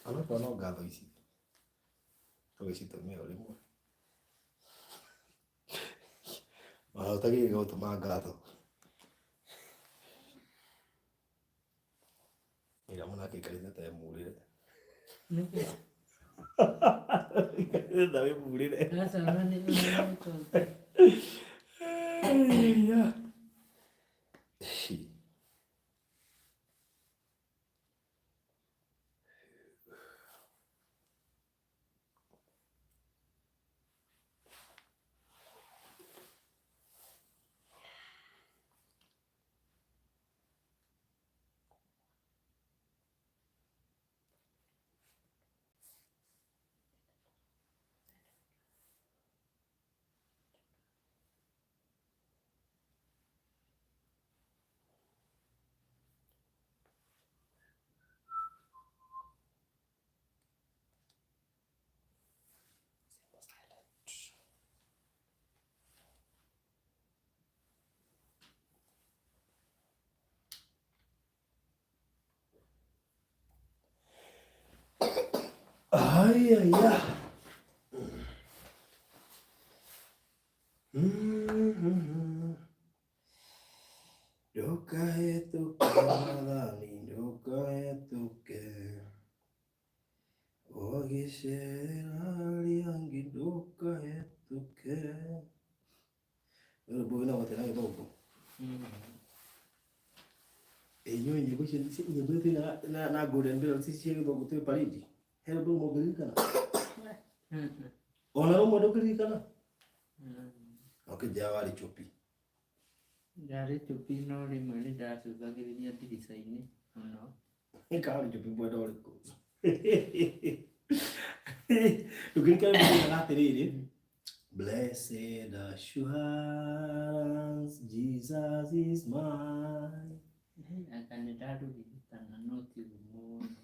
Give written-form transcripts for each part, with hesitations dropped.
Onokorwo no ngatho ici tũgĩcitũmĩra o rĩmwe. Ona ũtagĩrĩire gũtũma ngatho. Ira mũno akĩikarĩte ta emurĩre. Nĩkĩ? Aikarĩte ta wĩmurĩre. Aca ona nĩ ona nĩ tondũ. Ay, ay, ay. Ndũkahĩtũke Mwathani, ndũkahĩtũke. Ũgĩcerera arĩa angĩ, ndũkahĩtũke. Rwĩmbo rwĩna gũtĩ na gĩthũngũ. Ĩ inyuĩ nyĩmbo icio nyĩmbo iria twĩnaga na Golden Bell ci cia gĩthũngũ twĩ parade. He rwĩmbo rũmwe ũngĩririkana? Ona rũmwe ndũngĩririkana? Ũkĩnjĩra warĩ chupi. Ndarĩ chupi no rĩmwe nĩ ndacũthagĩrĩria ndirica-inĩ mũno. Karĩ chupi mwena ũrĩkũ? Ndũngĩririkana ndũngĩririkana atĩrĩrĩ. Blessed assurance, Jesus is mine. Anga nĩ ndarũririkana no ti ũguo mũno.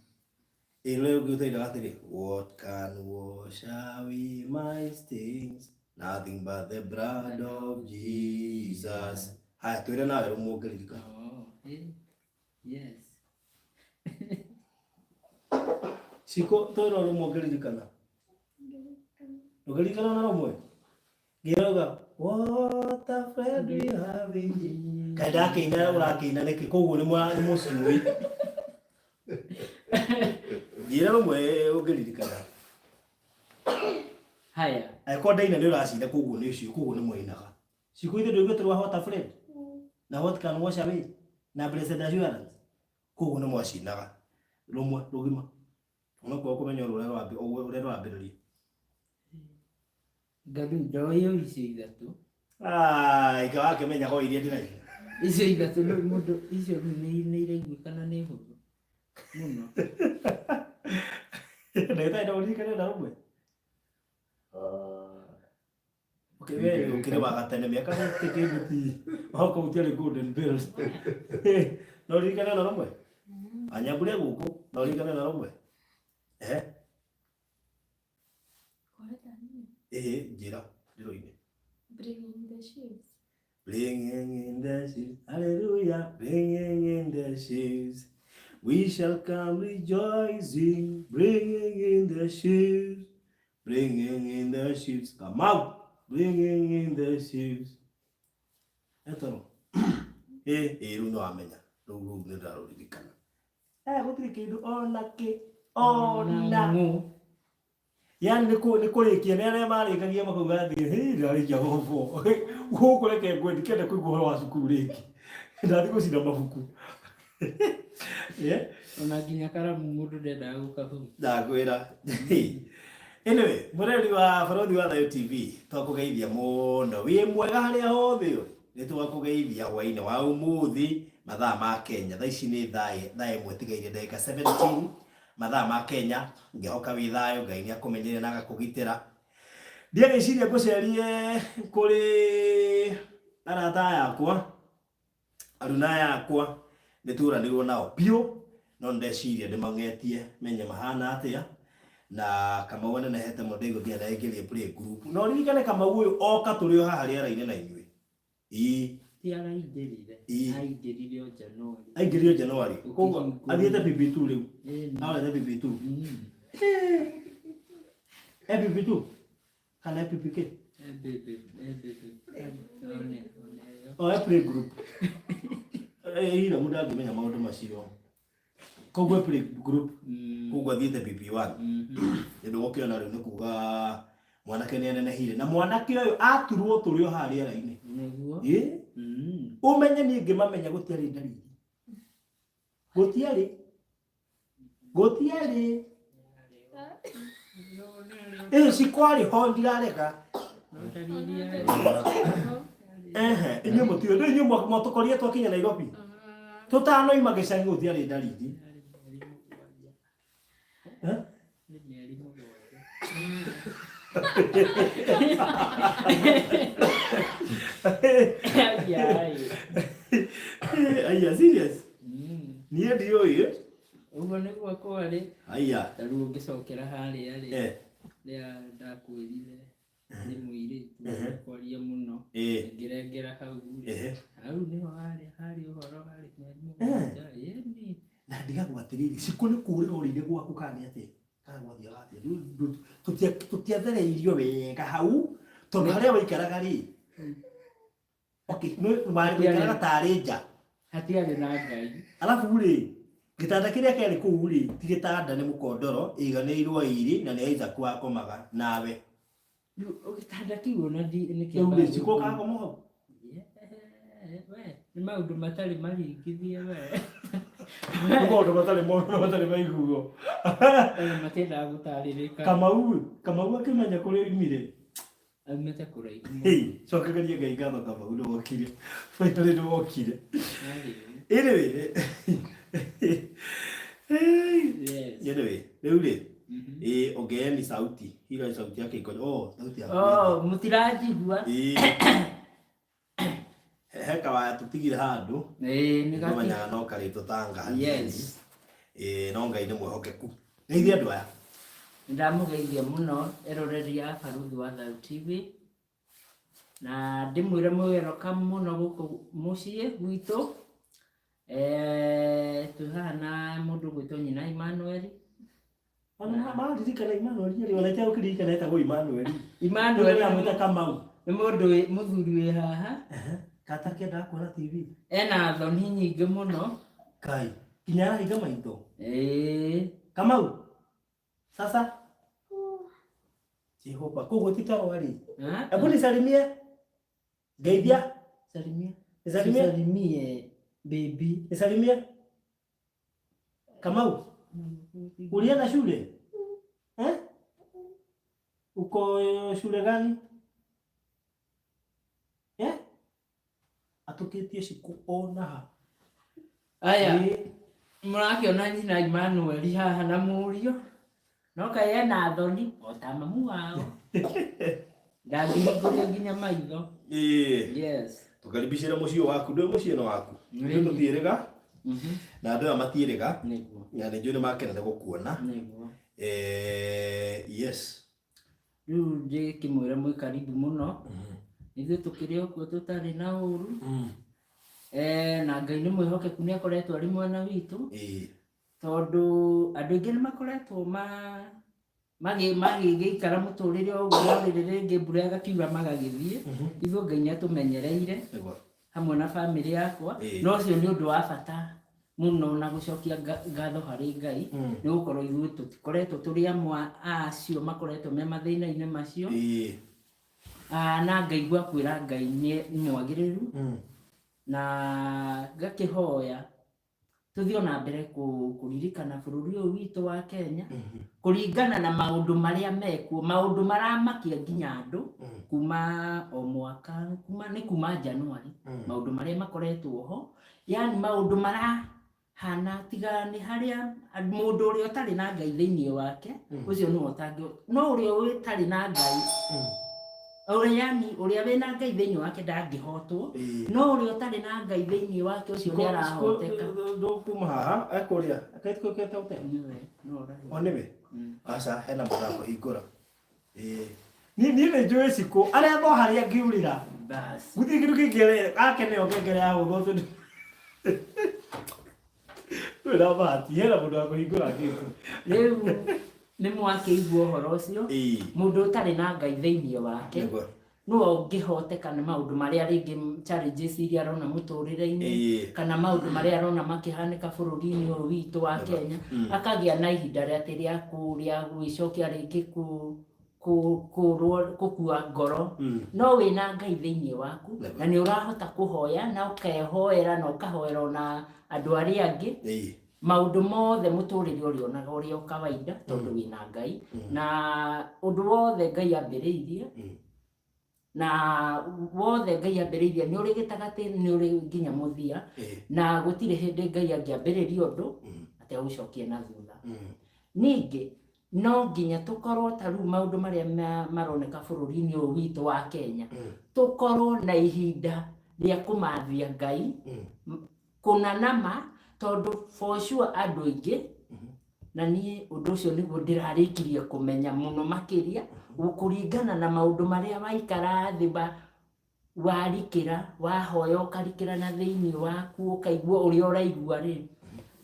Ĩ rũrĩa rũngĩ ũtainaga atĩrĩ, What can wash away my stains? Nothing but the blood of Jesus. Haya, twĩre nawe rũmwe ũngĩririkana. Oh, eh, yes. Ciko, twĩre rũmwe ũngĩririkana. Ndũngĩririkana ona rũmwe? Ngĩrauga, what a friend we have in Jesus. Kaĩ ndakĩina ũrakĩina nĩkĩ? Koguo nĩ mũciũĩ. Njĩra rũmwe ũngĩririkana. Haya. Angĩkorwo ndaina nĩ ũracina koguo nĩ ũcio, koguo nĩ mwainaga. Ciku ithe ndũiguĩte rwa what a friend? Na what can wash away? Na blessed assurance? Koguo nĩ mwacinaga. Rũmwe rũgima. Onokorwo kũmenya ũrĩa ũrĩa rwambĩrĩria. Ngaru ndoĩ o icio ithatũ. Ai, kawa akĩmenya ko iria ndĩraina. Icio ithatũ rĩu mũndũ icio rĩu nĩ nĩ iraiguĩkana nĩ hũthũ mũno. Ndagĩtarĩ no ũririkane na rũmwe? Okay, we ũkĩrĩ wa gatene mĩaka 50 kĩndũ ti okorwo gũtiarĩ golden bells. No ũririkane na rũmwe? Anyambũre gũkũ, no ũririkane na rũmwe? Eh? Ĩhĩ, njĩra, ndĩroine. Bringing the sheaves. Bringing in the sheaves, hallelujah, bringing in the sheaves. We shall come rejoicing, bringing in the sheaves, bringing in the sheaves. Come out, bringing in the sheaves. Etoro. Ĩ, ĩ, rĩu nĩ wamenya. Rĩu rĩu nĩ ndĩrarũririkana. Eh, gũtirĩ kĩndũ ona kĩ, ona. Ng'ũ. Yani nĩ kũrĩkia nĩ arĩa marĩkagia makauga atĩ hĩ ndarĩkia form four gũkũ reke ngwe ndikenda kũigua ũhoro wa cukuru rĩngĩ ndathiĩ gũcina mabuku. Yeah. Ona nginya karamu mũndũ ndendaga gũkahutia. Ndakwĩra. Anyway, mũreri wa Barothi wa Thayũ TV, twakũgeithia mũno. Wĩ mwega harĩa hothe ũrĩ. Nĩ twakũgeithia hwainĩ wa ũmũthĩ mathaa ma Kenya. Thaa ici nĩ thaa ĩmwe ĩtigaire ndagĩka 17 mathaa ma Kenya. Ngĩhoka wĩ thayũ, Ngai nĩ akũmenyeire na agakũgitĩra. Ndiagĩciria ngũcerie kũrĩ arata aya akwa, aruna aya akwa, nĩ tũranirwo nao biũ, no nĩ ndeciria ndĩmang'etie menye mahana atĩa. Na Kamau anenehete mũno ndaigua nginya ndaingĩrire play group. Na ũririkane Kamau ũyũ oka tũrĩ o haha rĩera-inĩ na inyuĩ. Ii. Ti araingĩrire. Ii. Aingĩrire o January. Aingĩrire o January. Koguo Ũkĩhingũra. athiĩte PP2 rĩu. Ĩni. Arorete PP2. EPP2 kana EPPK? Baby, baby. One, one. O e play group. Ira mundu angimenya maundu macio. Koguo play group koguo athiĩte PP1. Nĩ gũkĩona rĩu nĩ kuga mwanake nĩ anenehire na mwanake ũyũ aturwo tũrĩ o haha rĩera-inĩ. Nĩguo. Ĩ ũmenye niĩ ngĩmamenya gũtiarĩ ndariri. Gũtiarĩ. Gũtiarĩ. Ĩ cikwarĩ ho ndirarega. No ndariri yarĩ. Ehe, inyuĩ mũtiũĩ, rĩu inyuĩ mwatũkorire twakinya Nairobi. Tũtanoima gĩcagi gũtiarĩ ndariri. Yarĩ mĩeri mũgwanja. Eh? Nĩ mĩeri mũgwanja. Ai. Aya, serious? Niĩ ndiũĩ. Ũguo nĩguo kwarĩ. Aya. Ta rĩu ũngĩcokera harĩa rĩ, Eh, rĩrĩa ndakwĩrire nĩ mũirĩtu kwaria mũno ngĩrengera hau rĩ, hau nĩho harĩ harĩ ũhoro harĩ mĩeri mũgwanja. Ĩni. Na ndigagwo atĩrĩrĩ, cikũ nĩ kũũrĩra ũrĩire gwaku kana nĩ atĩa? Kana gwathiaga atĩa? Rĩu tũtiathereirio wega hau tondũ harĩa waikaraga rĩ, okay, nĩ waikaraga tarĩ nja. Hatiarĩ na Ngai. Alafu rĩ, gĩtanda kĩrĩa kĩarĩ kũu rĩ, ti gĩtanda nĩ mũkondoro ĩiganĩirwo ĩrĩ na nĩ Isaac wakomaga nawe. Rĩu gĩtanda kĩu ona Rĩu nĩkĩambaga rĩ, cikũ ũgakoma hau? We, nĩ maũndũ matarĩ maringithie we. Nĩ maũndũ matarĩ monwo matarĩ maiguo. Ona matiendaga gũtarĩrĩka. Kamau, Kamau akĩmenya kũrĩa oimire. Aumĩte kũraihu mũno. Hey, cokereria Ngai ngatho Kamau nĩwokire. Finally nĩwokire. Yarĩ. Anyway, hey. Yes. Anyway, rĩu rĩ, ĩ ongeeni sauti. Hilo sauti yake iko. Oh, sauti yake. Oh, mũtiranjigua. Ĩ. He kawaya tũtigire handũ. Ĩĩ, nĩ gati. Nĩmenyaga no karĩtũtanga hanini. Yes. Ĩ no Ngai nĩ mwĩhokeku. Geithia andũ aya. Nĩndamũgeithia mũno eroreri a Baruthi wa Thayũ TV na ndĩmwĩre mwĩ welcome mũno gũkũ mũciĩ gwitũ. Twĩ haha na mũndũ ũgwĩtwo nyina Emmanuel. Ona maririkana Emmanuel rĩ, ona itegũkĩririkana etagwo Emmanuel. Emmanuel Amwĩta Kamau. nĩ mũndũ mũthuri wĩ haha. Katakĩendaga kuona TV. Ena thoni nyingĩ mũno. Kai, nginya arahinga maitho. Ĩĩ. Kamau. Sasa Jehova, koguo ti toro rĩ. Hebu nisalimie. Geithia. Salimia. Nisalimie. Salimie baby. Nisalimie. Kamau, ulienda shule? Eh? Uko shule gani? Eh? Atukitie ciku ona ha. Aya, mũrakĩona nyina Emmanuel haha na mũriũ. No kaĩ ena thoni o ta mamu wao. Ndangĩhingũria nginya maitho. Ĩĩ. Yes. Tũkaribicĩre mũciĩ waku, ndũĩ mũciĩ nĩ waku. Nĩ. Tũtiĩrĩga na andũ aya matiĩrĩga Nĩguo. na nĩ njũĩ nĩ makena nĩ gũkuona. Nĩguo. Yes. Rĩu ndĩkĩmwĩra mwĩ karibu mũno. Ithuĩ tũkĩrĩ o kuo tũtarĩ na ũru. Na Ngai nĩ mwĩhokeku nĩ akoretwo arĩ mwena witũ. Ĩĩ. Tondũ andũ aingĩ nĩ makoretwo magĩgĩikara mũtũrĩre o ũguo no rĩrĩ rĩngĩ mbura ĩgakiura magagĩthiĩ. Ithuĩ Ngai nĩ atũmenyereire Nĩguo. hamwe na bamĩrĩ yakwa. No ũcio nĩ ũndũ wa bata mũno na gũcokia ngatho harĩ Ngai nĩ gũkorwo ithuĩ tũtikoretwo tũrĩ amwe a acio makoretwo me mathĩna-inĩ macio. Na ngaigua kwĩra Ngai nĩ mwagĩrĩru na ngakĩhoya tũthiĩ ona mbere kũririkana bũrũri ũyũ witũ wa Kenya kũringana na maũndũ marĩa mekuo, maũndũ maramakia nginya andũ kuma o mwaka, kuma nĩ kuma January, maũndũ marĩa makoretwo ho, yani maũndũ marahana tiga nĩ harĩa mũndũ ũrĩa ũtarĩ na Ngai thĩinĩ wake, ũcio nĩwe ũtangĩ, no ũrĩa ũtarĩ na Ngai, ũrĩa yani ũrĩa wĩna Ngai thĩinĩ wake ndangĩhotwo, no ũrĩa ũtarĩ na Ngai thĩinĩ wake ũcio nĩ arahoteka. Ndũkuma haha ekũrĩa akaitũkĩte ũte. Nĩwe, no ũrahe. O nĩwe? Aca hena mũrango hingũra. Ĩĩ. Niĩ nĩ njũĩ cikũ arĩa tho harĩa ngĩũrĩra. Bas. Gũtirĩ kĩndũ kĩngĩ ake nĩyo ngengere ya gũthwo tondũ ndũrĩ na bahati hena mũndũ wa kũhingũra ngĩti. Rĩu Nĩ mwakĩigua ũhoro ũcio. Mũndũ ũtarĩ na Ngai thĩinĩ wake no ũngĩhoteka nĩ maũndũ marĩa rĩngĩ challenges iria arona mũtũrĩre-inĩ kana maũndũ marĩa arona makĩhanĩka bũrũri-inĩ ũyũ witũ wa Kenya, akagĩa na ihinda rĩa atĩ rĩa rĩa gwĩcokia rĩngĩ kũrwo gũkua ngoro. No wĩna Ngai thĩinĩ waku na nĩ ũrahota kũhoya na ũkehoera na ũkahoera ona andũ arĩa angĩ, maũndũ mothe mũtũrĩre ũrĩonaga ũrĩ o kawaida tondũ wĩna Ngai, na ũndũ wothe Ngai ambĩrĩirie na wothe Ngai ambĩrĩirie nĩ ũrĩ gĩtagatĩ, nĩ ũrĩ nginya mũthia, na gũtirĩ hĩndĩ Ngai angĩambĩrĩria ũndũ atĩ aũcokie na thutha. Ningĩ no nginya tũkorwo ta rĩu maũndũ marĩa maroneka bũrũri-inĩ ũyũ witũ wa Kenya, tũkorwo na ihinda rĩa kũmathia Ngai kũna nama, tondũ for sure andũ aingĩ, na niĩ ũndũ ũcio nĩguo ndĩrarĩkirie kũmenya mũno makĩria kũringana na maũndũ marĩa waikara thĩ warikĩra, wahoya ũkarikĩra na thĩinĩ waku ũkaigua ũrĩa ũraigua rĩ,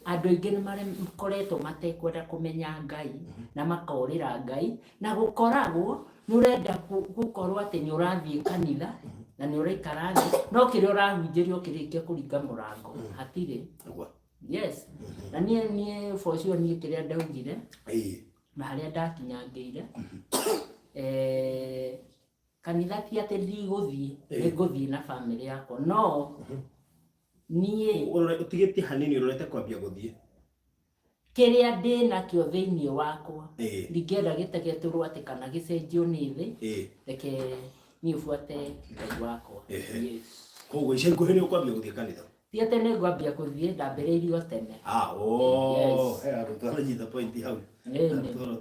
andũ aingĩ nĩ makoretwo matekwenda kũmenya Ngai na makorĩra Ngai, na gũkoragwo nĩ ũrenda gũkorwo atĩ nĩ ũrathiĩ kanitha na nĩ ũraikara thĩ, no kĩrĩa ũrahunjĩrio kĩrĩkia kũringa mũrango hatirĩ. Yes, na niĩ for sure niĩ kĩrĩa ndaugire na harĩa ndakinyangĩire, kanitha ti atĩ ndigũthiĩ, nĩ ngũthiĩ na bamĩrĩ yakwa, no niĩ Ũtigĩtie hanini ũrorete kwambia gũthiĩ. Kĩrĩa ndĩ nakĩo thĩinĩ wakwa ndingĩenda gĩtegetũrwo atĩ kana gĩcenjio nĩ thĩ. Reke niĩ buate Ngai wakwa. Yes. Koguo ica ikuhĩ nĩ ũkwambia gũthiĩ kanitha. Ti atĩ nĩ ngwambia kũthiĩ, ndambĩrĩirie o tene. Ah, oh, he handũ twaranyita point hau.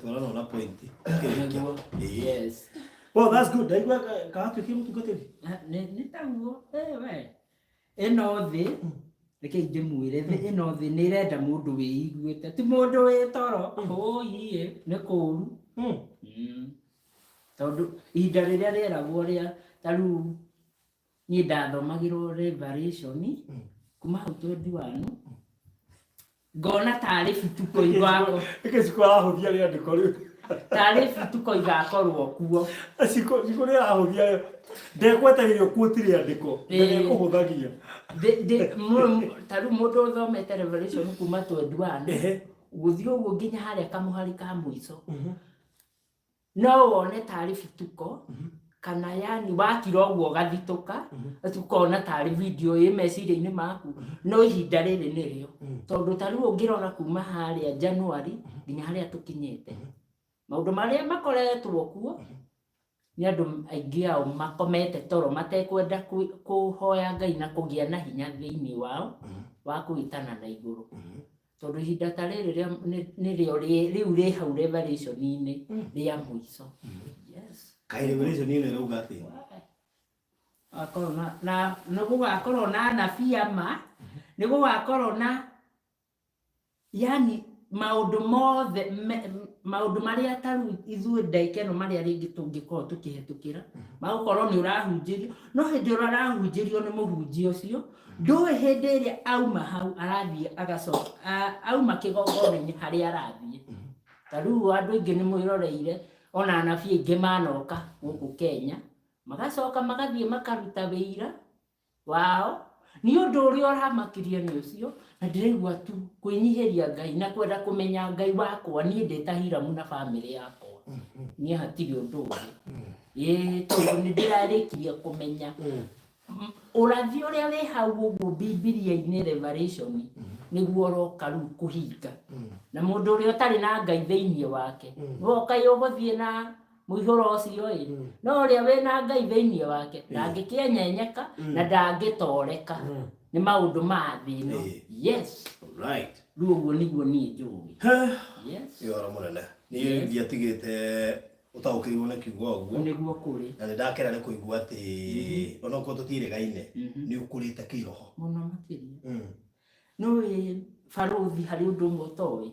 Twarana na point. Nĩguo. Yes. Well, that's good. Ndaigua kawatuĩkire mũtungatĩri. Nĩ taguo we ĩno thĩ, reke ndĩmwĩre, thĩ ĩno thĩ nĩ ĩrenda mũndũ wĩiguĩte, ti mũndũ wĩ toro. Ũiĩ nĩ kũũru. Tondũ ihinda rĩrĩa rĩeragwo rĩa ta rĩu niĩ ndathomagĩrwo Revelation kuma hau 21, ngona tarĩ bituko igakwo. Ĩkĩ Cikũ arahũthia rĩandĩko rĩu. Tarĩ bituko igakorwo kuo. Cikũ Cikũ nĩ arahũthia, ndekwetereire ũkuoti rĩandĩko, ndekũhũthagia. Ta rĩu mũndũ ũthomete Revelation kuma 21 gũthiĩ ũguo nginya harĩa kamũhari ka mũico, no wone tarĩ bituko kana yani wakira ũguo ũgathitũka, ũkona tarĩ video ĩ meciria-inĩ maku, no ihinda rĩrĩ nĩrĩo, tondũ ta rĩu ũngĩrora kuma harĩa January nginya harĩa tũkinyĩte, maũndũ marĩa makoretwo kuo nĩ andũ aingĩ ao makomete toro matekwenda kũhoya Ngai na kũgĩa na hinya thĩinĩ wao wa kwĩtana na igũrũ, tondũ ihinda ta rĩrĩ nĩrĩo rĩu rĩ hau Revelation-inĩ rĩa mũico. Yes. Kaĩ Revelation ĩno ĩrauga atĩa? Akorwo na nĩ gũgakorwo na anabii ama, nĩ gũgakorwo na yani maũndũ mothe maũndũ marĩa ta rĩu ithuĩ ndagĩka ĩno marĩa rĩngĩ tũngĩkorwo tũkĩhetũkĩra, magũkorwo nĩ ũrahunjĩrio, no hĩndĩ ĩrĩa ũrahunjĩrio nĩ mũhunjia ũcio, ndũĩ hĩndĩ ĩrĩa auma hau arathiĩ agacoka auma kĩgongona-inĩ harĩa arathiĩ. Ta rĩu andũ aingĩ nĩ mwĩroreire ona anabii aingĩ manoka gũkũ Kenya, magacoka magathiĩ makaruta wĩira wao. Nĩ ũndũ ũrĩa ũramakirie nĩ ũcio, na ndĩraigua tu kwĩnyihĩria Ngai na kwenda kũmenya Ngai wakwa. Niĩ ndĩ ta Hiramu na bamĩrĩ yakwa, niĩ hatirĩ ũndũ ũngĩ, ĩĩ, tondũ nĩ ndĩrarĩkirie kũmenya ũrathi ũrĩa wĩ hau ũguo Bibilia-inĩ Revelation nĩguo ũroka rĩu kũhinga, na mũndũ ũrĩa ũtarĩ na Ngai thĩinĩ wake nĩwe ũkai ũgũthiĩ na mũihũro ũcio ĩ, no ũrĩa wĩna Ngai thĩinĩ wake ndangĩkĩenyenyeka na ndangĩtoreka nĩ maũndũ ma thĩ ĩno. Yes. Rĩu ũguo nĩguo niĩ njũĩ. Yes. Nĩ ũhoro mũnene. Niĩ ndiatigĩte ũtaũkĩirwo nĩ kiugo ũguo. Nĩguo kũrĩ. Na nĩ ndakena nĩ kũigua atĩ onokorwo tũtiĩrĩgaine, nĩ ũkũrĩte kĩroho. Mũno makĩria. Nĩũĩ barũthi, harĩ ũndũ ũmwe ũtoĩ,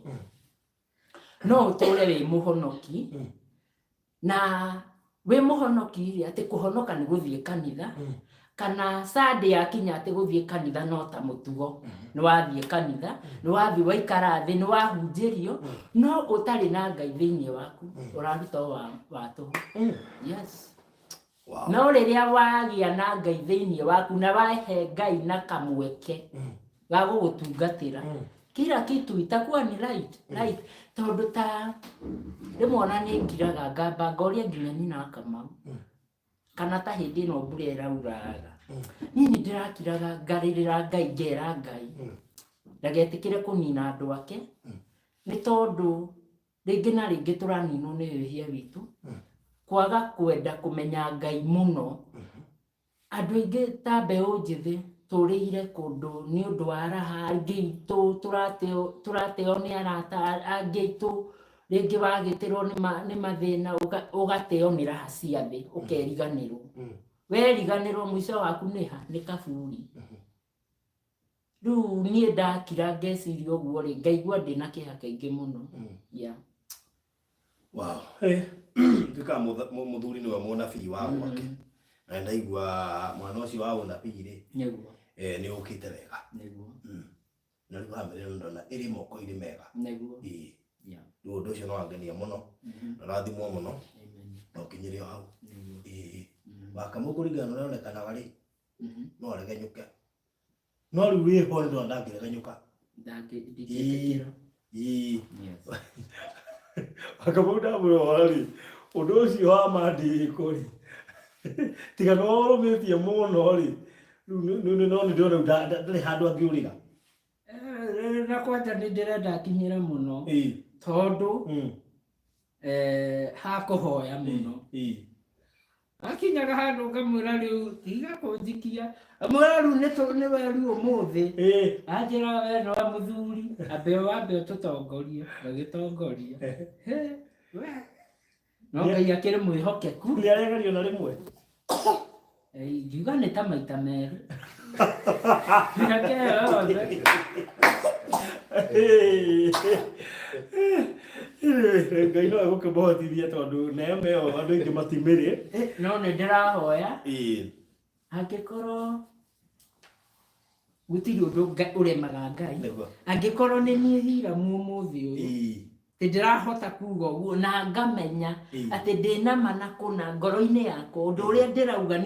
no ũtũre wĩ mũhonoki, na wĩ mũhonoki rĩ, atĩ kũhonoka nĩ gũthiĩ kanitha. Kana Sunday yakinya atĩ gũthiĩ kanitha no ta mũtugo, nĩ wathiĩ kanitha, nĩ wathiĩ waikara thĩ, nĩ wahunjĩrio, no ũtarĩ na Ngai thĩinĩ waku, ũraruta o wa tũhũ. Yes. No rĩrĩa wagĩa na Ngai thĩinĩ waku na wahe Ngai na kamweke ga gũgũtungatĩra, kila kitu itakuwa ni right, right. Tondũ ta rĩmwe ona nĩ ngiraga ngamba ngoria nginya nyina wa Kamau, kana ta hĩndĩ ĩno mbura ĩrauraga, niĩ nĩ ndĩrakiraga ngarĩrĩra Ngai, ngera Ngai ndagetĩkĩre kũnina andũ ake, nĩ tondũ rĩngĩ na rĩngĩ tũraninwo nĩ wĩhia witũ, kwaga kwenda kũmenya Ngai mũno. Andũ aingĩ ta mbeũ njĩthĩ tũrĩire kũndũ nĩ ũndũ wa raha, angĩ aitũ tũrateo nĩ arata, angĩ aitũ rĩngĩ wagĩtĩrwo nĩ mathĩna, ũgateo nĩ raha cia thĩ, ũkeriganĩrwo. Weriganĩrwo mũico waku nĩ ha? Nĩ kaburi. Rĩu niĩ ndakira ngeciria ũguo rĩ, ngaigua ndĩna kĩeha kĩingĩ mũno. Yeah. Wow. Tuĩkaga mũthuri nĩwe mũnabii wa gwake. Na ndaigua mwana ũcio wa ũnabii rĩ, Nĩguo. Nĩ ũkĩte wega. Nĩguo. Na rĩu bamĩrĩ ĩno ndona ĩrĩ moko-inĩ mega. Nĩguo. Ĩĩ. Yeah. Rĩu ũndũ ũcio no wangenia mũno. Na rathimwo mũno. Amen. Na ũkinyĩre o hau. Nĩguo. Ĩĩ. Wakamũ kũringana na ũrĩa onekanaga rĩ, no aregenyũke. No rĩu wĩho nĩ ndona ndangĩregenyũka. Ndangĩtĩkĩra. Ĩĩ. Yes. Wakamũ ndamũrora rĩ, ũndũ ũcio wa mandĩko rĩ, tiga nĩ ũrũmĩtie mũno rĩ, rĩu no nĩ ndĩrona rĩu ndarĩ handũ angĩũrĩra. Na kwanja nĩ ndĩrenda akinyĩre mũno. Ĩĩ. Tondũ, hakũhoya mũno. Ĩĩ. Akinyaga handũ ngamwĩra rĩu tiga kũnjikia. Amwĩra rĩu nĩ we rĩu ũmũthĩ. Ĩĩ. Anjĩra we no mũthuri, ambe wambe ũtũtongorie, ngagĩtongoria. He, we. No Ngai akĩrĩ mwĩhokeku. Nĩ aregerio na rĩmwe. Ingiuga nĩ ta maita merĩ. Mĩaka ĩyo yothe. Ngai no egũkĩmũhotithia tondũ neema ĩyo andũ aingĩ matimĩrĩ. No nĩ ndĩrahoya. Ĩĩ. Angĩkorwo gũtirĩ ũndũ ũremaga Ngai. Nĩguo. Angĩkorwo nĩ niĩ Hiramu ũmũthĩ ũyũ. Ĩĩ. Atĩ ndĩrahota kuga ũguo na ngamenya Ĩĩ. atĩ ndĩna ma na kũna ngoro-inĩ yakwa. Ũndũ ũrĩa ndĩrauga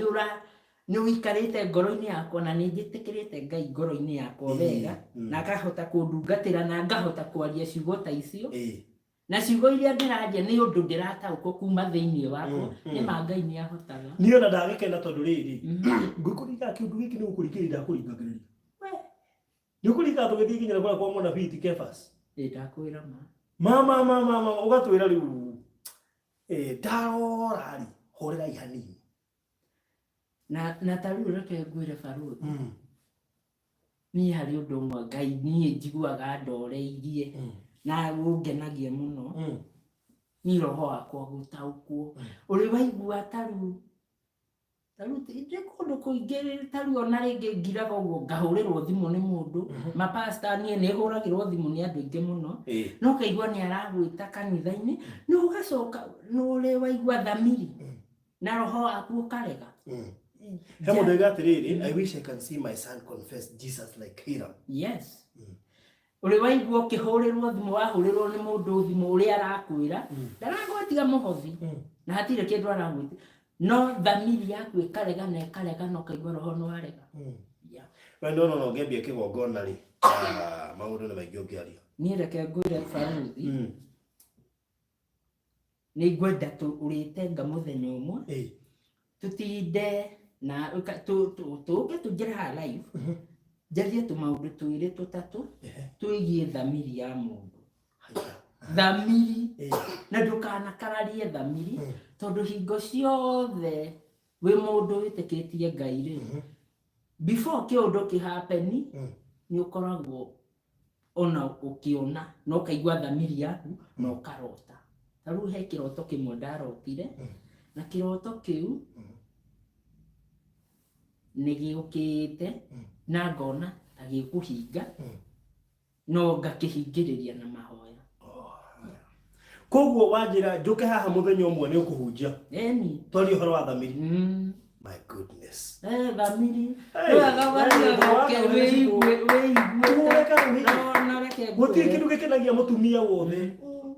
nĩ ũikarĩte ngoro-inĩ yakwa na nĩ njĩtĩkĩrĩte Ngai ngoro-inĩ yakwa Ĩĩ. wega, na akahota kũndungatĩra na ngahota kwaria ciugo ta icio. Ĩĩ. Na ciugo iria ndĩraria nĩ ũndũ ndĩrataũkwo kuma thĩinĩ wakwa. Mm. Nĩ ma Ngai nĩ ahotaga. Niĩ ona ndagĩkena tondũ rĩrĩ, ngũkũringa kĩũndũ gĩkĩ nĩ gũkũringĩrĩria ndakũringagĩrĩria. We. Nĩ ũkũringa tũgĩthiĩ nginya kũrĩa kwa mũnabii ti Kefas. Ĩ, ndakwĩra ma. Ma, ma, ma, ma, ma, ũgatwĩra rĩu, ndarora rĩ, hũrĩrai hanini. Na ta rĩu reke ngwĩre barũthi. Niĩ harĩ ũndũ ũmwe Ngai niĩ njiguaga ndoreirie na ũngenagia mũno. Niĩ roho wakwa gũtaũkwo. Ũrĩ waigua ta rĩu, ta rĩu ndĩ kũndũ kũingĩ, ta rĩu ona rĩngĩ ngiraga ũguo ngahũrĩrwo thimũ nĩ mũndũ. Mapasta niĩ nĩ hũragĩrwo thimũ nĩ andũ aingĩ mũno. No ũkaigua nĩ aragwĩta kanitha-inĩ, na ũgacoka nĩ ũrĩ waigua thamiri na roho waku ũkarega. He mũndũ oiga atĩrĩrĩ, I wish I can see my son confess Jesus like Hiram. Yes. Ũrĩ waigua ũkĩhũrĩrwo thimũ, wahũrĩrwo nĩ mũndũ thimũ ũrĩa arakwĩra, ndaragwĩtia mũhothi, na hatirĩ kĩndũ aragwĩtia. No thamiri yaku ĩkarega na ĩkarega na ũkaigua roho nĩ warega. Yeah. We nĩ ũrona ũngĩambia kĩgongona rĩ, maũndũ nĩ maingĩ ũngĩaria. Niĩ reke ngwĩre barũthi, nĩ ngwenda ũrĩtenga mũthenya ũmwe, tũtinde na tũke tũingĩre haha live, njarie tũmaũndũ twĩrĩ tũtatũ twĩgiĩ thamiri ya mũndũ. Thamiri. Na ndũkanakararie thamiri, tondũ hingo ciothe wĩ mũndũ wĩtĩkĩtie Ngai rĩ, before kĩũndũ kĩhapeni, nĩ ũkoragwo ona ũkĩona na ũkaigua thamiri yaku na ũkarota. Ta rĩu he kĩroto kĩmwe ndarotire, na kĩroto kĩu nĩ gĩũkĩte na ngona ta gĩkũhinga, no ngakĩhingĩrĩria na mahoya. Koguo wanjĩra njũke haha mũthenya ũmwe nĩ ũkũhunjia. Ĩni. Twarie ũhoro wa thamiri. My goodness. Thamiri. Hey, Wega we wathiaga wĩigue Ũhũre karũhĩ. No reke Gũtirĩ ngwĩre. kĩndũ gĩkenagia mũtumia wothe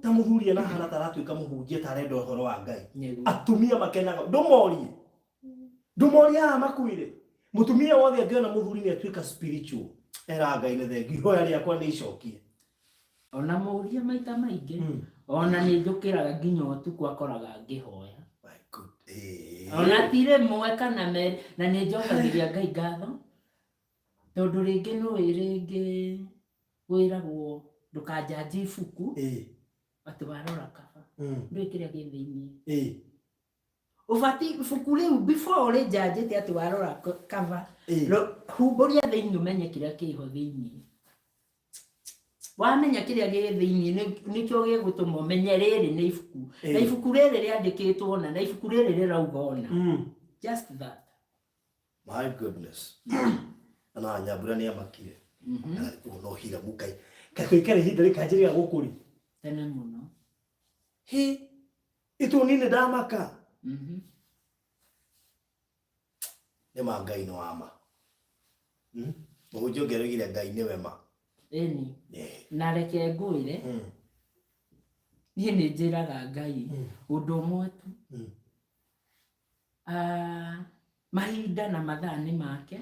ta mũthuri ana hana ta aratuĩka mũhunjia ta arenda ũhoro wa Ngai. Nĩguo. Atumia makenaga ndũmorie ndũmorie haha makuire mũtumia wothe angĩona mũthuri nĩ atuĩka spiritual era Ngai nĩ thengi ihoya rĩakwa nĩ icokie. Ona mũria maita maingĩ ona nĩ njũkĩraga nginya ũtukũ akoraga ngĩhoya. My good. Eh. Ona ti rĩmwe kana merĩ, na nĩ njokagĩria Ngai ngatho tondũ rĩngĩ nĩũĩ rĩngĩ wĩragwo ndũkanjanji ibuku atĩ warora kaba ndũĩ kĩrĩa gĩ thĩiniĩ. Ũbati ibuku rĩu before ũrĩnjanjĩte atĩ warora kaba humbũria thĩiniĩ ũmenye kĩrĩa kĩho thĩiniĩ. Wamenya kĩrĩa gĩ thĩiniĩ nĩkĩo gĩgũtũma ũmenye rĩrĩ nĩ ibuku na ibuku rĩrĩ rĩandĩkĩtwo ũna na ibuku rĩrĩ rĩrauga ũna. Just that. My goodness. Ana Nyambura nĩ amakire. Ũũ no Hiramu Ngai. Kaĩ tũikare ihinda rĩkanjĩrĩra gũkũ rĩ. Tene mũno. Hĩ. Itũ niĩ ndamaka. Nĩ ma Ngai nĩ wa ma. Mũhunjia ũngĩ araugire Ngai nĩwe ma. Ĩni. Na reke ngwĩre niĩ nĩ njĩraga Ngai ũndũ ũmwe tu. Mahinda na mathaa nĩ make.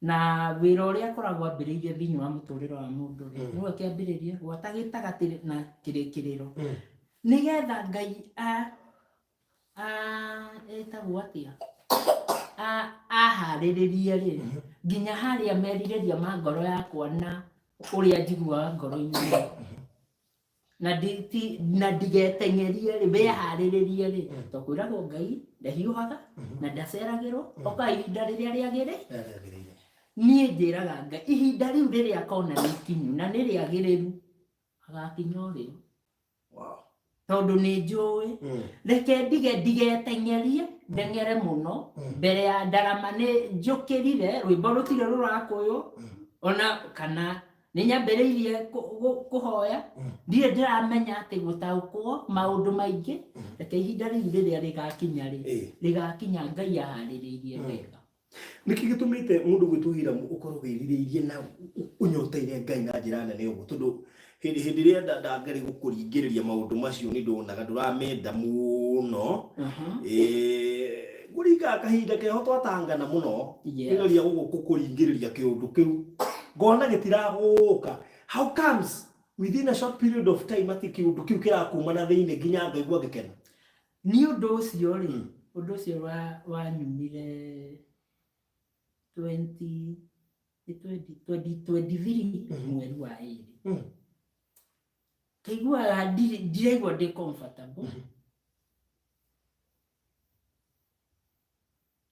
Na wĩra ũrĩa akoragwo ambĩrĩirie thĩinĩ wa mũtũrĩre wa mũndũ rĩ, nĩwe kĩambĩrĩria gwata gĩtagatĩ na kĩrĩkĩrĩro. Nĩgetha Ngai etagwo atĩa? Aharĩrĩrie rĩ, nginya harĩa merirĩria ma ngoro yakwa na ũrĩa njiguaga ngoro-inĩ. Na ndigeteng'erie rĩ, wĩharĩrĩrie rĩ, tondũ kwĩragwo Ngai ndahiũhaga na ndaceragĩrwo, oka ihinda rĩrĩa rĩagĩrĩ. Niĩ njĩraga Ngai ihinda rĩu rĩrĩa akona nĩ ikinyu na nĩ rĩagĩrĩru, agakinya o rĩo. Tondũ nĩ njũĩ, reke ndigeteng'erie, ndeng'ere mũno mbere ya ndarama nĩ njũkĩrire rwĩmbo rũtirĩ rũrakũywo ona kana nĩ nyambĩrĩirie kũhoya, ndirĩ ndĩramenya atĩ gũtaũkwo maũndũ maingĩ. Reke ihinda rĩu rĩrĩa rĩgakinya rĩ, rĩgakinya Ngai aharĩrĩirie wega. Nĩkĩ gĩtũmĩte mũndũ gwĩtwo Hiramu ũkorwo wĩrirĩirie na ũnyoteire Ngai na njĩra nene ũguo? Tondũ hĩndĩ ĩrĩa ndangarĩ gũkũringĩrĩria maũndũ macio nĩ ndonaga ndũramenda mũno. Ngũringaga kahinda keho twatangana mũno, ngĩgeria gũkũringĩrĩria kĩũndũ kĩu ngona gĩtiragũka. How comes within a short period of time atĩ kĩũndũ kĩu kĩrakuma na thĩinĩ nginya ngaigua ngĩkena? Nĩ ũndũ ũcio rĩ, ũndũ ũcio wanyumire 2023 mweri wa ĩrĩ. Kaiguaga ndiraigua ndĩ comfortable.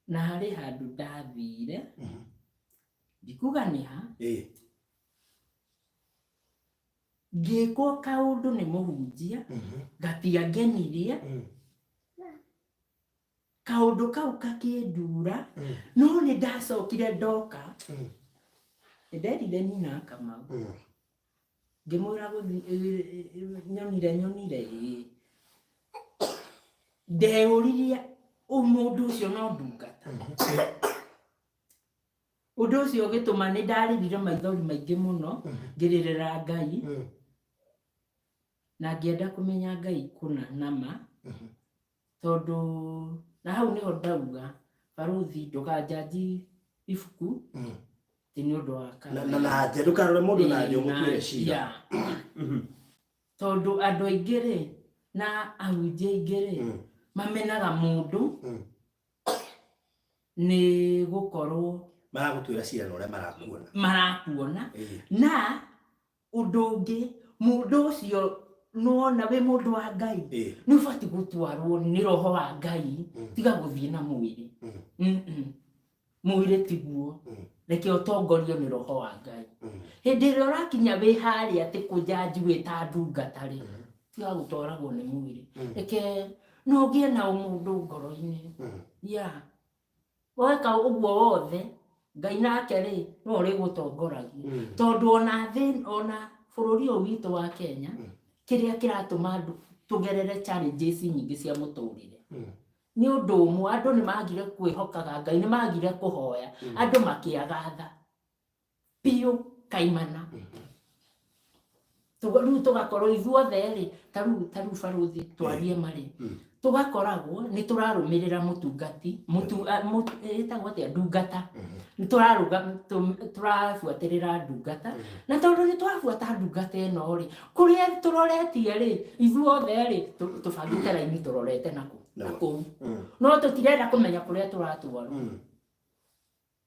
Na harĩ handũ ndathire, ndikuga nĩ ha, ngĩkwo kaũndũ nĩ mũhunjia, gatiangenirie, kaũndũ kau gakĩndura, no nĩ ndacokire ndoka, nĩ nderire nyina Kamau, ngĩmwĩra nyonire ĩĩ, ndeyũririe mũndũ ũcio no ndungata. Ũndũ ũcio ũgĩtũma nĩ ndarĩrire maithori maingĩ mũno, ngĩrĩrĩra Ngai, na ngĩenda kũmenya Ngai kũna na ma, tondũ na hau nĩho ndauga barũthi ndũkanjanji ibuku ti nĩ ũndũ wa kana. Na nja ndũkarore mũndũ na nja ũmũtuĩre cira. Tondũ andũ aingĩ rĩ na ahunjia aingĩ rĩ mamenaga mũndũ nĩ gũkorwo maragũtuĩra cira na ũrĩa marakuona. Marakuona. Na ũndũ ũngĩ mũndũ ũcio nĩwona wĩ mũndũ wa Ngai nĩ ũbatiĩ gũtwarwo nĩ roho wa Ngai, tiga gũthiĩ na mwĩrĩ. Mwĩrĩ tiguo, reke ũtongorio nĩ roho wa Ngai. Hĩndĩ ĩrĩa ũrakinya wĩ harĩa atĩ kũnjanji wĩ ta ndungata rĩ, tiga gũtwaragwo nĩ mwĩrĩ, reke no ũgĩe na ũmũndũ ngoro-inĩ. Yeah. Weka ũguo wothe Ngai nake rĩ no ũrĩgũtongoragia, tondũ ona thĩ ona bũrũri ũyũ witũ wa Kenya kĩrĩa kĩratũma andũ tũgerere challenges nyingĩ cia mũtũrĩre Nĩ ũndũ ũmwe andũ nĩ magire kwĩhokaga Ngai, nĩ magire kũhoya, andũ makĩaga tha biũ kaimana. Rĩu tũgakorwo ithuothe rĩ, ta rĩu barũthi twarie marĩ, tũgakoragwo nĩ tũrarũmĩrĩra mũtungati, ĩtagwo atĩa, ndungata, nĩ tũrabuatĩrĩra ndungata, na tondũ nĩ tũrabuata ndungata ĩno rĩ, kũrĩa tũroretie rĩ, ithuothe rĩ, tũbangĩte raini tũrorete nakũu, no tũtirenda kũmenya kũrĩa tũratwarwo.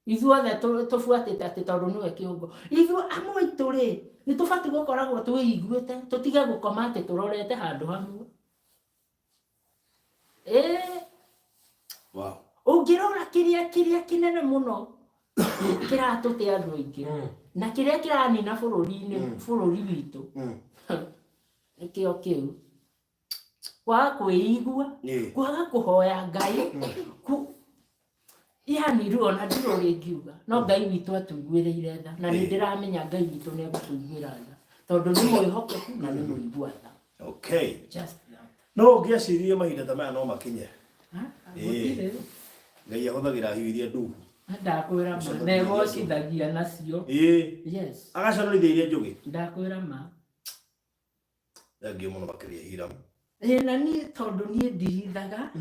Ithuothe tũbuatĩte atĩ tondũ nĩwe kĩongo. Ithuĩ amwe aitũ rĩ, nĩ tũbatiĩ gũkoragwo twĩiguĩte, tũtige gũkoma atĩ tũrorete handũ hamwe. Wow. Ũngĩrora kĩrĩa kĩnene mũno kĩratũte andũ aingĩ, na kĩrĩa kĩranina bũrũri-inĩ, bũrũri witũ, nĩkĩo kĩu. Kwaga kwĩigua, kwaga kũhoya Ngai, yani rĩu ona ndirĩ ũrĩa ingiuga, no Ngai witũ atuiguĩrĩire tha, na nĩ ndĩramenya Ngai witũ nĩ egũtũiguĩra tha, tondũ nĩ mwĩhokeku na nĩ mũigua tha. Okay. Just that. No ũngĩaciririe mahinda ta maya no makinye. Gũtirĩ. Ngai ahũthagĩra hiũ iria nduhu. Ndakwĩra ma, na egocithagia nacio. Yes. Agaconorithia iria njũgĩ. Ndakwĩra ma. Thengiũ mũno makĩria Hiram. Na niĩ tondũ niĩ ndihithaga,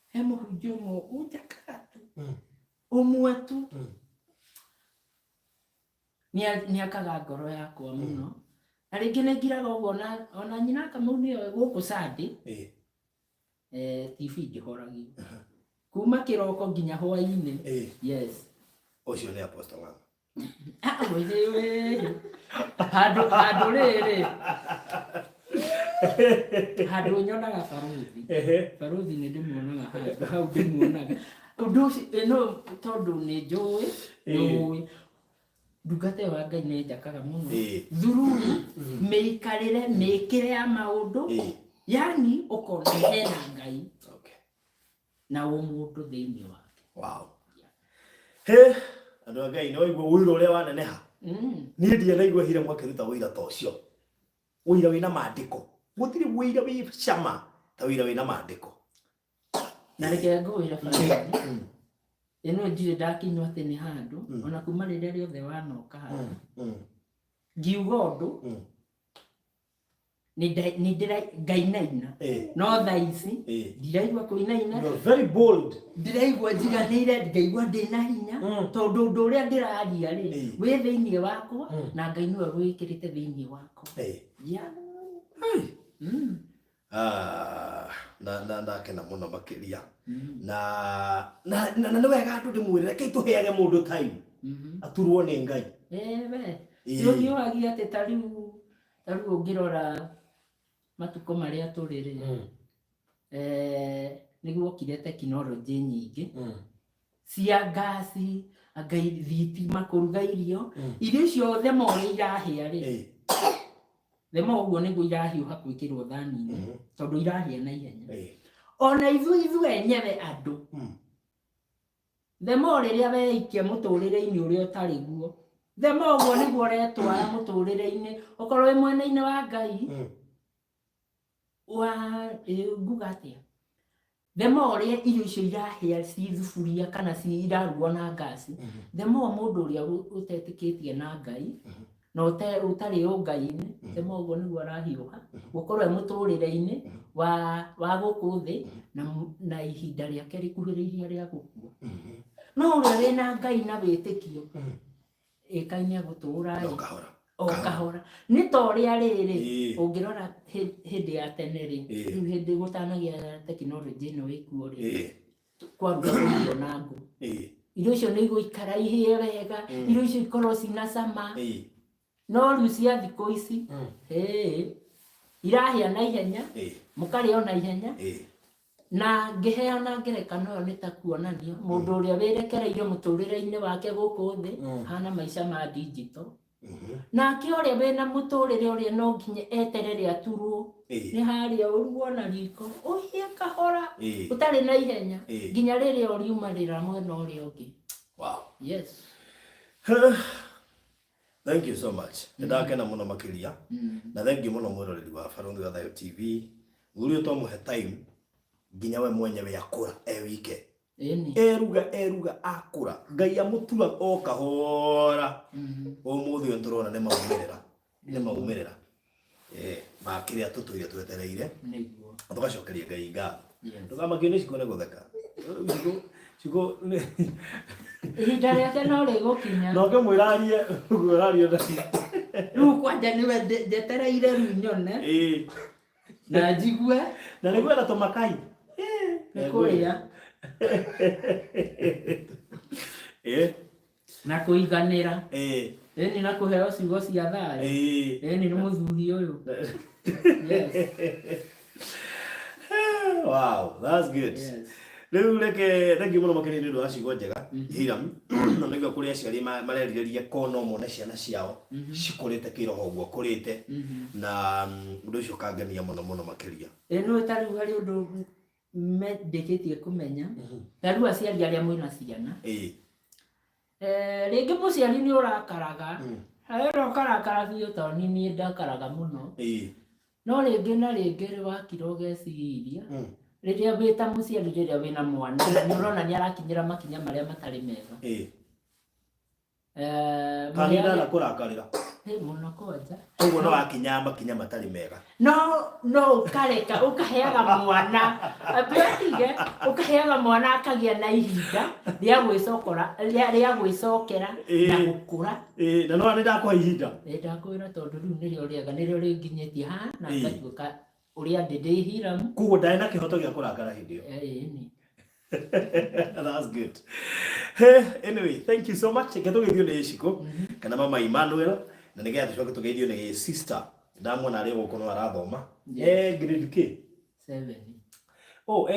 he mũhunjia ũmwe ũnjakaga tu. Ũmwe tu. Nĩakaga ngoro yakwa mũno. Na rĩngĩ nĩ ngiraga ũguo ona nyina Kamau nĩoĩ gũkũ Sunday. TV ndĩhoragio. Kuma kĩroko nginya hwaĩ-inĩ. Yes. Ũcio nĩ Apostle Ng'ang'a. Handũ rĩrĩ. Handũ nyonaga barũthi. Barũthi nĩ ndĩmuonaga handũ hau ndĩmuonaga. Ũndũ ũcio, no tondũ nĩ njũĩ, nĩ ndungata ĩyo ya Ngai nĩ njakaga mũno. Thururu, mĩikarĩre, mĩĩkĩre ya maũndũ, yani ũkona hena Ngai. Na ũmũndũ thĩinĩ wake. Wow. He, andũ a Ngai, nĩ waigua ũira ũrĩa waneneha? Niĩ ndianaigua Hiram akĩruta ũira ta ũcio. Ũira wĩna maandĩko. Gũtirĩ ũira wĩ cama ta ũira wĩna maandĩko. Na reke ngũwĩre barũthi. Ĩno ndirĩ ndakinywo atĩ nĩ handũ, ona kuma rĩrĩa rĩothe wanoka haha. Ngiuga ũndũ, ngainaina. No thaa ici, ndiraigua kũinaina. You are very bold. Ndiraigua njiganĩire, ngaigua ndĩna hinya, tondũ ũndũ ũrĩa ndĩraria rĩ, wĩ thĩinĩ wakwa, na Ngai nĩwe wĩkĩrĩte thĩinĩ wakwa. Yeah. Na ndakena mũno makĩria. Na nĩ wega andũ ndĩmwĩre, rekei tũheage mũndũ time. Aturwo nĩ Ngai. We. Ũngĩũragia atĩ ta rĩu ũngĩrora matukũ marĩa tũrĩ rĩ, nĩguokire tekinoronjĩ nyingĩ cia ngasi, anga thitima kũruga irio, irio icio the more irahĩa rĩ, the more ũguo nĩguo irahiũha gwĩkĩrwo thani-inĩ, tondũ irahĩa na ihenya. Ona ithuĩ enyewe andũ, the more rĩrĩa weikia mũtũrĩre-inĩ ũrĩa ũtarĩ guo, the more ũguo nĩguo ũretwara mũtũrĩre-inĩ, okorwo wĩ mwena-inĩ wa Ngai, wa, nguga atĩa? The more ũrĩa irio icio irahĩa ci thuburia kana ci irarugwo na ngasi, the more mũndũ ũrĩa ũtetĩkĩtie na Ngai, na ũtarĩ ũngai-inĩ, the more ũguo nĩguo arahiũha gũkorwo e mũtũrĩre-inĩ wa gũkũ thĩ, na ihinda rĩake rĩkuhĩrĩirie rĩa gũkua. No ũrĩa wĩna Ngai na wĩtĩkio, ĩkaine gũtũra O kahora. O kahora. Nĩ ta ũrĩa rĩrĩ, ũngĩrora hĩndĩ ya tene rĩ, rĩu hĩndĩ gũtanagĩa tekinoronjĩ ĩno ĩkuo rĩ, kwarugagwo irio na ngũ. Irio icio nĩ igũikara ihĩe wega, irio icio ikorwo cina cama. No rĩu cia thikũ ici, irahĩa na ihenya, mũkarĩa na ihenya. Na ngĩheana ngerekano ĩyo nĩ ta kuonania mũndũ ũrĩa wĩrekereirio mũtũrĩre-inĩ wake gũkũ thĩ, hana maica ma digital. Nake ũrĩa wĩna mũtũrĩre ũrĩa no nginya eterere aturwo, nĩ harĩa ũrugwo na riko, ũhĩe kahora, ũtarĩ na ihenya, nginya rĩrĩa ũriumarĩra mwena ũrĩa ũngĩ. Wow. Yes. Thank you so much. Nĩ ndakena mũno makĩria. Na thank you mũno mwĩroreri wa Barũthi wa Thayũ TV. Mũthuri ũyũ twamũhe time, Nginya we mwenyewe akũra e wike. Ĩni. Eruga eruga akũra, Ngai amũtua o kahora. Ũmũthĩ ũyũ nĩtũrona nĩ maumĩrĩra, nĩ maumĩrĩra ma kĩrĩa tũtũire twetereire. Nĩguo. Tũgacokeria Ngai ngatho. Yes. Ndũkamakio nĩ Cikũ nĩ gũtheka. Cikũ Cikũ Ihinda rĩake no rĩgũkinya. Na ũkĩmwĩra arie ũguo ũraria na Rĩu kwanja nĩwe njetereire rĩu nyone na njigue. Na nĩguo ena tũmakai. Nĩ kũrĩa. Na kũiganĩra. Ĩni, na kũheo ciugo cia thayũ. Ĩni, nĩ mũthuri ũyũ. Yes. Wow, that's good. Yes. Rĩu reke thank you mũno makĩria nĩ ũndũ wa ciugo njega, Hiram. Na nĩguo kũrĩ aciari marerirĩria ko no mone ciana ciao cikũrĩte kĩroho ũguo kũrĩte, na ũndũ ũcio ũkangenia mũno mũno makĩria. Ĩ no ta rĩu harĩ ũndũ ndĩkĩtie kũmenya. Ta rĩu aciari arĩa mwĩna ciana. Rĩngĩ mũciari nĩ ũrakaraga. Wena ũkarakara biũ tondũ niĩ ndakaraga mũno. No rĩngĩ na rĩngĩ rĩ wakira ũgeciria, rĩrĩa wĩ ta mũciari, rĩrĩa wĩna mwana na nĩ ũrona nĩ arakinyĩra makinya marĩa matarĩ mega. Kana nĩ ndanakũrakarĩra? Ĩ, mũno kwanja. Koguo no wakinya makinya matarĩ mega. No, no ũkareka, ũkaheaga mwana, ambe atige, ũkaheaga mwana akagĩa na ihinda rĩa gwĩcokora, rĩa gwĩcokera na gũkũra. Na no nĩ ndakũhe ihinda. Ĩ, ndakwĩra tondũ rĩu nĩrĩo rĩega, nĩrĩo rĩnginyĩtie haha na ngatuĩka ũrĩa ndĩ Hiram. Koguo ndarĩ na kĩhoto gĩa kũrakara hĩndĩ ĩyo. Ĩni. That's good. Hey, anyway, thank you so much. Reke tũgeithio nĩ Cikũ kana Mama Emmanuel, na nĩgetha tũcoke tũgeithio nĩ sister. Ndamwona arĩ gũkũ no arathoma. Grade K? 7. Oh,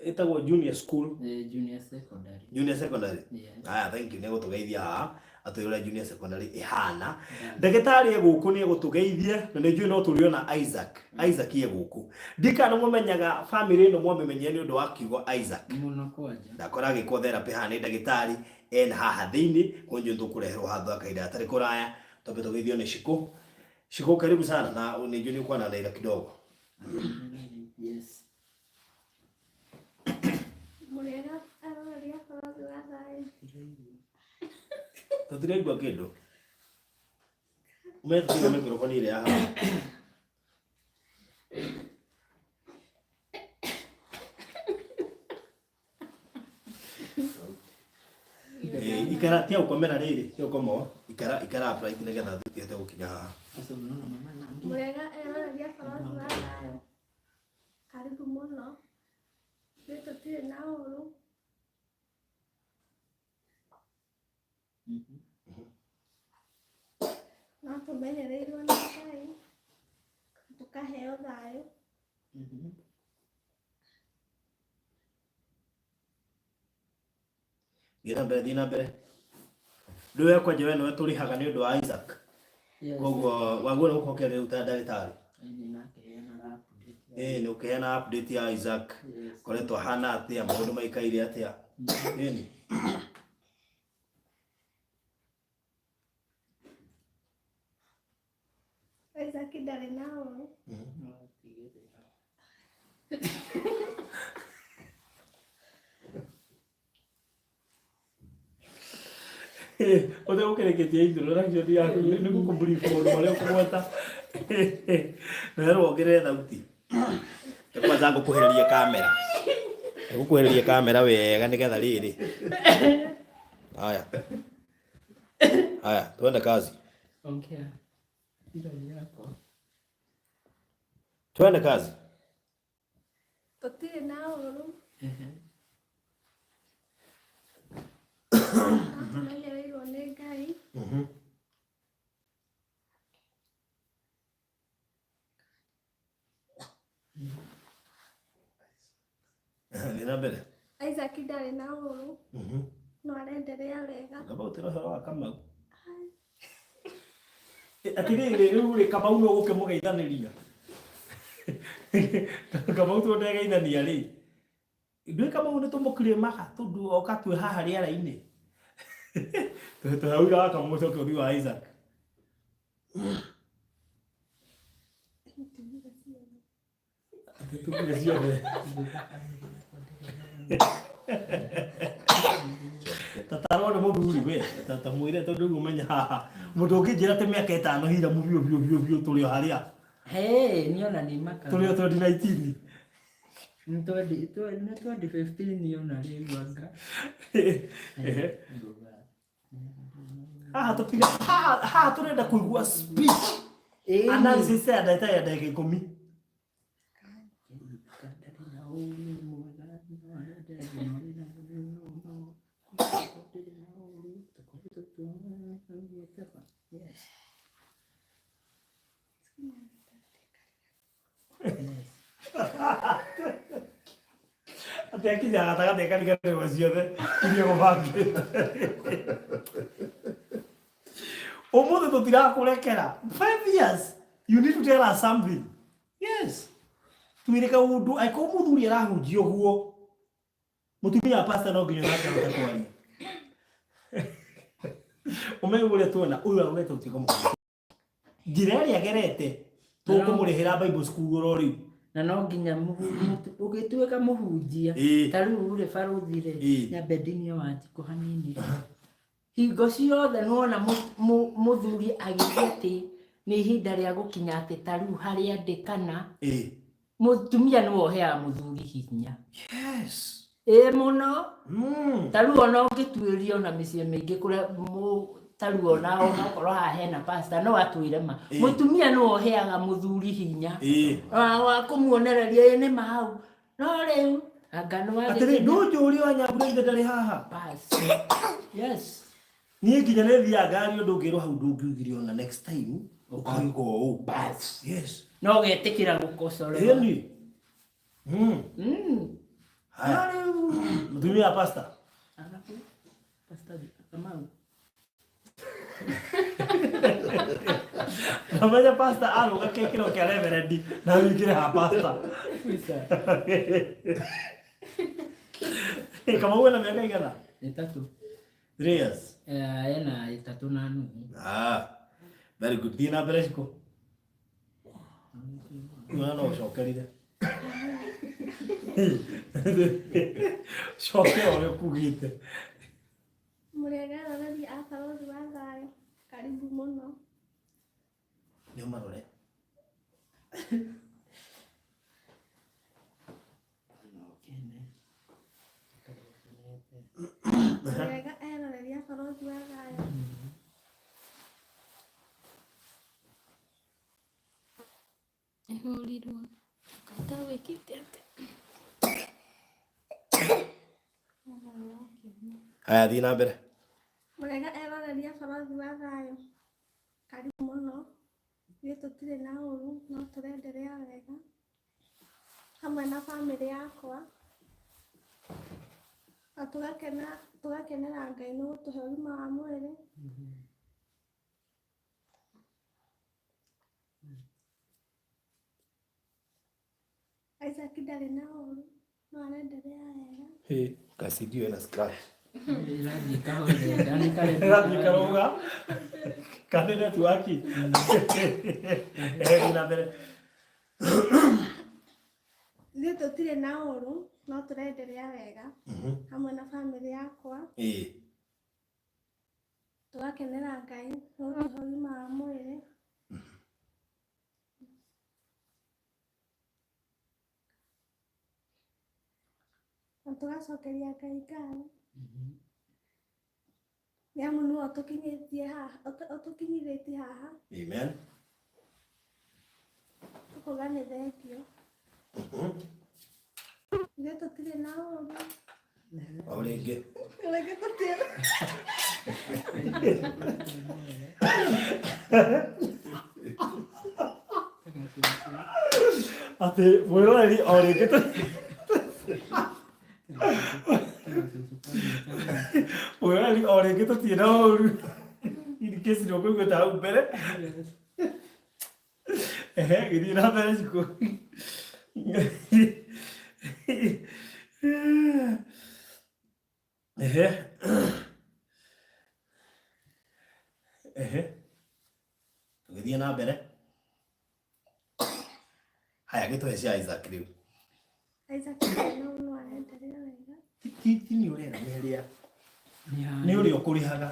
ĩtagwo junior school. Junior secondary. Junior secondary. Yes. Aya, thank you. Nĩ gũtũgeithia haha atwĩre ũrĩa junior secondary ĩhana. Ndagĩtarĩ e gũkũ nĩ egũtũgeithia, na nĩ njũĩ no tũrĩona Isaac. Isaac e gũkũ. Ndikana mũmenyaga family ĩno mwamĩmenyire nĩ ũndũ wa kiugo Isaac. Mũno kwanja. Ndakora agĩkwo therapy haha nĩ ndagĩtarĩ ena haha thĩinĩ, koguo njũĩ tũkũreherwo handũ ha kahinda gatarĩ kũraya. Twambe tũgeithio nĩ Cikũ. Cikũ, karibu sana, na nĩ njũĩ nĩ ũkwananĩra kidogo. Yes. Mũrĩega aroreri a bũrũri wa thayũ. Tũtiraigua kĩndũ. Umetũtiga microphone ĩrĩa ya haha. Ikara tia gũkomera rĩrĩ, tia gũkoma, ikara ikara upright nĩgetha tũtihote gũkinya haha. Sasa unaona mama naambia. Mũrĩega aroreri a bũrũri wa thayũ. Karibu mũno. Ithuĩ tũtirĩ na ũru. No tũmenyereirwo nĩ Ngai, tũkaheo thayũ. Thiĩ na mbere, thiĩ na mbere. Rĩu we kwanja we nĩwe tũrĩhaga nĩ ũndũ wa Isaac. Yes. Koguo wagwo nĩ gũkorwo ũkĩaria rĩu ta ndagĩtarĩ. Ĩni nakeana update. Nĩ ũkĩheana update ya Isaac. Yes. Koretwo ahana atĩa, maũndũ maikaire atĩa. Ĩni. Isaac ndarĩ na ũru. No tigĩrĩra. Ũtegũkĩrĩkĩtie introduction yaku nĩ gũkũ-brief maũndũ marĩa ũkũgweta. Na werwo wongerere thauti. Reke kwanza ngũkuhĩrĩrie kamera. Ngũkuhĩrĩrie kamera wega nĩgetha rĩrĩ. Haya. Haya, twende kazi. Ongea. Ilo ni yako. Twende kazi. Tũtirĩ na ũru. No tũmenyereirwo nĩ Ngai. Thiĩ na mbere. Isaac ndarĩ na ũru. No arenderea wega. Kaba ũtĩra ũhoro wa Kamau. Atĩrĩrĩ, rĩu rĩ Kamau no gũkĩmũgeithanĩria. Kamau to ndegeithania rĩ. Ndũĩ Kamau nĩ tũmũkirĩmaga tondũ oka twĩ haha rĩera-inĩ. Tũhauga wa Kamau ũcoke ũthiĩ wa Isaac. Tũkire ciothe. Tatarwo nĩ mũthuri we, ta mwĩre tondũ rĩu ũmenya haha. Mũndũ ũngĩnjĩra atĩ mĩaka ĩtano hira mũbiũ biũ biũ biũ tũrĩ o harĩa. Hey, niĩ ona nĩ makaga. Tũrĩ o 2019. Nĩ 2015 ona rĩu anga. Haha tũtiga haha tũrenda kũigua speech. Analysis ya ndagĩka ya ndagĩka ikũmi. Atĩ akinya gatagatĩ akariganĩrwo ciothe iria gũbangĩte. Ũmũthĩ tũtirakũrekera. 5 years you need to tell us something. Yes, twĩre kaũndũ. Angĩkorwo mũthuri arahunjia ũguo, mũtumia wa pastor no nginya onake ahote kwaria. Ũmenye ũrĩa tuona ũyũ arorete gũtuĩka mũhunjia, njĩra ĩrĩa agerete, tũkũmũrĩhĩra Bible school oro rĩu. Na no nginya ũgĩtuĩka mũhunjia, ta rĩu rĩ, barũthi rĩ, nyambe ndinie Wanjikũ hanini rĩ, hingo ciothe nĩwona mũthuri agĩthiĩ atĩ nĩ ihinda rĩa gũkinya atĩ ta rĩu harĩa ndĩ kana mũtumia nĩwe ũheaga mũthuri hinya. Ĩ mũno. Ta rĩu ona ũngĩtuĩria ona mĩciĩ mĩingĩ kũrĩa ta rĩu ona onakorwo haha hena pastor no atwĩre ma, mũtumia nĩwe ũheaga mũthuri hinya wa kũmuonereria ĩ nĩ ma hau, no rĩu anga nĩ Atĩrĩ, ndũnjũrie wa Nyambura ithe ndarĩ haha. Bas. Yes. Niĩ nginya nĩ thiaga ngari ũndũ ũngĩrwo hau ndũngiugire ona next time ũkauga ũũ. Bas. Yes. No ũgetĩkĩra gũkocorewo. Ĩni. Haya. No rĩu Mũtumia wa pastor. Arabu, Pastor Kamau. Namenya pastor arũga kĩkĩro kĩa reverend na wĩingĩre ha pastor. Kamau ena mĩaka igana? 3. 3 years. Eh, ena 3.5. Ah, very good. Thiĩ na mbere, Cikũ. Mwana no ũcokerire. Cokera ũrĩa ũkugĩte. Mũrĩega aroreri a Barũthi wa Thayũ, karibu mũno. Nĩ ũmarore. Mũrĩega eroreri a Barũthi wa Thayũ. Ĩhũrirwo ngata wĩkĩte atĩa? Haya, thiĩ na mbere. Mũrĩega eroreri a Barũthi wa Thayũ, karibu mũno. Ithuĩ tũtirĩ na ũru, no tũrenderea wega hamwe na bamĩrĩ yakwa na tũgakena, tũgakenera Ngai nĩ gũtũhe ũgima wa mwĩrĩ. Isaac ndarĩ na ũru, no arenderea wega. Hey, kasidio ena scratch. Ĩrathiĩ kahora, nĩ karenda. Ĩrathiĩ karũga. Kana network. Eh, thiĩ na mbere. Ithuĩ tũtirĩ na ũru, no tũrenderea wega hamwe na bamĩrĩ yakwa, tũgakenera Ngai nĩ gũtũhe ũgima wa mwĩrĩ. Na tũgacokeria Ngai ngatho nĩ amu nĩwe ũtũkinyĩtie haha, ũtũkinyithĩtie haha. Amen. Tũkauga nĩ thengiũ. Ithuĩ tũtirĩ na ũru. O rĩngĩ. Rĩngĩ tũtirĩ. Atĩ mwĩroreri o rĩngĩ mwĩroreri o rĩngĩ tũtirĩ na ũru. In case ndũkũiguĩte hau mbere. Ehe, gĩthiĩ na mbere, Cikũ. Ehe. Ehe. Tũgĩthiĩ na mbere. Haya gĩtũhe cia Isaac rĩu. Isaac ndarĩ na ũru no arenderea wega. Ti nĩ ũrera nĩ arĩa nĩ ũrĩa ũkũrĩhaga.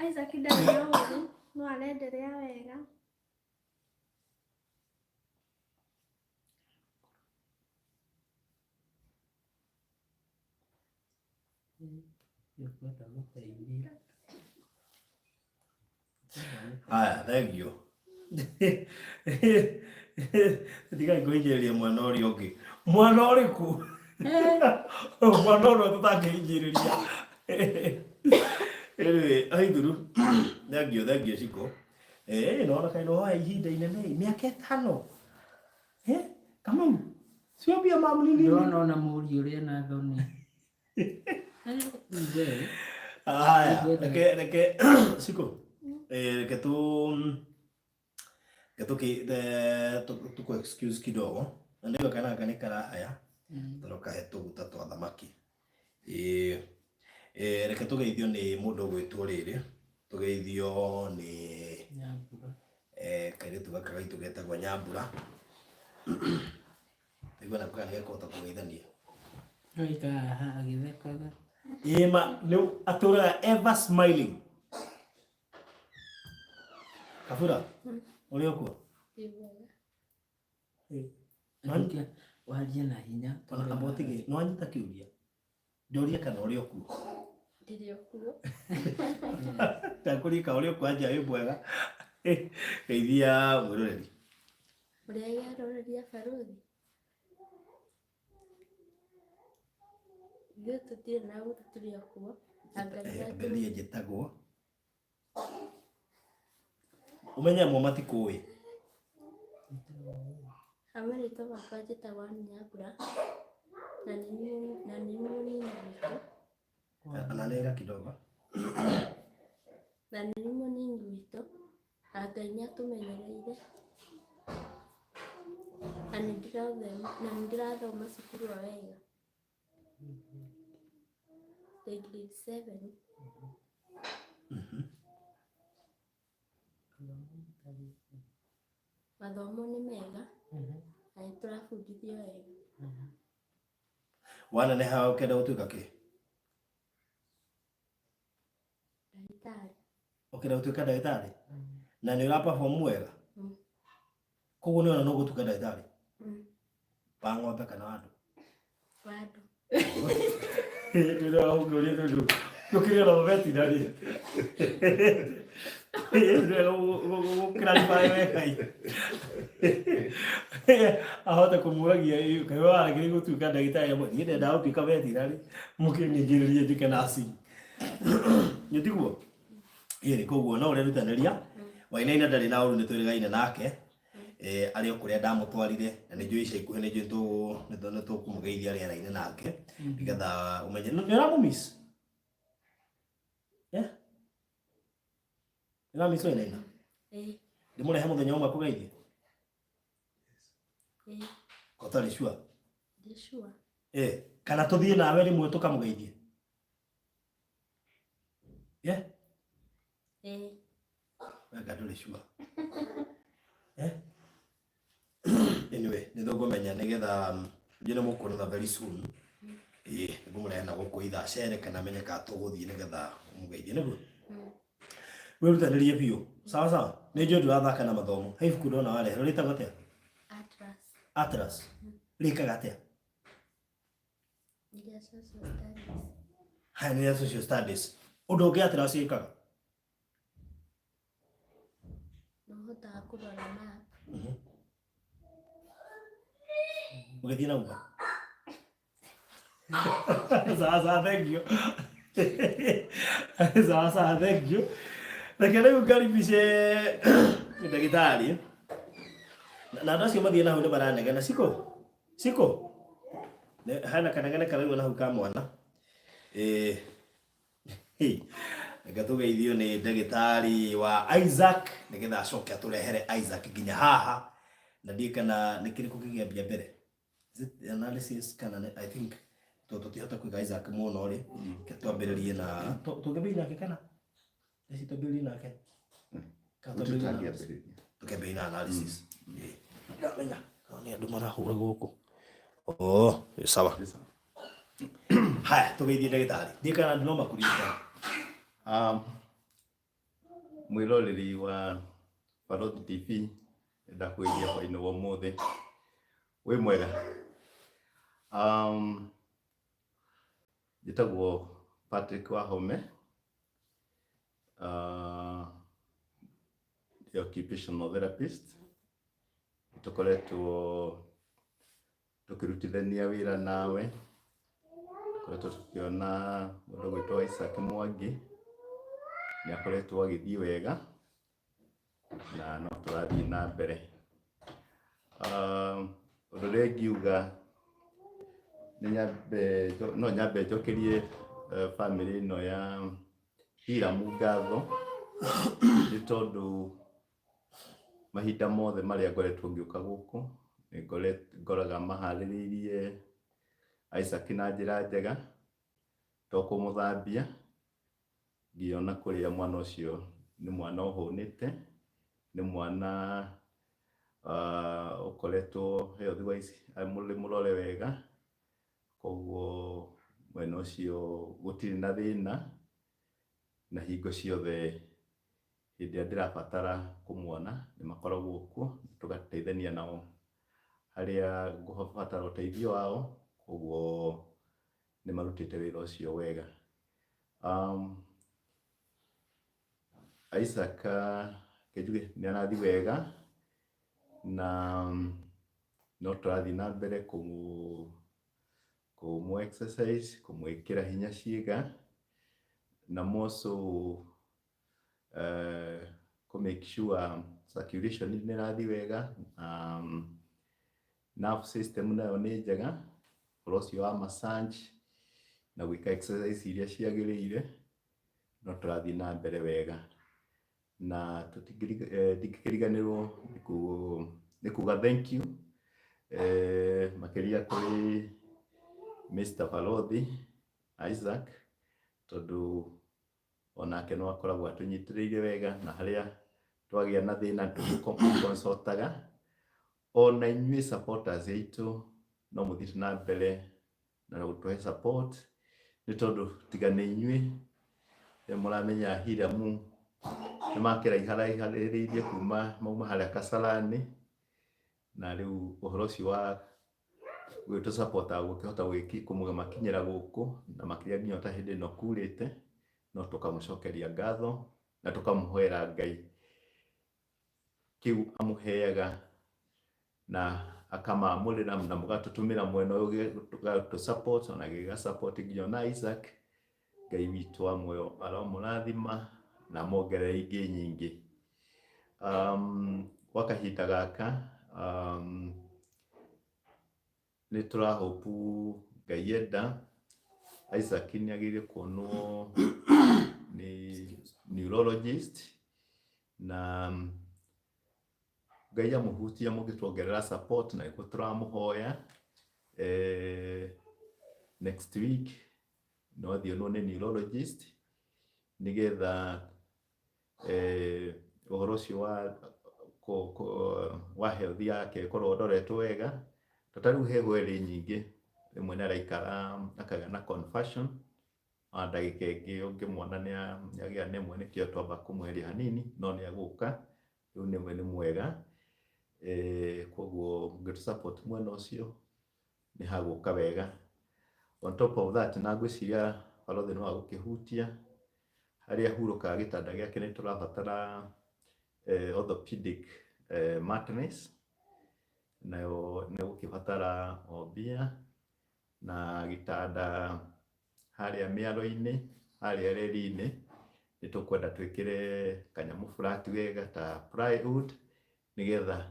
Isaac ndarĩ na ũru no arenderea wega. Haya, thank you. Tigai kũhinyĩrĩria mwana ũrĩa ũngĩ. Mwana ũrĩkũ? Mwana ũrĩa tũtangĩhinyĩrĩria. Anyway, aithuru. Thank you, thank you Shiko. Eh, naona kaĩ no ihinda inene, mĩaka 5. Eh, Kamau. Sio mbia mamu ni nini? Ndĩrona ona mũriũ ũrĩa na thoni. We. Haya, reke reke Shiko. Eh, reke tu reke tuki tuku excuse kidogo. Na ndio kana gaka nĩ karahaya. Tondũ kahe tũguta twa thamaki. Ĩĩ. Reke tũgeithio nĩ mũndũ ũgwĩtwo rĩrĩ. Tũgeithio nĩ Nyambura. Kairĩtu gaka gaitũ getagwo Nyambura. Ndaigua nako kana nĩgekũhota kũgeithania. Aikaraga haha agĩthekaga. Ĩĩ ma nĩ atũraga ever smiling. Kabura, ũrĩ o kuo? Andũ warie na hinya. Ona amba ũtige, nĩ wanyita kĩũria? Ndĩũrie kana ũrĩ o kuo? Ndĩrĩ o kuo. Ndakũria kana ũrĩ o kuo anja wĩ mwega. Geithia mwĩroreri. Ũrĩa aroreri a barũthi. Ithuĩ tũtirĩ na ũru tũrĩ o kuo. Na Ngai Ambĩrĩrie njĩtagwo. Ũmenye amwe matikũĩ. Ha marĩtwa makwa njĩtagwo Ann Nyambura na nĩ mũnini witũ. Ananĩrĩra kidogo. Na nĩ mũnini witũ na Ngai nĩ atũmenyereire na nĩ ndĩrathoma cukuru o wega. Ndĩ grade 7. Mathomo nĩ mega na nĩ tũrabundithio wega. Waneneha ũkĩenda gũtuĩka kĩ? Ndagĩtarĩ. Ũkĩenda gũtuĩka ndagĩtarĩ? Na nĩ ũra perform wega? Koguo nĩ ũrona no gũtuĩka ndagĩtarĩ? Wa ng'ombe kana wa andũ? Wa andũ. Ndĩrona ũngĩũria tondũ tũkĩrĩ ona veterinary. Ndĩrona gũkĩrarify wega. Ahote kũmũragia kaĩ waragĩrĩire gũtuĩka ndagĩtarĩ amwe. Niĩ ndendaga gũtuĩka veterinary mũkĩningĩrĩrie njĩke nursing. Nĩ tiguo? Ĩĩ koguo no ũrerutanĩria. Wainaina ndarĩ na ũru nĩ twĩrĩgaine nake. Arĩ o kũrĩa ndamũtwarire na nĩ njũĩ ica ikuhĩ nĩ njũĩ nĩ tũkũmũgeithia rĩera-inĩ nake nĩgetha ũmenye nĩ ũramũmiss? Yeah? Nĩ ũramiss Wainaina? Ndĩmũrehe mũthenya ũmwe akũgeithie? Ũtarĩ sure? Ndĩ sure. Kana tũthiĩ nawe rĩmwe tũkamũgeithie? Yeah? Wega ndũrĩ sure. Anyway, nĩ tũkũmenya nĩgetha njũ nĩ mũkuonana very soon. Ĩĩ, nĩngũmũrehe na gũkũ either acere kana menye kana tũgũthiĩ nĩgetha ũmũgeithie nĩguo. Wĩrutanĩrie biũ. Sawa sawa. Nĩ njũĩ ndũrathaka na mathomo. He ibuku ndona wareherwo rĩtagwo atĩa? Atlas. Atlas. Rĩkaga atĩa? Nĩ rĩa social studies. Haya nĩ rĩa social studies. Ũndũ ũngĩ Atlas ĩkaga? Nĩ ũhotaga kũrora map. Ũgĩthiĩ na uga? Sawa sawa, thank you. Sawa sawa, thank you. Reke rĩu ngaribice ndagĩtarĩ. Na andũ acio mathiĩ na hau nĩ maranegena. Ciko? Ciko? Hena kanegene karaigua na hau ka mwana. Reke tũgeithio nĩ ndagĩtarĩ wa Isaac nĩgetha acoke atũrehere Isaac nginya haha. Na ndiũĩ kana nĩ kĩrĩkũ kĩngĩambia mbere. Is it analysis kana nĩ, I think tũtihota kũiga Isaac mũno rĩ. Reke twambĩrĩrie na tũngĩambĩrĩria nake kana? Eci twambĩrĩrie nake. Kana twambĩrĩrie na Tũtangĩambĩrĩria. Tũkĩambĩrĩria na analysis. Ndiramenya no nĩ andũ marahũra gũkũ. Oh, sawa. Haya, tũgeithie ndagĩtarĩ. Ndiĩ kana andũ no makũririkane. Mwĩroreri wa Barothi TV, ndakwĩria hwainĩ wa ũmũthĩ wĩ mwega. Njĩtagwo Patrick Wahome, the occupational therapist. Tũkoretwo tũkĩrutithania wĩra nawe, tũkoretwo tũkĩona mũndũ ũgwĩtwo Isaac Mwangi nĩ akoretwo agĩthiĩ wega na no tũrathiĩ na mbere. Ũndũ ũrĩa ingiuga nĩ nyambe no nyambe njokerie bamĩrĩ ĩno ya Hiramu ngatho, nĩ tondũ mahinda mothe marĩa ngoretwo ngĩũka gũkũ nĩ ngoraga maharĩrĩirie Isaac na njĩra njega, to kũmũthambia, ngĩona kũrĩa mwana ũcio nĩ mwana ũhũnĩte, nĩ mwana ũkoretwo health wise arĩ mũrore wega, koguo mwena ũcio gũtirĩ na thĩna, na hingo ciothe hĩndĩ ĩrĩa ndĩrabatara kũmuona nĩ makoragwo kuo, tũgateithania nao harĩa ngũbatara ũteithio wao, koguo nĩ marutĩte wĩra ũcio wega. Isaac reke njuge nĩ arathiĩ wega na no tũrathiĩ na mbere kũmũ exercise, kũmwĩkĩra hinya ciĩga, na more so kũ make sure circulation nĩ ĩrathiĩ wega, nerve system nayo nĩ njega, ũhoro ũcio wa massage na gwĩka exercise iria ciagĩrĩire, no tũrathiĩ na mbere wega. Na ndingĩkĩriganĩrwo nĩ kuga thank you makĩria kũrĩ Mr. Balothi Isaac, tondũ onake no akoragwo atũnyitĩrĩire wega, na harĩa twagĩa na thĩna tũmũ-consultaga. Ona inyuĩ supporters aitũ no mũthiĩte na mbere na gũtũhe support, nĩ tondũ tiga nĩ inyuĩ nĩ mũramenya Hiramu nĩ makĩraiharaiharĩrĩirie kuma mauma harĩa Kasarani, na rĩu ũhoro ũcio wa gwĩtũ support gũkĩhota kũmakinyĩra gũkũ, na makĩria nginya ta hĩndĩ ĩno kurĩte, no tũkamũcokeria ngatho na tũkamũhoera Ngai kĩu amũheaga na akamamũrĩra na mũgatũtũmĩra mwena ũyũ gũtũ support ona gĩga support nginya ona Isaac. Ngai witũ wa muoyo aromũrathima na amuongerere ingĩ nyingĩ. Gwa kahinda gaka nĩ tũrahopu Ngai enda Isaac nĩ agĩrĩire kuonwo nĩ neurologist, na Ngai amũhutia mũngĩtuongerera support, na nĩguo tũramũhoya. Next week no athiĩ onwo nĩ neurologist, nĩgetha ũhoro ũcio wa health yake ĩkorwo ũroretwo wega. To ta rĩu heho ĩrĩ nyingĩ, rĩmwe nĩ araikara akagĩa na conversion, ona ndagĩka ĩngĩ ũngĩmuona nĩ agĩa na ĩmwe, nĩkĩo twamba kũmweheria hanini, no nĩ egũka rĩu nĩwe nĩ mwega. Koguo mũngĩtũ support mwena ũcio nĩ hagũka wega. On top of that, na ngwĩciria Balothi no agũkĩhutia harĩa ahurũkaga gĩtanda gĩake, nĩ tũrabatara orthopedic mattress, nayo nĩ gũkĩbatara o mbia, na gĩtanda harĩa mĩaro-inĩ, harĩa reri-inĩ nĩ tũkwenda twĩkĩre kanyamũ flat wega ta plywood, nĩgetha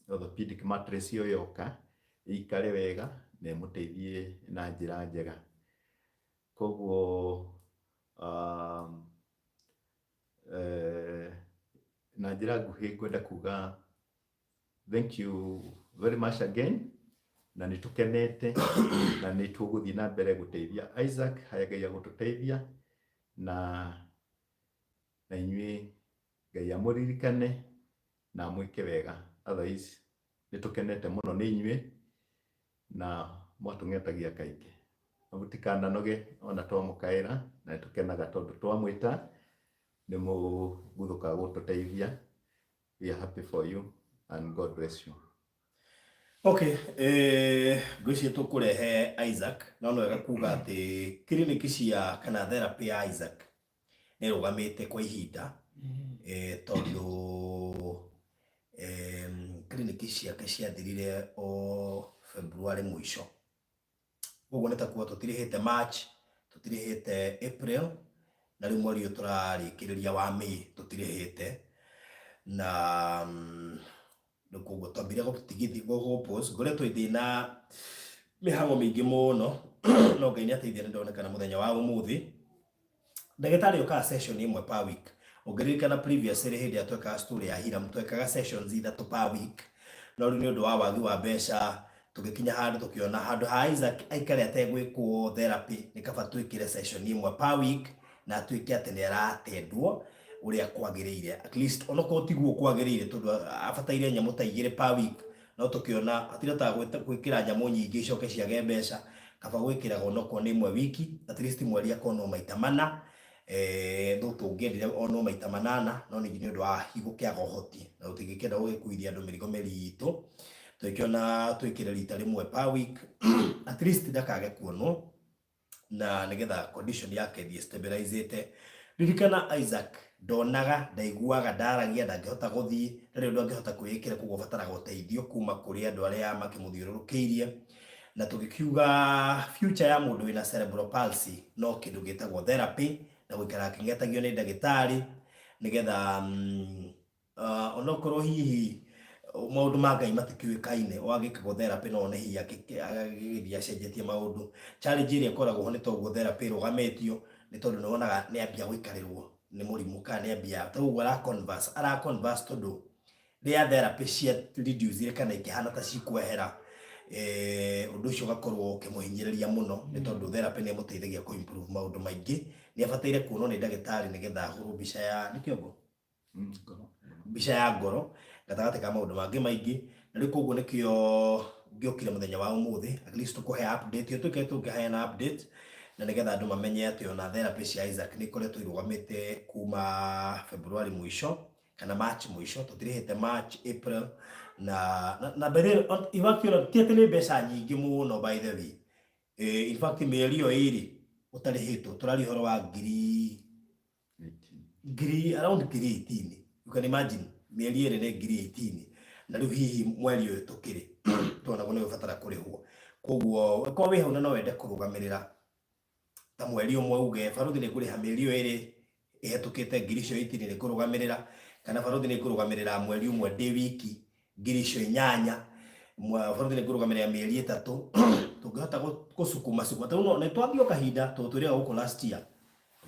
orthopedic mattress ĩyo yoka ĩikare wega na ĩmũteithie na njĩra njega. Koguo na njĩra nguhĩ ngwenda kuga thank you very much again, na nĩ tũkenete na nĩ tũgũthiĩ na mbere gũteithia Isaac harĩa Ngai agũtũteithia, na inyuĩ Ngai amũririkane na amwĩke wega. Otherwise nĩ tũkenete mũno nĩ inyuĩ na mwatũng'etagia kaingĩ. Na mũtikananoge ona twamũkaĩra, na nĩ tũkenaga tondũ twamwĩta nĩ mũguthũkaga gũtũteithia. We are happy for you and God bless you. Okay, ngwĩciria tũkũrehe Isaac no nĩ wega kuga atĩ kiriniki cia kana therapy ya Isaac nĩ ĩrũgamĩte kwa ihinda tondũ kiriniki ciake ciathirire o February mũico. Koguo nĩ ta kuga tũtirĩhĩte March, tũtirĩhĩte April, na rĩu mweri ũyũ tũrarĩkĩrĩria wa May tũtirĩhĩte na rĩu koguo twambire gũtigithia gũ pause. Ngoretwo ndĩna mĩhang'o mĩingĩ mũno no Ngai nĩ ateithia nĩ ndonekana mũthenya wa ũmũthĩ. Ndagĩtarĩ okaga session ĩmwe per week. Ũngĩririkana previously hĩndĩ ĩrĩa twekaga story ya Hiram twekaga sessions ithatũ per week, no rĩu nĩ ũndũ wa wagi wa mbeca tũgĩkinya handũ tũkĩona handũ ha Isaac aikare ategwĩkwo therapy nĩ kaba twĩkĩre session ĩmwe per week na atuĩke atĩ nĩ aratendwo ũrĩa kwagĩrĩire, at least onokorwo tiguo kwagĩrĩire tondũ abataire nyamũ ta igĩrĩ per week, no tũkĩona hatiretaga gwĩkĩra nyamũ nyingĩ icoke ciage mbeca, kaba gwĩkĩraga onokorwo nĩ ĩmwe wiki, at least mweri akonwo maita mana. No tũngĩendire onwo maita manana, no ningĩ nĩ ũndũ wa gũkĩaga ũhoti na tũtingĩkĩenda gũgĩkuithia andũ mĩrigo mĩritũ, tũgĩkĩona twĩkĩre rita rĩmwe per week at least ndakage kuonwo na nĩgetha condition yake ĩthiĩ stabilizĩte. Ririkana Isaac ndonaga, ndaiguaga, ndaragia, ndangĩhota gũthiĩ, ndarĩ ũndũ angĩhota kwĩĩkĩra, koguo abataraga ũteithio kuma kũrĩ andũ arĩa makĩmũthiũrũrũkĩirie. Na tũgĩkiuga future ya mũndũ wĩna cerebral palsy no kĩndũ gĩtagwo therapy na gũikara akĩng'etagio nĩ ndagĩtarĩ nĩgetha onokorwo hihi maũndũ ma Ngai matikĩũĩkaine, wagĩkagwo therapy no one hihi agĩgĩthiĩ acenjetie maũndũ. Challenge ĩrĩa ĩkoragwo ho nĩ toguo therapy ĩrũgamĩtio nĩ tondũ nĩ wonaga nĩ ambia gũikarĩrwo nĩ mũrimũ kana nĩ ambia ta ũguo ara converse, ara converse tondũ rĩrĩa therapy cia reduce kana ikĩhana ta cikwehera, ũndũ ũcio ũgakorwo ũkĩmũhinyĩrĩria mũno nĩ tondũ therapy nĩ ĩmũteithagia kũ improve maũndũ maingĩ. Nĩ abataire kuonwo nĩ ndagĩtarĩ nĩgetha ahũrwo mbica ya nĩ kĩongo, mbica ya ngoro gatagatĩ ka maũndũ mangĩ maingĩ. Na rĩu koguo nĩkĩo ngĩũkire mũthenya wa ũmũthĩ at least tũkũhe update ĩyo, tũikare tũngĩheana update na nĩgetha andũ mamenye atĩ ona therapy cia Isaac nĩ ikoretwo irũgamĩte kuma February mũico kana March mũico, tũtirĩhĩte March, April na mbere in fact ona ti atĩ nĩ mbeca nyingĩ mũno by the way. In fact mĩeri ĩyo ĩrĩ ũtarĩhĩtwo tũraria ũhoro wa ngiri ngiri around ngiri 18. You can imagine mĩeri ĩrĩ nĩ ngiri 18, na rĩu hihi mweri ũyũ tũkĩrĩ tuonagwo nĩ ũbatara kũrĩhwo. Koguo korwo wĩ hau na no wende kũrũgamĩrĩra ta mweri ũmwe uge baruthi nĩ ngũrĩha mĩeri ĩyo ĩrĩ ĩhetũkĩte ngiri icio 18 nĩ ngũrũgamĩrĩra, kana baruthi nĩ ngũrũgamĩrĩra mweri ũmwe ndĩ wiki ngiri icio inyanya, baruthi nĩ ngũrũgamĩrĩra mĩeri ĩtatũ, tũngĩhota gũcukuma cukuma tondũ nĩ twathiĩ o kahinda tondũ twĩrĩga gũkũ last year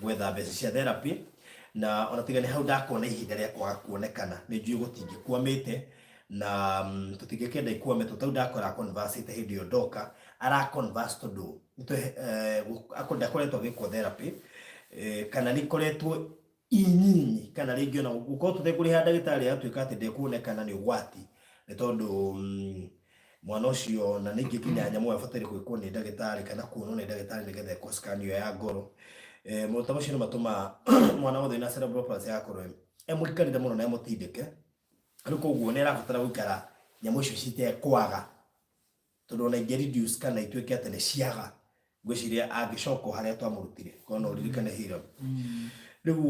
gwetha mbeca cia therapy, na ona tiga nĩ hau ndakona ihinda rĩa kwaga kuonekana nĩ njũĩ gũtingĩkwamĩte na tũtingĩkĩenda ikwame tondũ tau ndakora converse hĩndĩ ĩyo ndoka ara converse tondũ ndakoretwo agĩkwo therapy kana nĩ ikoretwo inyinyi kana rĩngĩ ona gũkorwo tũtekũrĩha ndagĩtarĩ atuĩka atĩ ndekuonekana nĩ ũgwati nĩ tondũ mwana ũcio na ningĩ nginya nyamũ ĩyo abataire gwĩkwo nĩ ndagĩtarĩ kana kuonwo nĩ ndagĩtarĩ nĩgetha ekwo scan ĩyo ya ngoro. Maũndũ ta macio nĩ matũmaga mwana wothe wĩna cerebral palsy agakorwo emũikarĩre mũno na emũtindĩke. Rĩu koguo nĩ arabatara gũikara nyamũ icio citekwaga tondũ ona ingĩ reduce kana ituĩke atĩ nĩ ciaga, ngwĩciria angĩcoka o harĩa twamũrutire korwo no ũririkane Hiram. Rĩu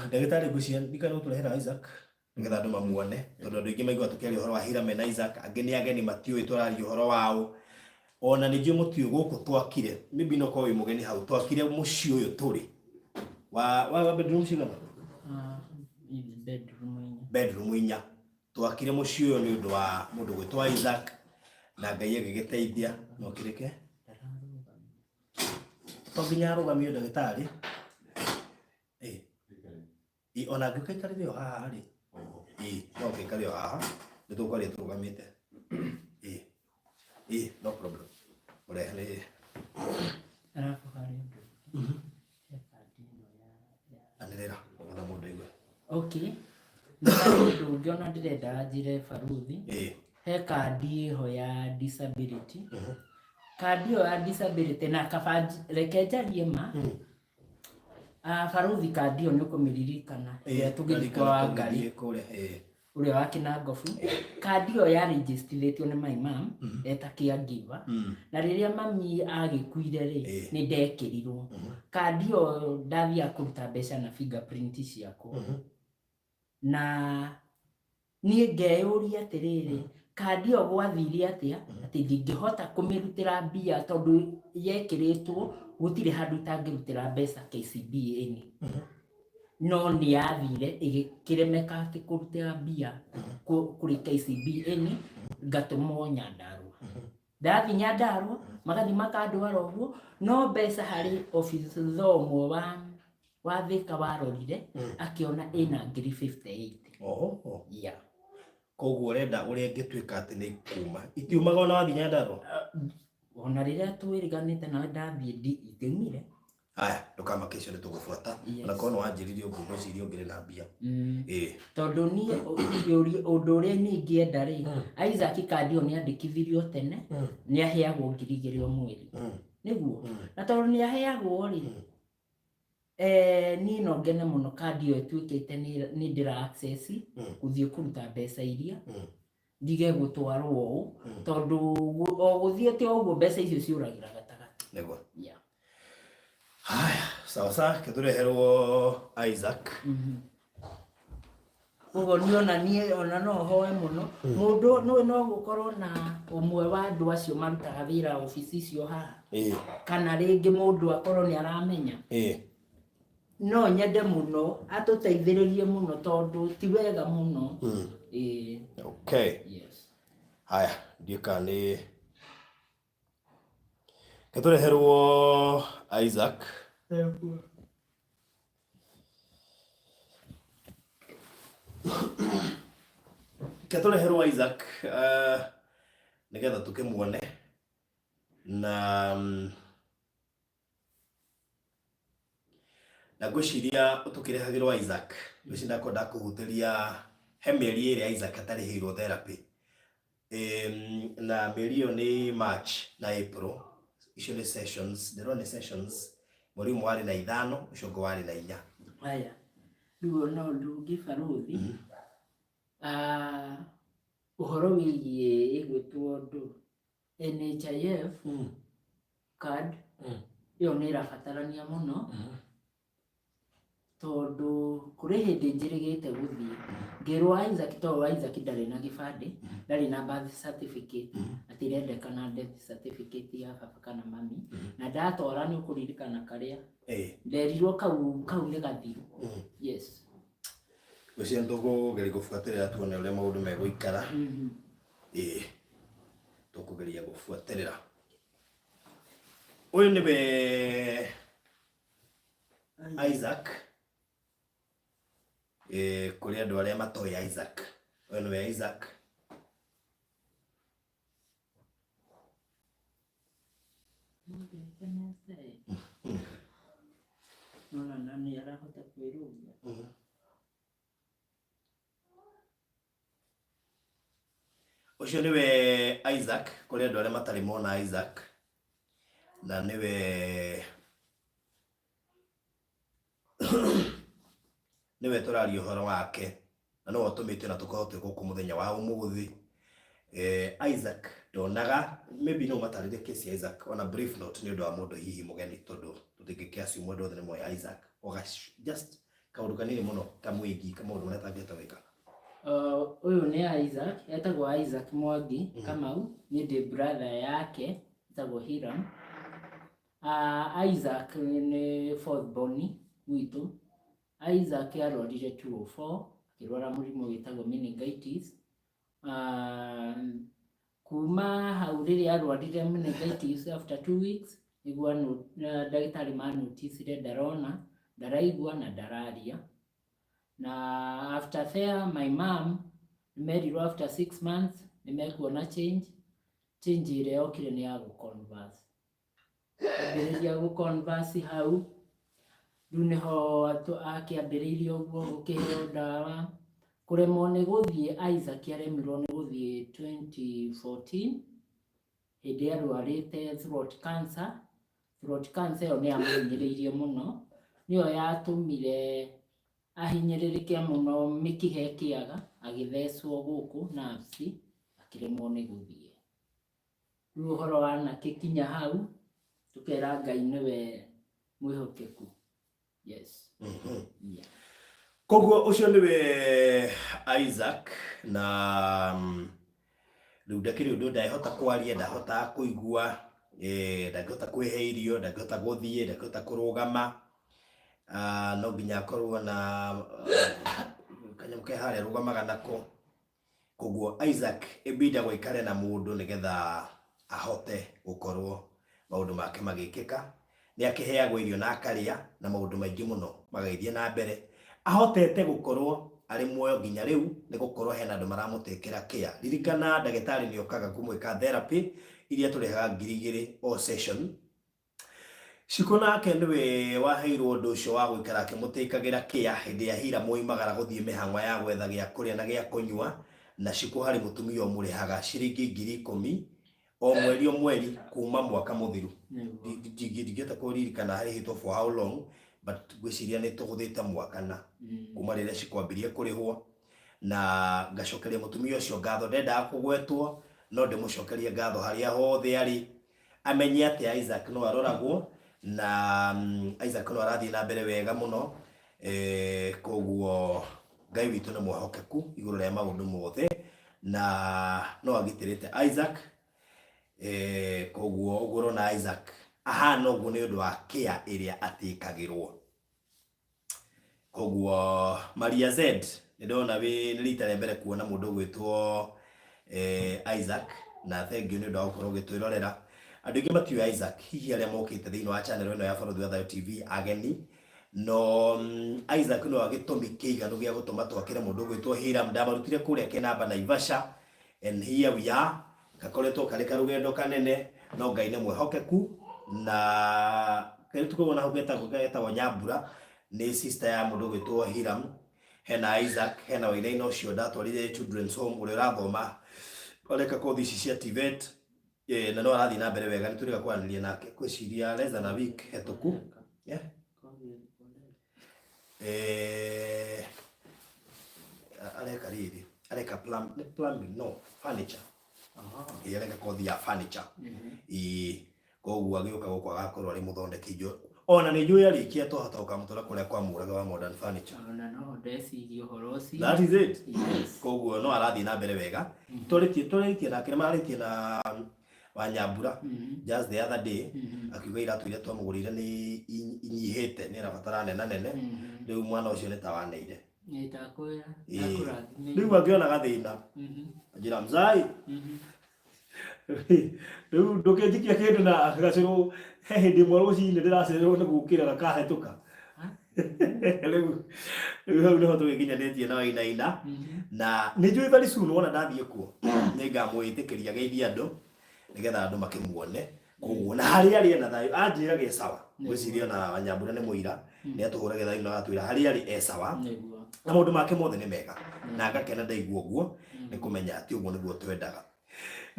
ndagĩtarĩ ngwĩciria ndikana gũtũrehera Isaac nĩgetha andũ mamuone tondũ andũ aingĩ maiguaga tũkĩaria ũhoro wa Hiram na Isaac, angĩ nĩ ageni matiũĩ tũraria ũhoro wao. Ona nĩ njũĩ mũtiũĩ gũkũ twakire, maybe no korwo wĩ mũgeni hau, twakire mũciĩ ũyũ tũrĩ wa bedroom cigana? Bedroom inya. Bedroom inya. Twakire mũciĩ ũyũ nĩ ũndũ wa mũndũ gwĩtwo Isaac na Ngai agĩgĩteithia. No kĩrĩke to nginya arũgamio ndagĩtarĩ ona angĩũka aikarĩre o haha rĩ, no ũkĩikare o haha nĩ tũkwaria tũrũgamĩte. No problem. Mũrehe nĩ Arabu harĩ ũndũ ũngĩ. He kandi ĩno ya anĩrĩra nĩgetha mũndũ aigue. Okay. Nĩ harĩ ũndũ ũngĩ ona ndĩrenda njĩre baruthi, he kandi ĩho ya disability. Kandi ĩyo ya disability na kaba reke njarie ma. Baruthi, kandi ĩyo nĩ ũkũmĩririkana ĩrĩa tũgĩthiĩ kwa Wangari ũrĩa wa Kinangobu. Kandi ĩyo yarĩnjĩstithĩtio nĩ my mom eta caregiver, na rĩrĩa mami agĩkuire rĩ, nĩ ndekĩrirwo kandi ĩyo. Ndathiaga kũruta mbeca na fingerprint ciakwa, na niĩ ngeyũria atĩrĩrĩ, kandi ĩyo gwathire atĩa atĩ ndingĩhota kũmĩrutĩra mbia, tondũ yekĩrĩtwo gũtirĩ handũ itangĩrutĩra mbeca KCB ĩni, no nĩ yathire ĩgĩkĩremeka atĩ kũrutĩra mbia kũrĩ KCB ĩni, ngatũmwo Nyandarũa. Ndathiĩ Nyandarũa magathiĩ makandwara ũguo, no mbeca harĩ officer ũmwe wa Thika warorire akĩona ĩna ngiri 58. Oho. Yeah. Koguo ũrenda ũrĩa ĩngĩtuĩka atĩ nĩ kuma itiumaga ona wathiĩ Nyandarũa? Ona rĩrĩa twĩrĩganĩte nawe ndathiĩ itiumire. Aya, ndũkamake, icio nĩ tũgũbuata. Ona korwo nĩ wanjĩrire ũguo, ngwĩciria ũngĩrĩ na mbia. Tondũ niĩ ũndũ ũrĩa niĩ ingĩenda rĩ, Isaac kandi ĩyo nĩ andĩkithirio tene, nĩ aheagwo 2,000 o mweri, nĩguo, na tondũ nĩ aheagwo rĩ, niĩ no ngene mũno kandi ĩyo ĩtuĩkĩte nĩ ndĩra access gũthiĩ kũruta mbeca iria, ndige gũtwarwo ũũ, tondũ o gũthiĩte o ũguo mbeca icio ciũragĩra gatagatĩ. Nĩguo. Yeah. Haya, sawa sawa, kĩtũreherwo Isaac. Koguo niĩ ona niĩ ona no hoe mũno mũndũ no gũkorwo na ũmwe wa andũ acio marutaga wĩra obici icio haha, kana rĩngĩ mũndũ akorwo nĩ aramenya, no nyende mũno atũteithĩrĩrie mũno, tondũ ti wega mũno. Ĩĩ. Okay. Yes. Haya, ndiũ kana nĩ kĩtũreherwo Isaac. Kĩtũreherwo Isaac nĩgetha tũkĩmuone na ngwĩciria tũkĩrehagĩrwo Isaac, ngwĩciria ndakorwo ndakũhutĩria he mĩeri ĩrĩa Isaac atarĩhĩirwo therapy, na mĩeri ĩyo nĩ March na April. Icio nĩ sessions, ndĩrona nĩ sessions, mweri ũmwe warĩ na 5, ũcio ũngĩ warĩ na 4. Haya, rĩu ona ũndũ ũngĩ baruthi, ũhoro wĩgiĩ ĩgwĩtwo ũndũ NHIF card, ĩyo nĩ ĩrabatarania mũno, tondũ kũrĩ hĩndĩ njĩrĩgĩte gũthiĩ ngĩrwo Isaac, tondũ Isaac ndarĩ na gĩbandĩ, ndarĩ na birth certificate, atĩ ĩrendekana death certificate ya baba kana mami, na ndatwara, nĩ ũkũririkana karĩa nderirwo kau nĩ gathiru. Yes. Ngwĩciria nĩ tũkũgeria gũbuatĩrĩra tuone ũrĩa maũndũ megũikara. Ĩĩ, tũkũgeria gũbuatĩrĩra. Ũyũ nĩwe Isaac. Kũrĩ andũ arĩa matoĩ Isaac, ũyũ nĩwe Isaac. Mũndũ nona na nĩ arahota kwĩrũgia. Ũcio nĩwe Isaac, kũrĩ andũ arĩa matarĩ mona Isaac, na nĩwe tũraria ũhoro wake, na nĩwe ũtũmĩte na tũkorwo twĩ gũkũ mũthenya wa ũmũthĩ. Isaac ndonaga, maybe no matarĩrie case ya Isaac on a brief note nĩ ũndũ wa mũndũ hihi mũgeni, tondũ tũtingĩkĩ assume andũ othe nĩ moĩ Isaac. Oga just kaũndũ kanini mũno kamwĩgiĩ, kamaũndũ marĩa atangĩhota gwĩka. Ũyũ nĩ Isaac, etagwo Isaac Mwangi Kamau, niĩ ndĩ brother yake, etagwo Hiram. Isaac nĩ fourth born gwitũ. Isaac arwarire 204, akĩrwara mũrimũ wĩtagwo meningitis. Kuma hau rĩrĩa arwarire meningitis, after 2 weeks nĩguo ndagĩtarĩ manoticire ndarona, ndaraigua na ndararia. Na after there my mom nĩmerirwo after 6 months nĩmekuona change. Change ĩrĩa yokire nĩ ya gũ-converse, ambĩrĩria gũ-converse hau rĩu nĩho akĩambĩrĩirie ũguo gũkĩheo ndawa. Kũremwo nĩ gũthiĩ Isaac aremirwo nĩ gũthiĩ 2014 hĩndĩ arwarĩte throat cancer. Throat cancer ĩyo nĩ yamũhinyĩrĩirie mũno, nĩyo yatũmire ahinyĩrĩrĩke mũno mĩkiha ĩkĩaga, agĩthecwo gũkũ nerves akĩremwo nĩ gũthiĩ. Rĩu ũhoro wanakĩkinya hau tũkera Ngai nĩwe mwĩhokeku. Yes. Yeah. Koguo ũcio nĩwe Isaac na rĩu ndakĩrĩ ũndũ ndahota kwaria, ndahota kũigua, ndangĩhota kwĩhe irio, ndangĩhota gũthiĩ, ndangĩhota kũrũgama. No nginya akorwo na kanyamũ ke harĩa arũgamaga nako. Koguo Isaac ĩbindagwo aikare na mũndũ nĩgetha ahote gũkorwo maũndũ make magĩkĩka. Nĩ akĩheagwo irio na akarĩa na maũndũ maingĩ mũno magagĩthiĩ na mbere. Ahotete gũkorwo arĩ muoyo nginya rĩu nĩ gũkorwo hena andũ maramũtĩkĩra care. Ririkana ndagĩtarĩ nĩ okaga kũmwĩka therapy iria tũrĩhaga 2000 o session. Shiko nake nĩwe waheirwo ũndũ ũcio wa gũikara akĩmũtĩkagĩra kĩa hĩndĩ ya Hira moimagara gũthiĩ mĩhang'o ya gwetha gĩa kũrĩa na gĩa kũnyua, na Shiko harĩ mũtumia ũmũrĩhaga ciringi 10,000 o mweri o mweri kuma mwaka mũthiru. Ndingĩhota kũririkana harĩhĩtwo for how long, but ngwĩciria nĩ tũgũthĩte mwaka na kuma rĩrĩa Shiko ambirie kũrĩhwo, na ngacokeria mũtumia ũcio ngatho. Ndendaga kũgwetwo no ndĩmũcokerie ngatho harĩa hothe arĩ, amenye atĩ Isaac no aroragwo na Isaac no arathiĩ na mbere wega mũno. Koguo Ngai witũ nĩ mwĩhokeku igũrũ rĩa maũndũ mothe na no agitĩrĩte Isaac. Koguo ũguo ũrona Isaac ahana ũguo nĩ ũndũ wa care ĩrĩa atĩkagĩrwo. Koguo Maria Z nĩ ndona wĩ nĩ rita rĩa mbere kuona mũndũ ũgwĩtwo Isaac, na thengiũ nĩ ũndũ wa gũkorwo ũgĩtwĩrorera. Andũ aingĩ matiũĩ Isaac, hihi arĩa mokĩte thĩinĩ wa channel ĩno ya Barũthi wa Thayũ TV ageni, no Isaac no gĩtũmi kĩiganu gĩa gũtũma twakĩre mũndũ ũgwĩtwo Hiram. Ndamarutire kũrĩa Kĩnamba Naivasha, and here we are. Gakoretwo karĩ karũgendo kanene, no Ngai nĩ mwĩhokeku. Na kairĩtu kau ona hau getagwo Nyambura, nĩ sister ya mũndũ ũgwĩtwo Hiram. Hena Isaac, hena Wainaina ũcio ndatwarire Children's Home ũrĩa ũrathoma areka kothi ici cia TVET, na no arathiĩ na mbere wega. Nĩ tũrĩga kwaranĩria nake ngwĩciria less than a week hetũku. Yeah. Areka rĩrĩ, areka plumbing, no furniture. Areka kothi ya furniture. Ĩĩ, koguo agĩũka gũkũ agakorwo arĩ mũthondeki ona nĩ njũĩ arĩkia twahota gũkamũtwara kũrĩa kwa Mũraga wa Modern Furniture. Ona no ndeciria ũhoro ũcio. That is it. Yes. Koguo no arathiĩ na mbere wega. Twarĩtie nake, nĩ mararĩtie na Wanyambura just the other day, akiuga iratũ iria twamũgũrĩire nĩ inyihĩte, nĩ arabatara nena nene. Rĩu mwana ũcio nĩ ta waneire. Nĩ ndakwĩra. Ĩĩ. Ndakũrathime. Rĩu angĩona gathĩna anjĩra mzai, rĩu ndũkĩnjikia kĩndũ na gacũrũ. He hĩndĩ ĩmwe rũcinĩ ndĩracererwo nĩ gũkĩra gakahĩtũka. Rĩu hau nĩho tũgĩkinyanĩtie na Wainaina, na nĩ njũĩ very soon wona ndathiĩ kuo nĩ ngamwĩtĩkĩria geithie andũ nĩgetha andũ makĩmuone. Koguo na harĩa arĩ ena thayũ, anjĩraga e sawa. Ngwĩciria ona Wanyambura nĩ mũira, nĩ atũhũragĩra thayũ na agatwĩra harĩa arĩ e sawa na maũndũ make mothe nĩ mega, na ngakena ndaigua ũguo nĩ kũmenya atĩ ũguo nĩguo twendaga.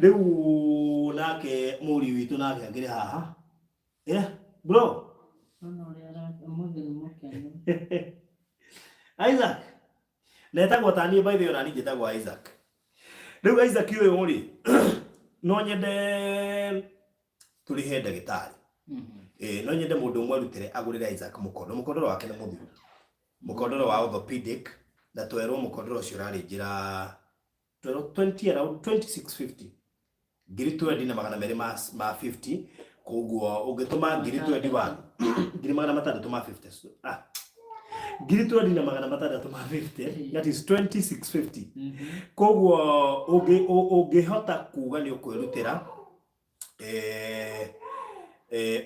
Rĩu nake mũriũ witũ nake akĩrĩ haha. Yeah, bro. Ona ũrĩa ũmũthĩ nĩ mũkenu. Isaac. Na etagwo ta niĩ, by the way, ona niĩ njĩtagwo Isaac. Rĩu Isaac ũyũ rĩ, no nyende tũrĩhe ndagĩtarĩ. No nyende mũndũ ũmwe arutĩre agũrĩre Isaac mũkondo. Mũkondoro wake nĩ mũthiru. Mũkondoro wa orthopedic, na twerwo mũkondoro ũcio ũrarĩ njĩra twerwo 20 around 2650, 202 ma 50. Koguo ũngĩtũma ngiri 21, 600 ma 50, so, 20650 ma 50, that is 2650. Koguo ũngĩhota kuga nĩ ũkwĩrutĩra,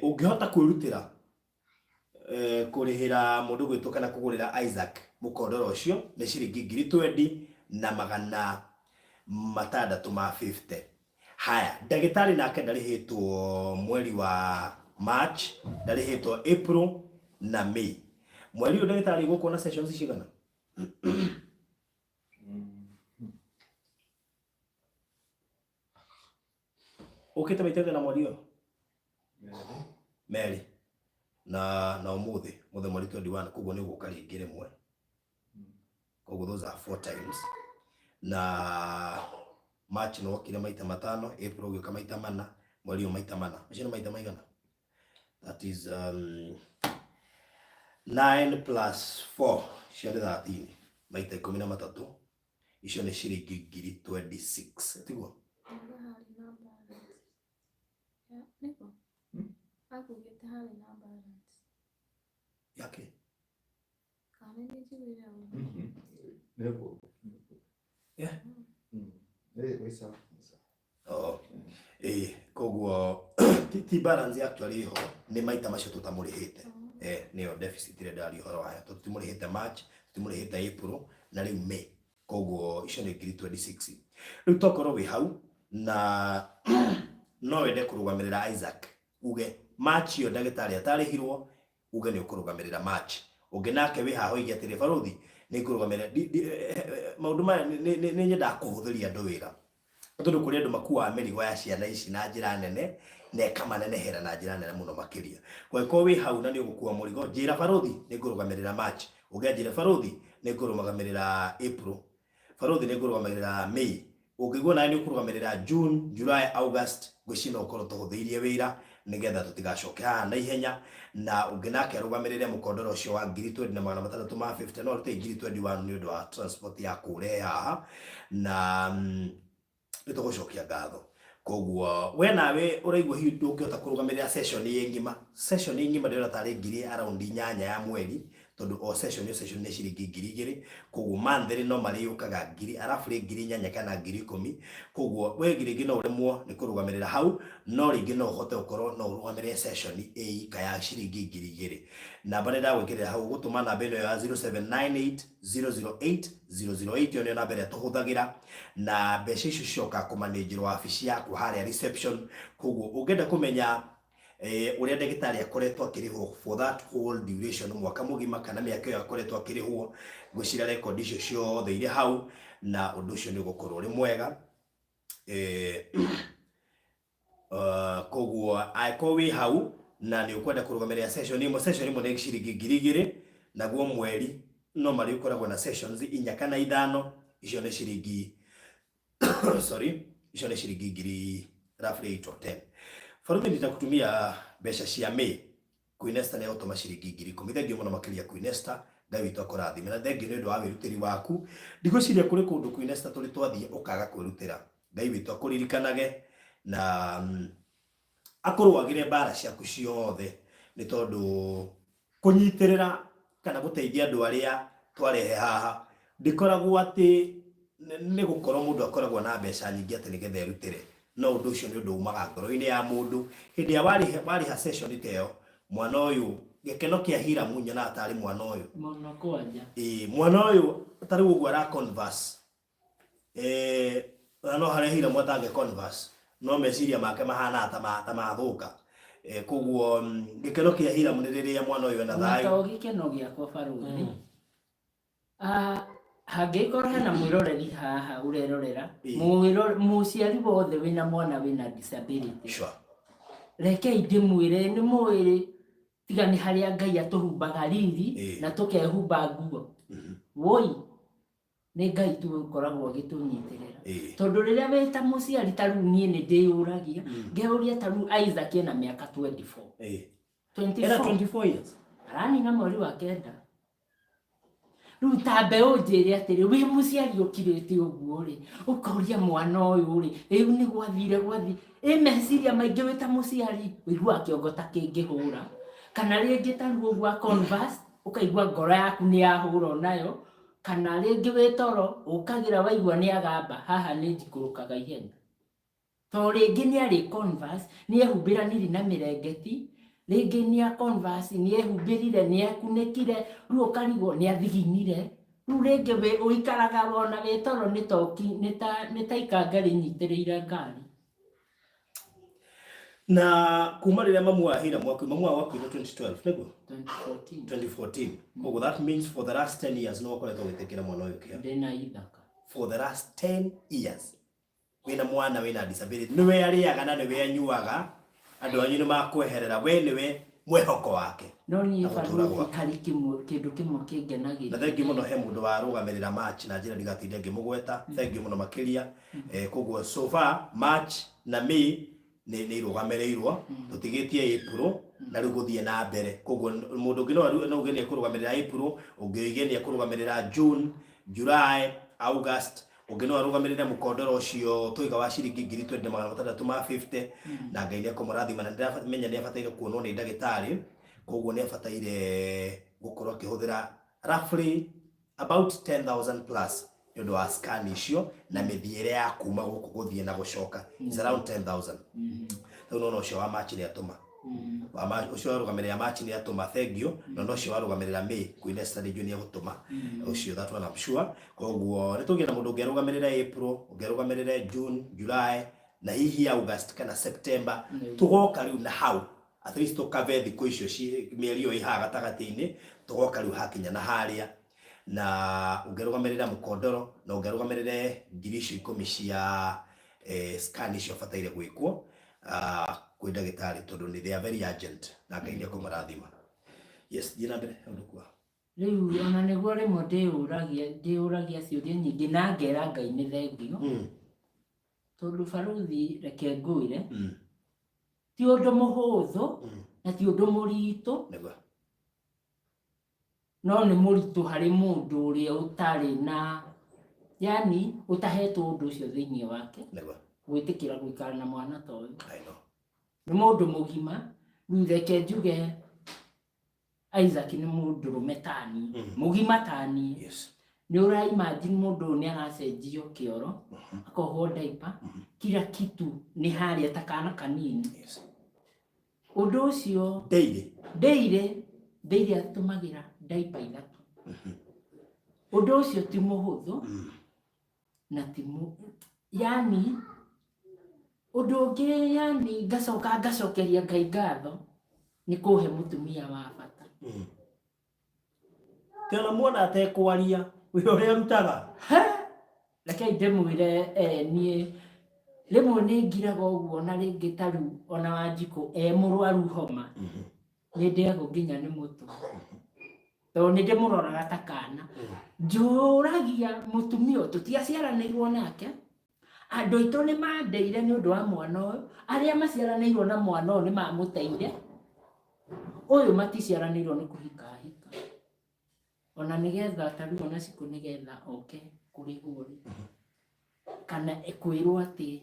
ũngĩhota kwĩrutĩra kũrĩhĩra mũndũ gwĩtwo kana kũgũrĩra Isaac mũkondoro ũcio nĩ ciringi 20650 ma 50. Haya, ndagĩtarĩ nake ndarĩhĩtwo mweri wa March, ndarĩhĩtwo April na May. Mweri ũyũ ndagĩtarĩ gũkũ na sessions cigana? Ũkĩte maita maigana mweri ũyũ? Merĩ. Na ũmũthĩ, mũthĩ mweri 21, koguo nĩ ũgũka rĩngĩ rĩmwe. Koguo those are 4 times. Na March nĩ wokire maita matano, April ũgĩũka maita mana, mweri ũyũ maita mana. Macio nĩ maita maigana? That is 9 plus 4, icio nĩ 13, maita 13, icio nĩ ciringi ngiri 26, tiguo? Auga harĩ na balance. Ya, nĩguo? Akugĩte harĩ na balance. Yake. Kana nĩ njiguire ũru. Nĩguo. Yeah. Ĩ sawa. Oh. Koguo ti balance actually ho nĩ maita macio tũtamũrĩhĩte. Nĩyo deficit ĩrĩa ndĩraria ũhoro wayo. Tondũ tũtimũrĩhĩte March, tũtimũrĩhĩte April na rĩu May. Koguo icio nĩ ngiri 26. Rĩu tokorwo wĩ hau na no wende kũrũgamĩrĩra Isaac uge March ĩyo ndagĩtarĩ atarĩhirwo, uge nĩ ũkũrũgamĩrĩra March. Ũngĩ nake wĩ haha oige atĩrĩ, barũthi nĩ ngũrũgamĩrĩra. Maũndũ maya nĩ nyendaga kũhũthĩria andũ wĩra. Tondũ kũrĩ andũ makuaga mĩrigo ya ciana ici na njĩra nene na ĩkamanenehera na njĩra nene mũno makĩria. Kũngĩkorwo wĩ hau na nĩ ũgũkua mũrigo, njĩra barũthi nĩ ngũrũgamĩrĩra March. Ũngĩ anjĩre barũthi nĩ ngũrũgamĩrĩra April. Barũthi nĩ ngũrũgamĩrĩra May. Ũngĩigua nawe nĩ ũkũrũgamĩrĩra June, July, August, ngwĩciria no ũkorwo tũhũthĩirie wĩra nĩgetha tũtigacoke haha na ihenya. Na ũngĩ nake arũgamĩrĩre mũkondoro ũcio wa ngiri twendi na magana matandatũ ma 50, no arute ngiri 21 nĩ ũndũ wa transport ya kũrehe haha. Na nĩ tũgũcokia ngatho. Koguo we nawe ũraigua hihi ndũngĩhota kũrũgamĩrĩra session ĩ ng'ima. Session ĩ ng'ima ndĩrona tarĩ ngiri around 8 ya mweri, tondũ o session o session nĩ ciringi ngiri igĩrĩ. Koguo monthly no marĩũkaga ngiri arabu rĩ ngiri 8 kana ngiri 10. Koguo we rĩngĩ no ũremwo nĩ kũrũgamĩrĩra hau, no rĩngĩ no ũhote gũkorwo no ũrũgamĩrĩre session ĩ ika ya ciringi ngiri igĩrĩ. Namba nĩ ndagwĩkĩrĩra hau, ũgũtũma namba ĩno ya 0798 008 008, ĩyo nĩyo namba ĩrĩa tũhũthagĩra, na mbeca icio cicokaga kũmanĩnjĩrwo wabici yakwa harĩa reception. Koguo ũngĩenda kũmenya ũrĩa ndagĩtarĩ akoretwo akĩrĩhwo for that whole duration, mwaka mũgima kana mĩaka ĩyo akoretwo akĩrĩhwo, ngwĩciria record icio ciothe irĩ hau, na ũndũ ũcio nĩ ũgũkorwo ũrĩ mwega. Koguo angĩkorwo wĩ hau na nĩ ũkwenda kũrũgamĩrĩra session ĩmwe, session ĩmwe nĩ ciringi ngiri igĩrĩ, naguo mweri no marĩ ũkoragwo na sessions 4 kana 5, icio nĩ ciringi sorry, icio nĩ ciringi ngiri roughly 8 or 10. Barũthi nitakutumia mbeca cia May. Queen Esther nĩ egũtũma ciringi ngiri 10. Thengiũ mũno makĩria Queen Esther, Ngai witũ akũrathime. Na thengiũ nĩ ũndũ wa wĩrutĩri waku. Ndigwĩciria kũrĩ kũndũ Queen Esther tũrĩ twathiĩ ũkaga kwĩrutĩra. Ngai witũ akũririkanage na akũrũagĩre mbara ciaku ciothe, nĩ tondũ kũnyitĩrĩra kana gũteithia andũ arĩa twarehe haha ndĩkoragwo atĩ nĩ gũkorwo mũndũ akoragwo na mbeca nyingĩ atĩ nĩgetha erutĩre, no ũndũ ũcio nĩ ũndũ umaga ngoro-inĩ ya mũndũ. Hĩndĩ ĩrĩa warĩha session ta ĩyo, mwana ũyũ gĩkeno kĩa Hiramu nyonaga tarĩ mwana ũyũ mũno kwanja. Mwana ũyũ ta rĩu ũguo ara converse, na no harĩa Hiramu atangĩ converse, no meciria make mahana ta mathũka. Koguo gĩkeno kĩa Hiramu nĩ rĩrĩa mwana ũyũ ena thayũ. To gĩkeno gĩakwa barũthi. Hangĩkorwo hena mwĩroreri haha ũrerorera, mũciari wothe wĩna mwana wĩna disability. Rekei ndĩmwĩre nĩ mũĩrĩ tiga nĩ harĩa Ngai atũhumbaga riri na tũkehumba nguo. Woi, nĩ Ngai tu ũkoragwo agĩtũnyitĩrĩra. Tondũ rĩrĩa wĩ ta mũciari ta rĩu niĩ nĩ ndĩyũragia, ngeyũria ta rĩu Isaac ena mĩaka 24. 24. Ena 24 years. Aranina mweri wa 9. Rĩu ta mbeũ njĩre atĩrĩ, wĩ mũciari ũkirĩte ũguo rĩ, ũkoria mwana ũyũ rĩ, rĩu nĩ gwathire gwathi, ĩ meciria maingĩ wĩ ta mũciari, ũiguaga kĩongo ta kĩngĩhũra, kana rĩngĩ ta rĩu ũguo a converse, ũkaigua ngoro yaku nĩ yahũra onayo, kana rĩngĩ wĩ toro, ũkagĩra waigua nĩ agamba, haha nĩ njikũrũkaga ihenya. To rĩngĩ nĩ arĩ converse, nĩ ehumbĩranire na mĩrengeti, rĩngĩ nĩ a converse, nĩ ehumbĩrire, nĩ ekunĩkire, rĩu ũkarigwo nĩ athiginire. Rĩu rĩngĩ wĩ ũikaraga wona wĩ toro nĩ toki, nĩ ta ikanga rĩnyitĩrĩire ngari. Na kuma rĩrĩa mamu wa Hiramu akuire, mamu wao akuire 2012, nĩguo? 2014. 2014. Koguo that means for the last 10 years no ũkoretwo ũgĩtĩkĩra mwana ũyũ kĩa. Ndĩna ithaka. For the last 10 years. Wina mwana wina disability, niwe ariaga na niwe anyuaga, andu anyu ni makweherera, we niwe mwehoko wake. No niĩ Na gũtũra barũthi gwake. harĩ kĩmwe kĩndũ kĩmwe Na kĩngenagĩria. thengiũ mũno he mũndũ warũgamĩrĩra March na njĩra ndigatinde ngĩmũgweta, thengiũ mũno makĩria. Koguo so far March na May nĩ irũgamĩrĩirwo, tũtigĩtie April na rĩu gũthiĩ na mbere. Koguo mũndũ ũngĩ no uge nĩ ekũrũgamĩrĩra April, ũngĩ oige nĩ ekũrũgamĩrĩra June, July, August, ũngĩ no arũgamĩrĩre mũkondoro ũcio tũiga wa ciringi ngiri twendi magana matandatũ ma 50, na Ngai nĩ ekũmũrathima. Na ndĩramenya nĩ abataire kuonwo nĩ ndagĩtarĩ, koguo nĩ abataire gũkorwo akĩhũthĩra roughly about 10,000 plus nĩ ũndũ wa scan icio na mĩthiĩre ya kuma gũkũ gũthiĩ na gũcoka is around 10,000. Rĩu nona ũcio wa March nĩ atũma, ũcio warũgamĩrĩra March nĩ atũma, thengiũ. Na ũcio warũgamĩrĩra May kwĩ Nesta nĩ nĩ egũtũma ũcio, that one I'm sure. Koguo nĩ tũgĩe na mũndũ ũngĩ arũgamĩrĩre April, ũngĩ arũgamĩrĩre June, July na hihi August kana September. Tũgoka rĩu na hau at least tũkave thikũ icio mĩeri ĩyo ĩ haha gatagatĩ-inĩ, tũgoka rĩu hakinya na harĩa na ũngĩrũgamĩrĩra mũkondoro na ũngĩrũgamĩrĩre ngiri icio 10 cia scan icio bataire gwĩkwo kwĩ ndagĩtarĩ, tondũ nĩ they are very urgent, na Ngai nĩ ekũmũrathima. Yes, thiĩ na mbere ũndũ kwa. Rĩu ona nĩguo rĩmwe ndĩyũragia ciũria nyingĩ na ngera Ngai nĩ thengio, tondũ barũthi reke ngwĩre, ti ũndũ mũhũthũ na ti ũndũ mũritũ, no nĩ mũritũ harĩ mũndũ ũrĩa ũtarĩ na, yani ũtahetwo ũndũ ũcio thĩinĩ wake, gwĩtĩkĩra gũikara na mwana ta ũyũ. I know. Nĩ mũndũ mũgima. Rĩu reke njuge Isaac nĩ mũndũrũme tani, mũgima tani. Nĩ ũra imagine mũndũ ũyũ nĩ aracenjio kĩoro, akohwo diaper, kila kitu nĩ harĩa ta kana kanini. Ũndũ ũcio Daily. Daily, daily atũmagĩra diaper 3. Ũndũ ũcio ti mũhũthũ na ti yani ũndũ ũngĩ, yani ngacoka ngacokeria Ngai ngatho nĩ kũhe mũtumia wa bata. Tena mwana atekwaria wĩra ũrĩa arutaga. Reke ndĩmwĩre, niĩ rĩmwe nĩ ngiraga ũguo, na rĩngĩ ta rĩu ona Wanjikũ e mũrwaru homa, nĩ ndĩagwo nginya nĩ mũtwe, tondũ nĩ ndĩmũroraga ta kana. Njũragia mũtumia ũyũ tũtiaciaranĩirwo nake, andũ aitũ nĩ mandeire nĩ ũndũ wa mwana ũyũ, arĩa maciaranĩirwo na mwana ũyũ nĩ mamũteire, ũyũ maticiaranĩirwo nĩ kũhika hika. Ona nĩgetha ta rĩu ona Cikũ nĩgetha oke kũrĩhwo rĩ, kana kwĩrwo atĩ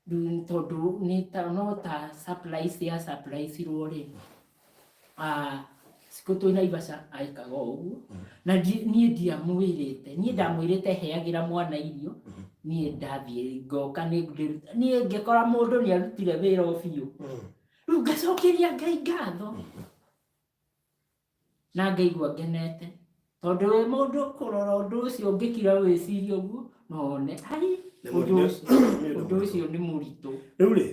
rĩu tondũ nĩ ta no ta surprise ya surprise irwo rĩ, Cikũ twĩ Naivasha aĩkaga o ũguo, na niĩ ndiamwĩrĩte, niĩ ndamwĩrĩte heagĩra mwana irio, niĩ ndathiĩ ngoka nĩ ngĩruta, niĩ ngĩkora mũndũ nĩ arutire wĩra o biũ. Rĩu ngacokeria Ngai ngatho na ngaigua ngenete, tondũ wĩ mũndũ kũrora ũndũ ũcio ũngĩkira wĩcirie ũguo no wone ai ũndũ ũcio nĩ mũritũ. Rĩu rĩ,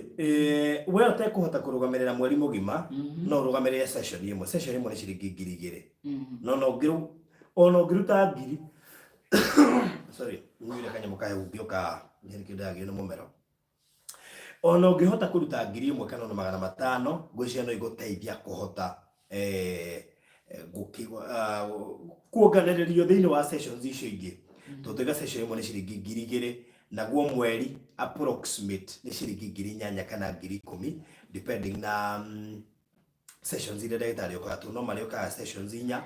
we ũtekũhota kũrũgamĩrĩra mweri mũgima, no ũrũgamĩrĩre session ĩmwe. Session ĩmwe nĩ ciringi ngiri igĩrĩ. No ona ũngĩruta ngiri, sorry, nyuire kanyamũ kahehu ngĩũka nĩ kĩndũ nĩ mũmero. Ona ũngĩhota kũruta ngiri ĩmwe kana ona magana matano, ngwĩciria no igũteithia kũhota kuonganĩrĩrio thĩinĩ wa sessions icio ingĩ. Tondũ session ĩmwe nĩ ciringi ngiri igĩrĩ, naguo mweri approximate nĩ ciringi ngiri inyanya kana ngiri ikũmi, depending na sessions iria ndagĩtarĩ okaga, tondũ no marĩũkaga sessions 4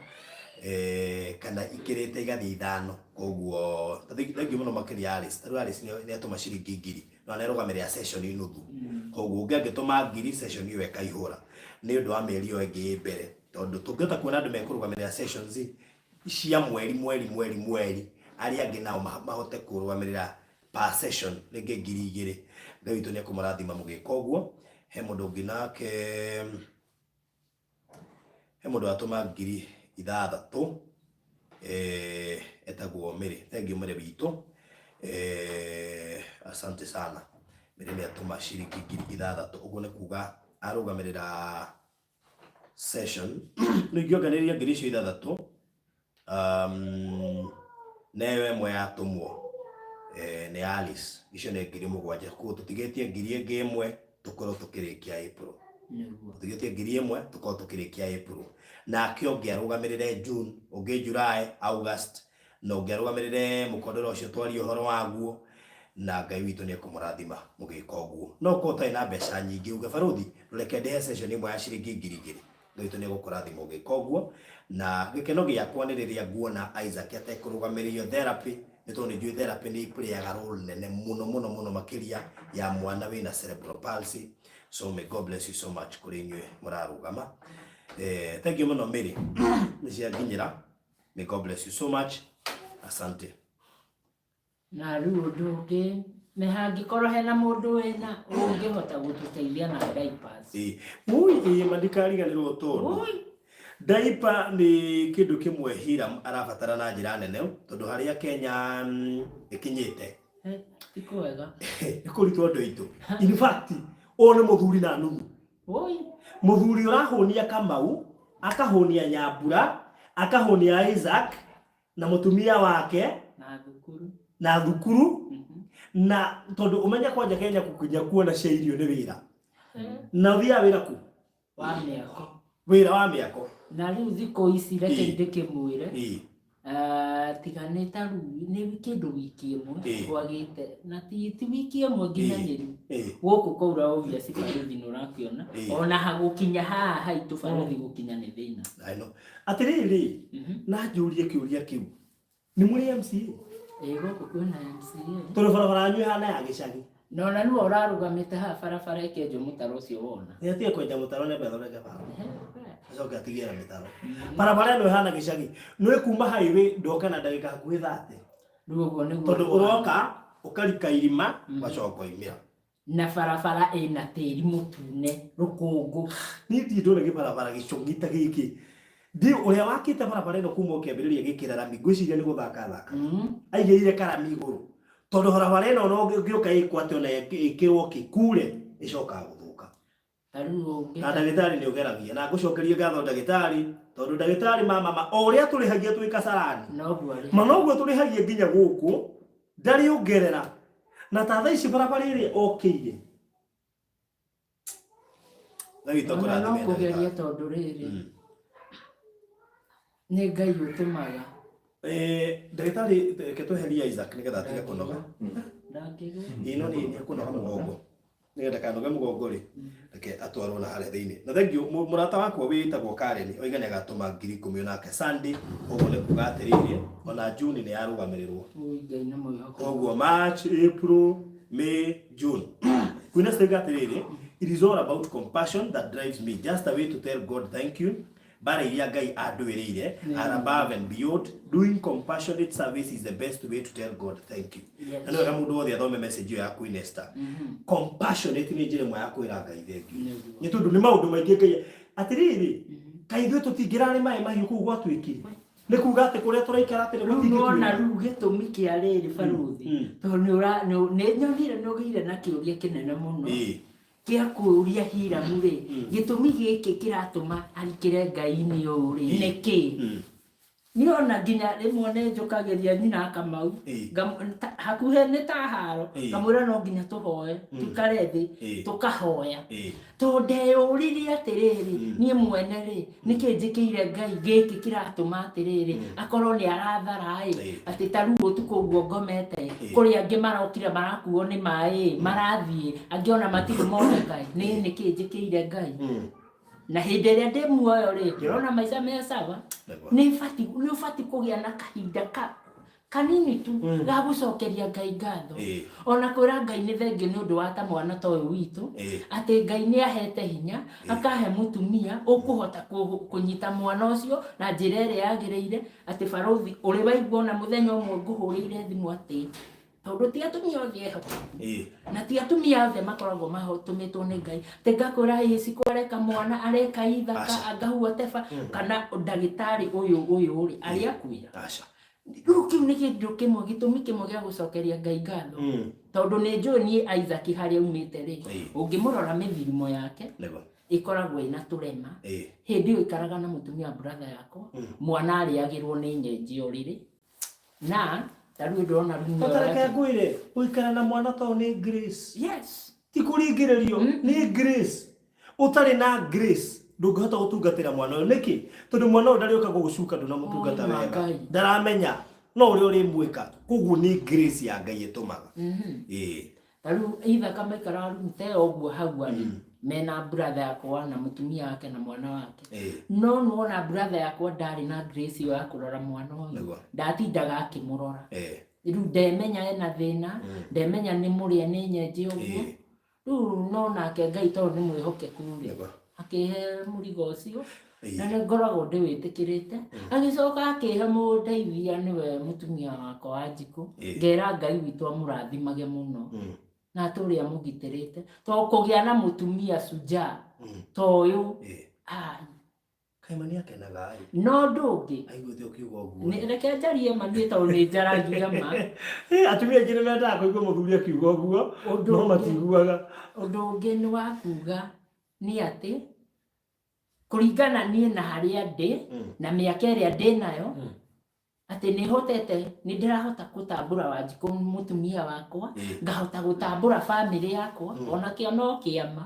kana ikĩrĩte igathiĩ 5. Koguo thengiũ mũno makĩria Alice. Ta rĩu Alice nĩ atũma ciringi ngiri, no nĩ arũgamĩrĩra session nuthu. Koguo ũngĩ angĩtũma ngiri, session ĩyo ĩkaihũra nĩ ũndũ wa mĩeri ĩyo ĩngĩ ĩ mbere, tondũ tũngĩhota kuona andũ mekũrũgamĩrĩra sessions cia mweri mweri mweri mweri, arĩa angĩ nao mahote kũrũgamĩrĩra per session rĩngĩ ngiri igĩrĩ. Ngai witũ nĩ ekũmũrathima mũgĩka ũguo. He mũndũ ũngĩ nake, he mũndũ watũma ngiri ithathatũ, etagwo Mary. Thank you Mary witũ, asante sana. Mary nĩ atũma ciringi ngiri ithathatũ, ũguo nĩ kuga arũgamĩrĩra session rĩu ingĩonganĩrĩria ngiri icio ithathatũ, na ĩyo ĩmwe yatũmwo Nĩ Alice, icio nĩ 7,000, koguo tũtigĩtie 1,000 tũkorwo tũkĩrĩkia April. Tũtigĩtie 1,000 tũkorwo tũkĩrĩkia April. Nake ũngĩ arũgamĩrĩre June, ũngĩ July, August, na ũngĩ arũgamĩrĩre mũkondoro ũcio twarie ũhoro waguo, na Ngai witũ nĩ ekũmũrathima mũgĩka ũguo. No ũkorwo ũtarĩ na mbeca nyingĩ uge barothi reke ndĩhe session ĩmwe ya ciringi 2,000, Ngai witũ nĩ egũkũrathima ũgĩka ũguo. Na gĩkeno gĩakwa nĩ rĩrĩa nguona Isaac atekũrũgamĩrĩrio therapy, nĩ tondũ nĩ njũĩ therapy nĩ ĩplayaga role nene mũno mũno mũno makĩria ya mwana wĩna cerebral palsy. So may God bless you so much kũrĩ inyuĩ mũrarũgama. Thank you mũno Mary, nĩ cianginyĩra. May God bless you so much. Asante. Na rĩu ũndũ ũngĩ nĩ hangĩkorwo hena mũndũ wĩna ũngĩhota gũtũteithia na diapers. Ui, mandikariganĩrwo tondũ diaper nĩ kĩndũ kĩmwe Hiram arabatara na njĩra nene, tondũ harĩa Kenya ĩkinyĩte Ti kwega. Nĩ kũritũ andũ aitũ. In fact, ũyũ nĩ mũthuri na nuthu. Mũthuri ũrahũnia Kamau, akahũnia Nyambura, akahũnia Isaac na mũtumia wake na thukuru, na thukuru. Na tondũ ũmenye kwanja Kenya gũkinya kuona cia irio nĩ wĩra. Na ũthiaga wĩra ku? Wa mĩako. Wĩra wa mĩako. Na rĩu thikũ ici reke ndĩkĩmwĩre, tiga nĩ ta rĩu nĩ kĩndũ wiki ĩmwe kwagĩte, na ti wiki ĩmwe nginyanĩru. Gũkũ kwaura obvious barothi nĩ ũrakĩona, ona gũkinya haha haitũ barothi gũkinya nĩ thĩna. I know. Atĩrĩrĩ, na njũrie kĩũria kĩu, nĩ mũrĩ MCA? Ĩĩ, gũkũ kwĩna MCA. Tondũ barabara yanyu ĩhana ya gĩcagi. Na ona nĩwe ũrarũgamĩte haha barabara ĩkĩenjwo mũtaro ũcio wona. Nĩ atige kwenja mũtaro nĩ ambe athondeke bara. Acoke atigie na mĩtaro. Barabara ĩno ĩhana gĩcagi. Nĩ kuma highway ndoka na ndagĩka hakuhĩ 30. Rĩu ũguo nĩguo. Tondũ ũroka ũkarika irima ũgacoka ũkaumĩra. Na barabara ĩna tĩri mũtune rũkũngũ. Niĩ ndirĩ ndona gĩbarabara gĩcũng'i ta gĩkĩ. Ndi ũrĩa wakĩte barabara ĩno kuma ũkĩambĩrĩria gĩkĩra rami, ngwĩciria nĩ gũthaka thaka. Aigĩrĩire karami igũrũ. Tondũ barabara ĩno no ũngĩũka ĩkwo atĩ ona ĩkĩrwo kĩ kure ĩcokaga gũthũka. Na ndagĩtarĩ nĩ ũgeragia, na ngũcokerie ngatho ndagĩtarĩ, tondũ ndagĩtarĩ mama o ũrĩa tũrĩhagia twĩ Kasarani, ma noguo tũrĩhagia nginya gũkũ, ndarĩ ongerera. Na ta thaa ici barabara ĩrĩa okĩire. No kũgeria tondũ rĩrĩ nĩ Ngai ũtũmaga. Ndagĩtarĩ reke tweherie Isaac nĩgetha atige kũnoga. Ĩno nĩ ekũnoga mũgongo. Nĩgetha kanoge mũgongo rĩ, reke atwarwo na harĩa thĩinĩ. Na thank you mũrata wakwa wĩtagwo Karen oiga nĩ agatũma 10,000 onake Sunday, koguo nĩ kuga atĩrĩrĩ ona June nĩ yarũgamĩrĩrwo. Koguo March, April, May, June. Kwĩna ciga atĩrĩrĩ, it is all about compassion that drives me, just a way to tell God thank you. Bara iria Ngai andwĩrĩire are above and beyond. Doing compassionate service is the best way to tell God thank you. Na nĩ wega mũndũ wothe athome message ĩyo ya Queen Esther. Compassionate nĩ njĩra ĩmwe ya kwĩra Ngai thank you. Nĩ tondũ nĩ maũndũ maingĩ Ngai atĩrĩrĩ, kaĩ ithuĩ tũtingĩrarĩ maĩ mahiũ kũu gwatuĩkire. Nĩ kuga atĩ kũrĩa tũraikara atĩ nĩ nĩwona rĩu gĩtũmi kĩa rĩrĩ barothi, tondũ nĩ nyonire nĩ ũgĩire na kĩũria kĩnene mũno kĩa kũũria Hiramu rĩ, gĩtũmi gĩkĩ kĩratũma arikĩre Ngai-inĩ ũũ rĩ nĩkĩ? Niĩ ona nginya rĩmwe nĩ njũkagĩria nyina Kamau, hakuhĩ nĩ ta haro, ngamwĩra no nginya tũhoe, tũikare thĩ tũkahoya, tondũ ndeyũririe atĩrĩrĩ, niĩ mwene rĩ nĩkĩ njĩkĩire Ngai gĩkĩ kĩratũma atĩrĩrĩ akorwo nĩ arathara ĩ, atĩ ta rĩu ũtukũ ũguo ngomete kũrĩ angĩ marokire marakuo nĩ maĩ marathiĩ, angĩ ona matirĩ moneka, nĩ nĩkĩ njĩkĩire Ngai? Na hĩndĩ ĩrĩa ndĩ muoyo rĩ, ndĩrona maica me sawa. Nĩ ũbatiĩ kũgĩa na kahinda kanini tu ga gũcokeria Ngai ngatho, ona kwĩra Ngai nĩ thengiũ nĩ ũndũ wa ta mwana ta ũyũ witũ, atĩ Ngai nĩ ahete hinya akahe mũtumia ũkũhota kũnyita mwana ũcio na njĩra ĩrĩa yagĩrĩire, atĩ barothi ũrĩ waigua ona mũthenya ũmwe ngũhũrĩire thimũ atĩ tondũ ti atumia othe ehokeku na ti atumia othe makoragwo matũmĩtwo nĩ Ngai, atĩ ngakwĩra ĩ cikũ areka mwana areka ithaka angahua teba kana ndagĩtarĩ ũyũ ũyũ rĩ arĩ akwĩra. Rĩu kĩu nĩ kĩndũ kĩmwe, gĩtũmi kĩmwe gĩa gũcokeria Ngai ngatho, tondũ nĩ njũĩ niĩ Isaac harĩa aumĩte rĩ, ũngĩmũrora mĩthirimo yake ĩkoragwo ĩna tũrema. Hĩndĩ ĩyo ikaraga na mũtumia brother yakwa, mwana arĩagĩrwo nĩ nyenje ũrĩrĩ, na Ta rĩu ndĩrona rumu ĩyo Ũtareke yake. ngwĩre gũikara na mwana to nĩ grace. Yes. Ti kũringĩrĩrio, nĩ grace. Ũtarĩ na grace ndũngĩhota gũtungatĩra mwana ũyũ. Nĩkĩ? Tondũ mwana ũyũ ndarĩũka gũgũcuka ndũnamũtungata Oh, my wega. Ngai. Ndaramenya no ũrĩa ũrĩmwĩka. Koguo nĩ grace ya Ngai ĩtũmaga. Ĩĩ. Ta rĩu ithaka maikaraga rumu ta ĩyo ũguo hau arĩ mena brother yakwa na mũtumia wake na mwana wake. No nĩwona brother yakwa ndarĩ na grace ĩyo ya kũrora mwana ũyũ, ndatindaga akĩmũrora. Rĩu ndemenya ena thĩna, ndemenya nĩ mũrĩa nĩ nyenje ũguo. Rĩu no nake Ngai tondũ nĩ mwĩhokeku rĩ, akĩhe mũrigo ũcio na nĩ ngoragwo ndĩwĩtĩkĩrĩte. Agĩcoka akĩhe mũndeithia nĩwe mũtumia wakwa wa Njikũ, ngera Ngai witũ amũrathimage mũno na atũre amũgitĩrĩte, tondũ kũgĩa na mũtumia shujaa ta ũyũ, ai. Kaĩ mami akenaga ĩ. No ũndũ ũngĩ Aiguĩte ũkiuga ũguo. Reke njarie ma niĩ tondũ nĩ njaragia ma. Atumia aingĩ nĩ mendaga kũigua mũthuri akiuga ũguo, no matiguaga. Ũndũ ũngĩ nĩ wa kuga nĩ atĩ kũringana niĩ na harĩa ndĩ na mĩaka ĩrĩa ndĩ nayo, atĩ nĩ hotete, nĩ ndĩrahota gũtambũra Wanjikũ mũtumia wakwa, ngahota gũtambũra bamĩrĩ yakwa, onakĩo no kĩama.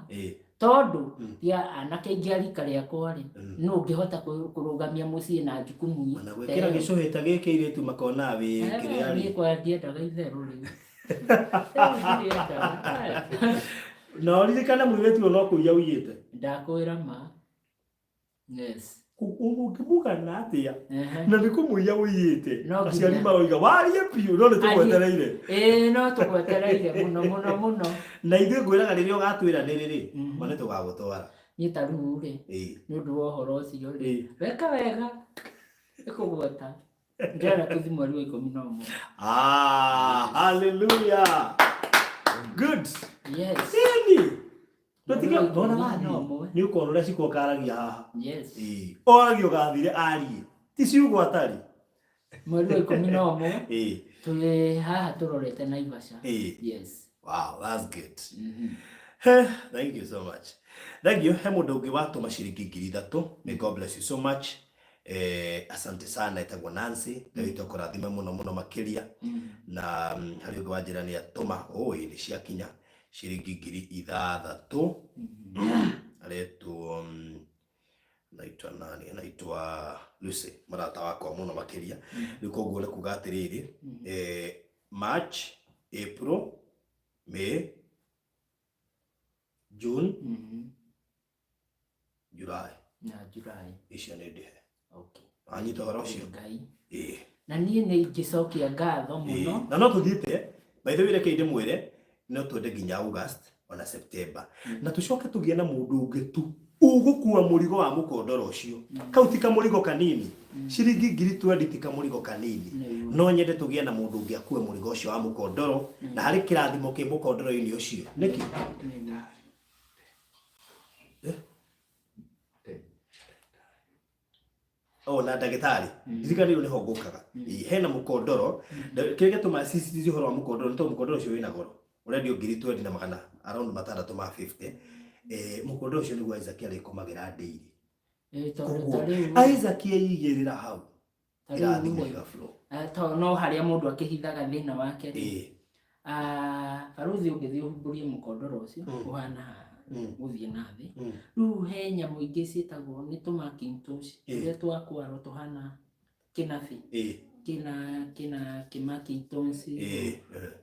Tondũ tia anake aingĩ a rika rĩakwa rĩ, no ũngĩhota kũrũgamia mũciĩ na jukumu Ona gwĩkĩra gĩcũhĩ ta gĩkĩ airĩtu makona wĩ kĩrĩa rĩ. Niĩ kwa ndiendaga itherũ rĩu. Rĩu ndiendaga. Na ũririkane mũirĩtu ũyũ no kũiya ũiyĩte. Ndakwĩra ma. Yes. Ũngĩmũgana atĩa? Na nĩ kũmũiya ũiyĩte. No nginya. Aciari maroiga warie biũ no nĩ tũgwetereire. Ĩĩ no tũgwetereire mũno mũno mũno. Na ithuĩ ngwĩraga rĩrĩa ũgatwĩra nĩ rĩrĩ, ma nĩ tũgagũtwara. Niĩ ta rĩu rĩ, nĩ ũndũ wa ũhoro ũcio rĩ, weka wega ĩkũgweta. Ndĩrenda tũthiĩ mweri wa 11. Hallelujah. Good. Yes. Ĩni. Tũtige Mweri wa ndona ikũmi wathiĩ. na ũmwe. Nĩ ũkona ũrĩa Shiko akaragia haha. Yes. Ĩĩ. Oragia ũgathire arie. Ti ciugo atarĩ. Mweri wa 11. Tũrĩ haha tũrorete Naivasha. Yes. Wow, that's good. He, thank you so much. Thank you. He mũndũ ũngĩ watũma ciringi 3,000. May God bless you so much. Asante sana, etagwo Nancy. Ngai witũ akũrathime mũno mũno makĩria. Na harĩ ũngĩ wanjĩra nĩ atũma, ũĩ nĩ ciakinya ciringi 6,000. Aretwo naitwa nani? Anaitwa Lucy, mũrata wakwa mũno makĩria. Rĩu koguo nĩ kuga atĩrĩrĩ, March, April, May, June, July. Na July. Icio nĩ ndĩhe. Okay. Wanyita ũhoro ũcio? Ngai. Ĩĩ. Na niĩ nĩ ingĩcokia ngatho mũno. Na no tũthiĩte, by the way reke ndĩmwĩre, no twende nginya August ona September. Na tũcoke tũgĩe na mũndũ ũngĩ tu ũgũkua mũrigo wa mũkondoro ũcio. Kau ti kamũrigo kanini. Ciringi 20,000 ti kamũrigo kanini. No nyende tũgĩe na mũndũ ũngĩ akue mũrigo ũcio wa mũkondoro, na harĩ kĩrathimo kĩ mũkondoro-inĩ ũcio. Nĩkĩ? Oh, na ndagĩtarĩ. Ndirikana rĩu nĩho ngũkaga. Hena mũkondoro. Kĩrĩa gĩatũma CCTV ũhoro wa mũkondoro nĩ tondũ mũkondoro ũcio wĩna goro. Ũrendio 20,000 na magana around matandatũ ma 50. Mũkondoro ũcio nĩguo Isaac arĩkomagĩra daily. Koguo Isaac eigĩrĩra hau. Irathimo igaflow. Tondũ no harĩa mũndũ akĩhithaga thĩna wake rĩ. Barũthi ũngĩthiĩ ũhumbũrie mũkondoro ũcio, ũhana haha, gũthiĩ na thĩ. Rĩu he nyamũ ingĩ ciĩtagwo nĩ tũ Macintosh, tũrĩa twa kwaro tũhana kĩnabi. Kĩna kĩ Macintosh.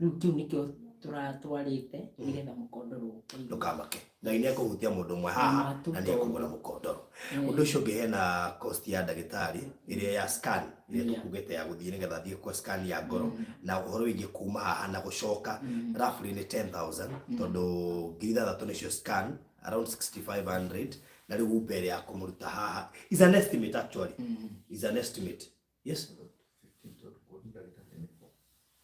Rĩu kĩu nĩkĩo tũratwarĩte nĩgetha mũkondoro ũkũigwo. Ndũkamake. Ngai nĩ ekũhutia mũndũ ũmwe haha na nĩ ekũgũra mũkondoro. Ũndũ ũcio ũngĩ hena cost ya ndagĩtarĩ ĩrĩa ya scan ĩrĩa tũkugĩte ya gũthiĩ nĩgetha athiĩ kwa scan ya ngoro na ũhoro wĩgiĩ kuma haha na gũcoka roughly nĩ 10,000 tondũ 6,000 nĩcio scan around 6,500 na rĩu mbere ya kũmũruta haha is an estimate actually. Is an estimate. Yes.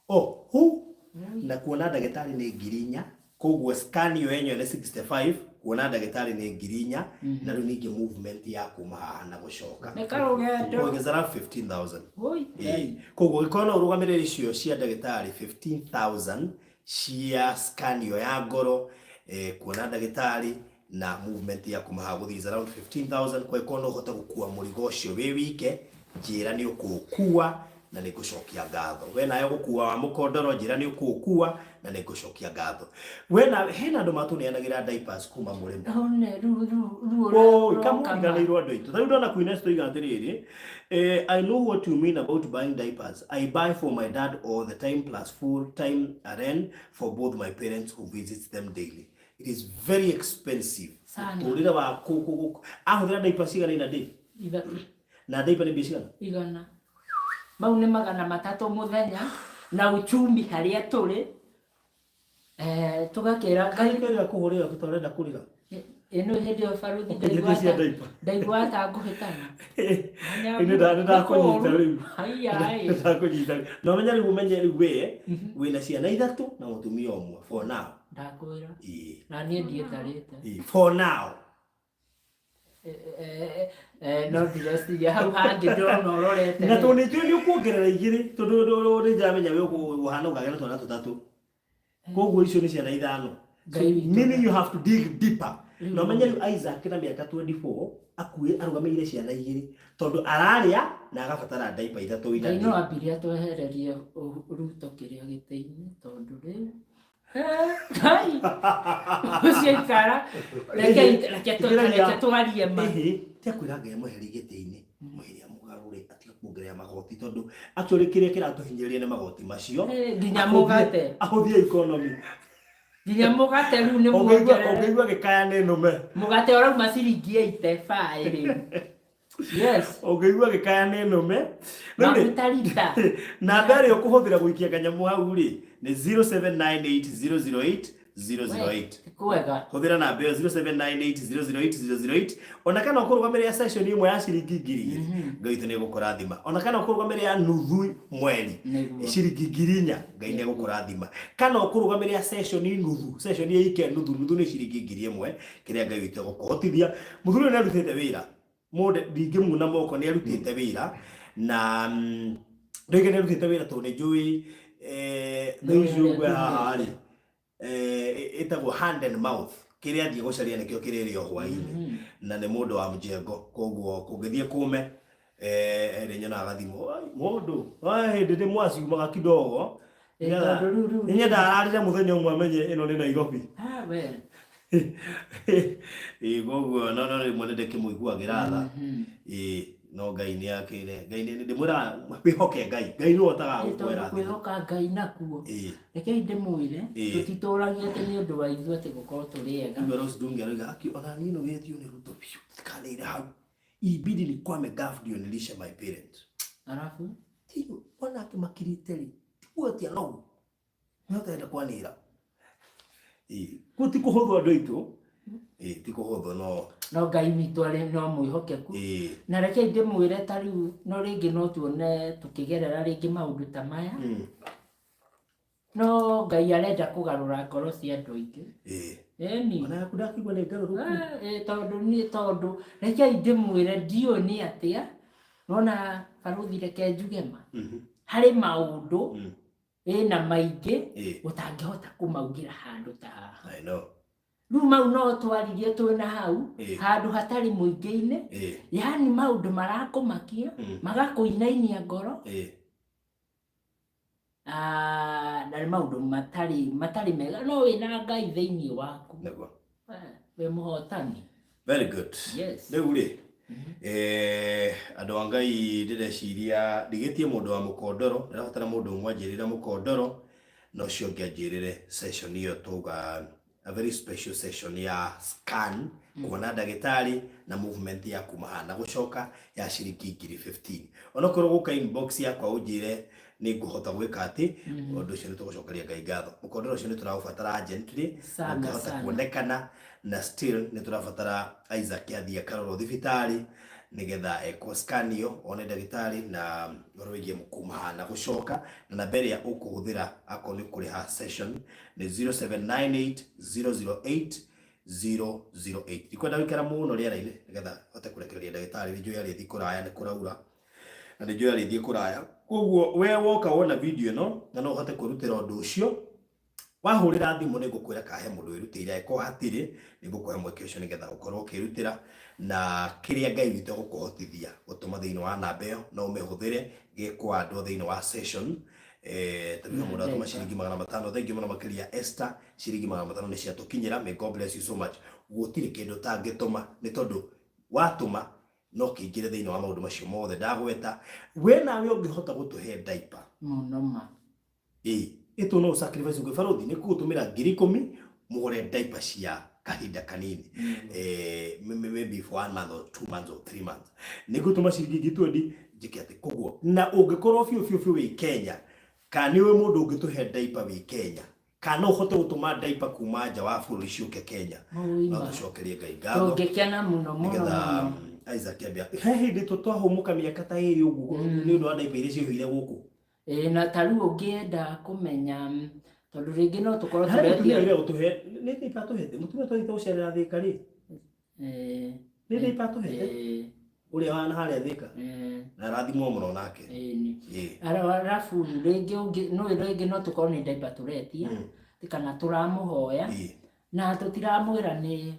Oh, who? Na kuona ndagĩtarĩ nĩ 4,000 koguo scan ĩyo yenyewe nĩ 65 kuona ndagĩtarĩ nĩ 4,000 na rĩu ningĩ movement ya kuma haha na gũcoka. Nĩ karũgendo. Kuongeza 15,000. Oi. Koguo gĩkorwo no ũrũgamĩrĩre icio cia ndagĩtarĩ 15,000 cia scan ĩyo ya ngoro, kuona ndagĩtarĩ na movement ya kuma haha gũthiĩ is around 15,000. Kwa hiyo no ũhote gũkua mũrigo ũcio wĩ wike, njĩra nĩ ũkũũkua Na nĩ ngũcokia ngatho. We nawe gũkua wa mũkondoro, njĩra nĩ ũkũũkua, na nĩ ngũcokia ngatho. We na hena andũ matũneanagĩra diapers kuma mũrĩmo. One rĩu rĩu rĩu Oi, ũroka ma. kamũriganĩirwo andũ aitũ. Ta rĩu ndona Queen Esther oiga atĩrĩrĩ, I know what you mean about buying diapers. I buy for my dad all the time plus full time rent for both my parents who visits them daily. It is very expensive. Sana. Mũtũrĩre wa kũ ahũthĩra diapers cigana ina day? 3. Na diaper nĩ mbia cigana? 100. Mau nĩ 300 mũthenya na uchumi harĩa tũrĩ, tũgakĩra Ngai. Karĩ kũhũrĩra tũtarenda kũrĩra. Ĩno hĩndĩ ĩyo baruthi Ũkĩnjĩtia cia diaper. Ndaigua ta ngũhĩtana. Nĩ ndakũnyita rĩu. Haiya. Nĩ ndakũnyita rĩu. Na ũmenye rĩu, ũmenye rĩu we wĩna ciana 3 na mũtumia ũmwe for now. Ndakwĩra. Ĩĩ. Na niĩ ndiĩtarĩte. Ĩĩ, for now. No ndireciria hau hangĩ ndĩrona ũrorete. Na tondũ nĩ njũĩ nĩ ũkuongerera 2, tondũ nĩ ndĩramenya we ũhana ũkagĩa na twana 3. Koguo icio nĩ ciana 5. Ngai witũ. Meaning you have to dig deeper. Rĩu Na ũmenye rĩu Isaac na mĩaka 24 akuĩ arũgamĩrĩire ciana 2, tondũ ararĩa na agabatara diaper 3 ina Ngai no day. ambire atwehererie Ruto kĩrĩa gĩtĩ-inĩ, tondũ rĩu Ngai ũcio ikara, reke twarie ma. Ĩhĩ, tiakwĩra Ngai amweherie gĩtĩ-inĩ, mweherie amũgarũre atige kuongerera magoti, tondũ actually kĩrĩa kĩratũhinyĩrĩria nĩ magoti macio. Nginya mũgate. Ahũthie economy. Nginya mũgate rĩu nĩ Ũngĩigua muongerere. Ũngĩigua gĩkaya nĩ nũme. Mũgate ũrauma ciringi 85 rĩu. Yes. Ũngĩigua gĩkaya nĩ nũme. Rĩu rĩ, Maguta rita. Namba ĩrĩa ũkũhũthĩra gũikia kanyamũ hau rĩ nĩ 0798008008. Kwega. Hũthĩra namba ĩyo 0798008008, ona kana ũkũrũgamĩrĩra session ĩmwe ya ciringi 2,000, Ngai witũ nĩ egũkũrathima. Ona kana ũkũrũgamĩrĩra nuthu mweri ciringi 4,000, Ngai nĩ egũkũrathima. Kana ũkũrũgamĩrĩra session nuthu, session ĩike nuthu, nuthu nĩ ciringi 1,000, kĩrĩa Ngai witũ egũkũhotithia. Mũthuri ũyũ nĩ arutĩte wĩra, mũndũ ndingĩmuna moko, nĩ arutĩte wĩra, na ndũige nĩ arutĩte wĩra tondũ nĩ njũĩ thaa ici ũguo haha rĩ, ĩtagwo hand and mouth, kĩrĩa athiĩ gũcaria nĩkĩo kĩrĩrĩo hwaĩ-inĩ, na nĩ mũndũ wa mjengo, koguo kũngĩthiĩ kũme nĩ nyonaga thimũ, "Ai, mũndũ hĩndĩ nĩ mwaciumaga kidogo." Tondũ rĩu rĩu Nĩ nyendaga ararire mũthenya ũmwe amenye ĩno nĩ Nairobi. Ah, we. Ĩĩ, koguo no rĩmwe nĩ ndĩkĩmũiguagĩra tha. Ĩĩ, no Ngai nĩ akĩre, Ngai nĩ ndĩmwĩraga wĩhoke Ngai, Ngai nĩwe ũhotaga Ĩ, tondũ gũkwĩra thimũ. Kwĩhoka Ngai nakuo. Rekei ndĩmwĩre, tũtitũragia atĩ nĩ ũndũ wa ithuĩ atĩ gũkorwo tũrĩ ega. Igua Rose Ndunge aroiga aki ona niĩ no gĩtio nĩ Ruto biũ tikanĩire hau, ibidi nikwame gaf ndio nilishe my parents. Arabu Tiyo ona akĩmakirĩte rĩ, tiguo atĩ anogu nĩ ũtarenda kwanĩra. Ĩĩ, kuo ti kũhũthũ andũ aitũ. Ĩĩ, ti kũhũthũ no No Ngai witũ arĩ no mwĩhokeku. Na rekei ndĩmwĩre, ta rĩu no rĩngĩ no tuone tũkĩgerera rĩngĩ maũndũ ta maya, no Ngai arenda kũgarũra ngoro cia andũ aingĩ. Ĩni. Ona yaku ndakĩigua nĩ ngarũrũku. Tondũ niĩ, tondũ rekei ndĩmwĩre, ndiũĩ nĩ atĩa nona barũthi, reke njuge ma, harĩ maũndũ ĩna maingĩ ũtangĩhota kũmaugĩra handũ ta haha. I know. Rĩu mau no twaririe twĩna hau handũ hatarĩ mũingĩ-inĩ, yaani maũndũ marakũmakia, magakũinainia ngoro. Ah, na nĩ maũndũ matarĩ mega, no wĩna Ngai thĩinĩ waku. Nĩguo. Wĩ mũhotani. Very good. Yes. Rĩu rĩ, andũ a Ngai, ndĩreciria ndigĩtie mũndũ wa mũkondoro, ndĩrabatara mũndũ ũmwe anjĩrĩre mũkondoro na ũcio ũngĩ anjĩrĩre session ĩyo tauga a very special session ya scan, kuona ndagĩtarĩ na movement ya kuma haha na gũcoka ya ciringi 15,000. Onokorwo gũka inbox yakwa ũnjĩre nĩ ngũhota gwĩka atĩ ũndũ ũcio, nĩ tũgũcokeria Ngai ngatho. Mũkondoro ũcio nĩ tũraũbatara urgently. Sana, ũngĩhota sana. kuonekana, na still nĩ tũrabatara Isaac athiĩ akarorwo thibitarĩ nĩgetha ekwo scan ĩyo, one ndagĩtarĩ na ũhoro wĩgiĩ kuma haha na gũcoka. Na namba ĩrĩa ũkũhũthĩra akorwo nĩ ũkũrĩha session nĩ 0798 008 008. Ndikwenda gũikara mũno rĩera-inĩ nĩgetha hote kũrekereria ndagĩtarĩ, nĩ njũĩ arĩthiĩ kũraya, nĩ kũraura na nĩ njũĩ arĩthiĩ kũraya. Koguo we woka wona video ĩno na no ũhote kwĩrutĩra ũndũ ũcio. Wahũrĩra thimũ nĩ ngũkwĩra kahe mũndũ wĩrutĩire, angĩkorwo hatirĩ nĩ ngũkũhe mweke ũcio nĩgetha ũkorwo ũkĩrutĩra na kĩrĩa Ngai witũ egũkũhotithia gũtũma thĩinĩ wa namba ĩyo no ũmĩhũthĩre gĩkwandwo thĩinĩ wa session. Tondũ mũndũ atũma ciringi 500, thengiũ mũno makĩria Esther, ciringi 500 nĩ ciatũkinyĩra. May God bless you so much. Gũtirĩ kĩndũ ũtangĩtũma, nĩ tondũ watũma no kĩingĩre thĩinĩ wa maũndũ macio mothe ndagweta. We nawe ũngĩhota gũtũhe diaper mũno ma ĩ ĩtũ no sacrifice gwĩ barothi nĩ kũgũtũmĩra 10,000 mũgũre diaper cia kahinda kanini, maybe for 1 month or 2 months or 3 months, nĩ ngũtũma ciringi 20,000 njĩke atĩ koguo. Na ũngĩkorwo biũ biũ biũ wĩ Kenya, kana nĩ ũĩ mũndũ ũngĩtũhe diaper wĩ Kenya, kana ũhote gũtũma diaper kuma nja wa bũrũri ciũke Kenya, no tũcokerie Ngai ngatho, tũngĩkena mũno mũno nĩgetha mũno. Isaac ambia he hĩndĩ twahũmũka mĩaka ta ĩrĩ ũguo nĩ ũndũ wa diaper iria ciaihũire gũkũ. Ĩĩ, na ta rĩu ũngĩenda kũmenya, tondũ rĩngĩ no tũkorwo Harĩ mũtumia tũretia ũrĩa ũtũhe nĩ diaper atũhete, mũtumia twathiĩte gũcerera Thĩka rĩ, nĩ diaper atũhete ũrĩa wa harĩa Thĩka, na arathimwo mũno nake. Ĩni. Ĩĩ. Arabu rĩngĩ ũngĩ no rĩngĩ no tũkorwo nĩ diaper tũretia kana tũramũhoya na tũtiramwĩra nĩ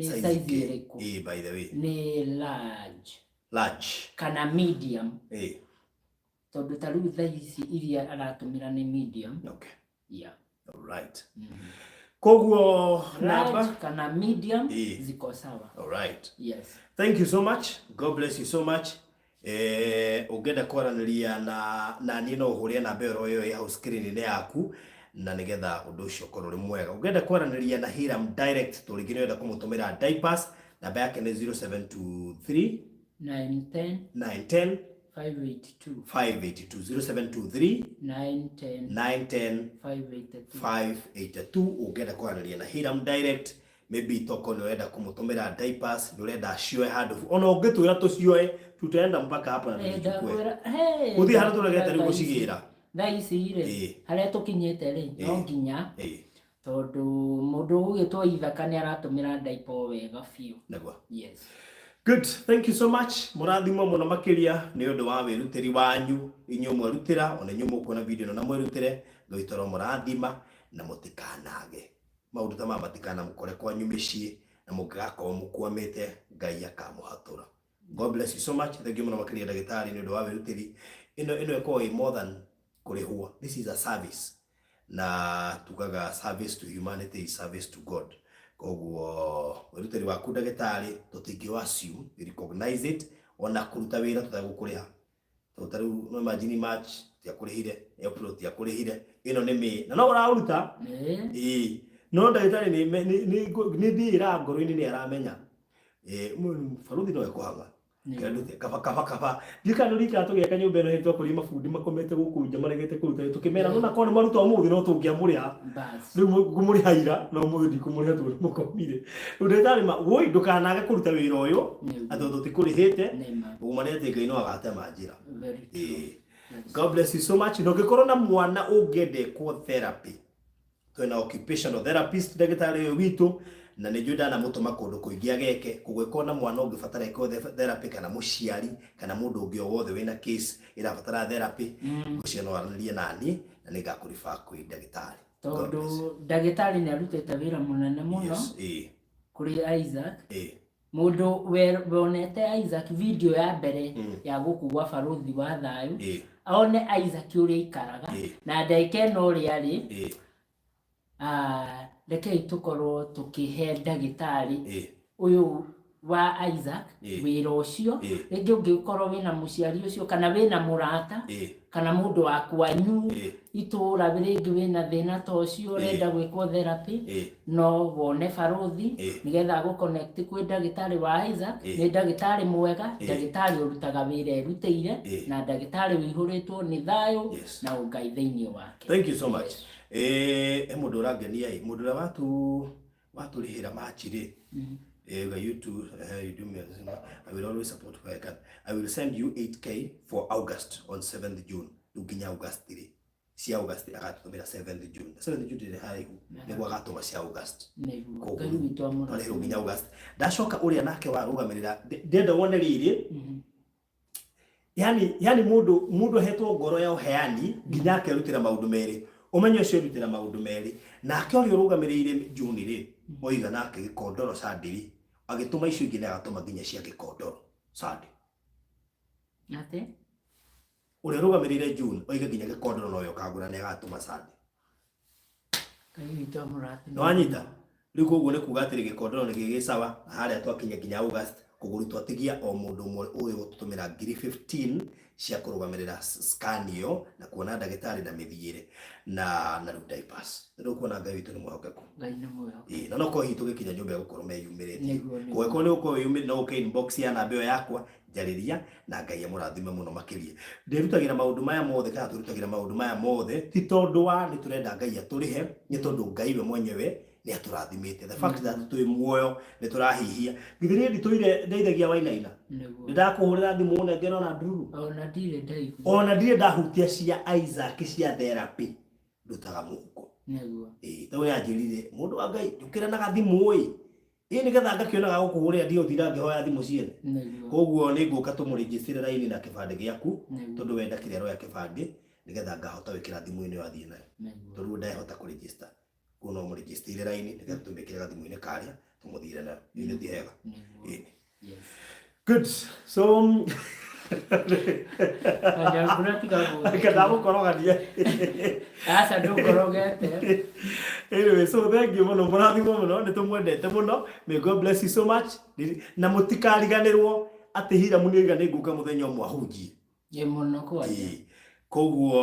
Size size kĩ? ĩrĩkũ. Ĩĩ, by the way, Nĩ large large kana medium, ĩĩ tondũ ta rĩu thaa ici iria aratũmĩra nĩ medium. Okay. Yeah. All right. Koguo namba Large kana medium Ĩĩ. ziko sawa. All right. Yes. Thank you so much. God bless you so much. Ũngĩenda kwaranĩria na niĩ no ũhũre namba ĩyo ĩyo ĩ hau screen-inĩ yaku, na nĩgetha ũndũ ũcio ũkorwo ũrĩ mwega. Ũngĩenda kwaranĩria na Hiram direct, tondũ rĩngĩ nĩ ũrenda kũmũtũmĩra diapers, namba yake nĩ 0723 910 910 582 582 0723 910 910 582 582. Ũngĩenda kwaranĩria na Hiram direct, maybe toko nĩ ũrenda kũmũtũmĩra diapers, nĩ ũrenda cioe handũ, ona ũngĩtwĩra tũcioe, tutaenda mpaka hapa na tũcichukue. Ndakwĩra, hey, Gũthiĩ handũ tũregete rĩu thaa ici- gũcigĩra. Thaa ici rĩ, Ĩĩ. harĩa tũkinyĩte rĩ, no Ĩĩ. nginya, Ĩĩ. tondũ mũndũ ũgũgĩtwo ithaka nĩ aratũmĩra diaper wega biũ. Nĩguo. Yes. Good, thank you so much. Mũrathimwo mũno makĩria nĩ ũndũ wa wĩrutĩri wanyu. Inyuĩ mwerutĩra, ona inyuĩ mũkuona video ĩno na mwĩrutĩre, Ngai toro mũrathima na mũtikanage. Maũndũ ta maya matikanamũkore kwanyu mĩciĩ, na mũngĩgakorwo mũkwamĩte, Ngai akamũhatũra. God bless you so much. Thank you mũno makĩria ndagĩtarĩ nĩ ũndũ wa wĩrutĩri. Ĩno ĩkoragwo ĩ more than kũrĩhwo. This is a service. Na tugaga service to humanity is service to God. Koguo wĩrutĩri waku ndagĩtarĩ tũtingĩ assume, we recognize it, ona kũruta wĩra tũtagũkũrĩha. Tondũ ta rĩu no imagine March tiakũrĩhire, April tiakũrĩhire, ĩno nĩ May na no ũraũruta. Ĩĩ. Ĩĩ. No ndagĩtarĩ nĩ ndĩĩra ngoro-inĩ nĩ aramenya. Baruthi no ekũhanga. Kĩrĩa kaba kaba kaba. Ndiũĩ kana nĩũririkanaga tũgĩaka nyũmba ĩno hĩndĩ twakorire mabundi makomete gũkũ nja maregete kũruta wĩra, tũkĩmera no nakorwo nĩ maruta ũmũthĩ no tũngĩamũrĩha. Bas. Rĩu ngũmũrĩha ira no ũmũthĩ ndikũmũrĩha tondũ nĩmũkomire. Rĩu ndagĩtarĩ ma woi ndũkanage kũruta wĩra ũyũ atĩ tondũ tũtikũrĩhĩte, Nĩ ma. ũma nĩ atĩ Ngai no agatema njĩra. Very true. Ĩĩ. God bless you so much. Na ũngĩkorwo na mwana ũngĩenda ekwo therapy, twĩna occupational therapist ndagĩtarĩ ũyũ witũ, na nĩ njũĩ ndanamũtũma kũndũ kũingĩ ageke. Koguo ĩkorwo na mwana ũngĩbatara ekwo therapy, kana mũciari, kana mũndũ ũngĩ o wothe wĩna case ĩrabatara therapy, ngwĩciria no aranĩrie naniĩ na nĩngakũrefer kwĩ ndagĩtarĩ. God Tondũ bless you. ndagĩtarĩ nĩ arutĩte wĩra mũnene mũno Yes, ĩĩ, kũrĩ Isaac. ĩĩ. Mũndũ wonete Isaac video ya mbere ya gũkũ gwa Baruthi wa Thayũ, Ĩĩ. one Isaac ũrĩa aikaraga Ĩĩ. na ndagĩka ĩno ũrĩa arĩ, Ĩĩ. rekei tũkorwo tũkĩhe ndagĩtarĩ Ĩĩ. ũyũ wa Isaac Ĩĩ. wĩra ũcio. Ĩĩ. Rĩngĩ ũngĩkorwo wĩna mũciari ũcio kana wĩna mũrata Ĩĩ. kana mũndũ wa kwanyu Ĩĩ. itũra rĩngĩ wĩna thĩna ta ũcio Ĩĩ. ũrenda gwĩkwo therapy, Ĩĩ. no wone Baruthi Ĩĩ. nĩgetha agũ connect kwĩ ndagĩtarĩ wa Isaac. Ĩĩ. Nĩ ndagĩtarĩ mwega, Ĩĩ. ndagĩtarĩ ũrutaga wĩra erutĩire, Ĩĩ. na ndagĩtarĩ ũihũrĩtwo nĩ thayũ Yes. na ũngai thĩinĩ wake. Thank you so much. He mũndũ ũrangenia ĩ, mũndũ ũrĩa watũrĩhĩra March rĩ, you too, you do me, I will always support where I can. I will send you 8K for August on 7th June. Rĩu nginya August rĩ, cia August agatũtũmĩra 7th June. 7th June ndĩrĩ haraihu, nĩguo agatũma cia August. Nĩguo. Koguo Ngai witũ amũrathime. twarĩhĩrwo nginya August. Ndacoka ũrĩa nake warũgamĩrĩra, ndĩrenda wone rĩrĩ, yani mũndũ ahetwo ngoro ya ũheani nginya akerutĩra maũndũ merĩ. Ũmenye ũcio erutĩra maũndũ merĩ. Nake ũrĩa ũrũgamĩrĩire June rĩ, oiga nake gĩkondoro sandiri, agĩtũma icio ingĩ nĩ agatũma nginya cia gĩkondoro sandi. Atĩ? Ũrĩa ũrũgamĩrĩire June oiga nginya gĩkondoro noyo ũkagũra nĩ agatũma sandi. Ngai witũ amũrathime. Nĩwanyita? Rĩu koguo nĩ kuga atĩrĩ gĩkondoro nĩ gĩgĩ sawa na harĩa twakinya nginya August kũgũrũ twatigia o mũndũ ũmwe ũĩ gũtũtũmĩra ngiri 15 cia kũrũgamĩrĩra scan ĩyo na kuona ndagĩtarĩ na mĩthiĩre na na rĩu diapers. Rĩu kuona Ngai witũ nĩ mwĩhokeku. Ngai nĩ mwĩhokeku. Ĩĩ, na no korwo hihi tũgĩkinya nyũmba ĩgũkorwo meyumĩrĩtie. Nĩguo, nĩguo. Kũngĩkorwo nĩ ũgũkorwo wĩyumĩrĩtie no ũke inbox ya namba ĩyo yakwa njarĩria na Ngai amũrathime mũno makĩria. Ndĩrutagĩra maũndũ maya mothe kana tũrutagĩra maũndũ maya mothe ti tondũ wa nĩ tũrenda Ngai atũrĩhe, nĩ tondũ Ngai we mwenyewe nĩ atũrathimĩte. The fact that twĩ muoyo nĩ tũrahihia. Githĩ niĩ nditũire ndeithagia Wainaina? Nĩguo. Nĩ ndakũhũrĩra thimũ ũnengere ona ndururu? Ona ndirĩ ndaigua. Ona ndirĩ ndahutia cia Isaac cia therapy ndutaga mũhuko. Nĩguo. Ĩĩ, tondũ nĩ anjĩrire mũndũ wa Ngai njũkĩra na gathimũ ĩ. Ĩĩ nĩgetha ngakĩonaga gũkũhũrĩra ndigũtinda ngĩhoya thimũ ciene. Nĩguo. Koguo nĩ ngũka tũmũrĩnjĩcĩre raini na kĩbandĩ gĩaku Nĩguo. tondũ wenda kĩrĩa aroya kĩbandĩ nĩgetha ngahota gwĩkĩra thimũ-inĩ ĩyo athiĩ nayo. Nĩguo. Tondũ ndahota kũregister. Koguo no mũrĩnjĩcĩire raini nĩgetha tũmĩkĩre gathimũ-inĩ karĩa tũmũthire nayo. Ĩĩ ti hega. Nĩguo. Ĩĩ. Yes. Good. So Nyambura tiga reke ndagũkorogania. Aca ndũkorogete. Anyway, so thank you mũno mũrathimwo mũno nĩ tũmwendete mũno. May God bless you so much. Na mũtikariganĩrwo atĩ Hiramu nĩ oiga nĩ ngũka mũthenya ũmwe ahunjie. Ĩ mũno kwanja. Ĩĩ. Koguo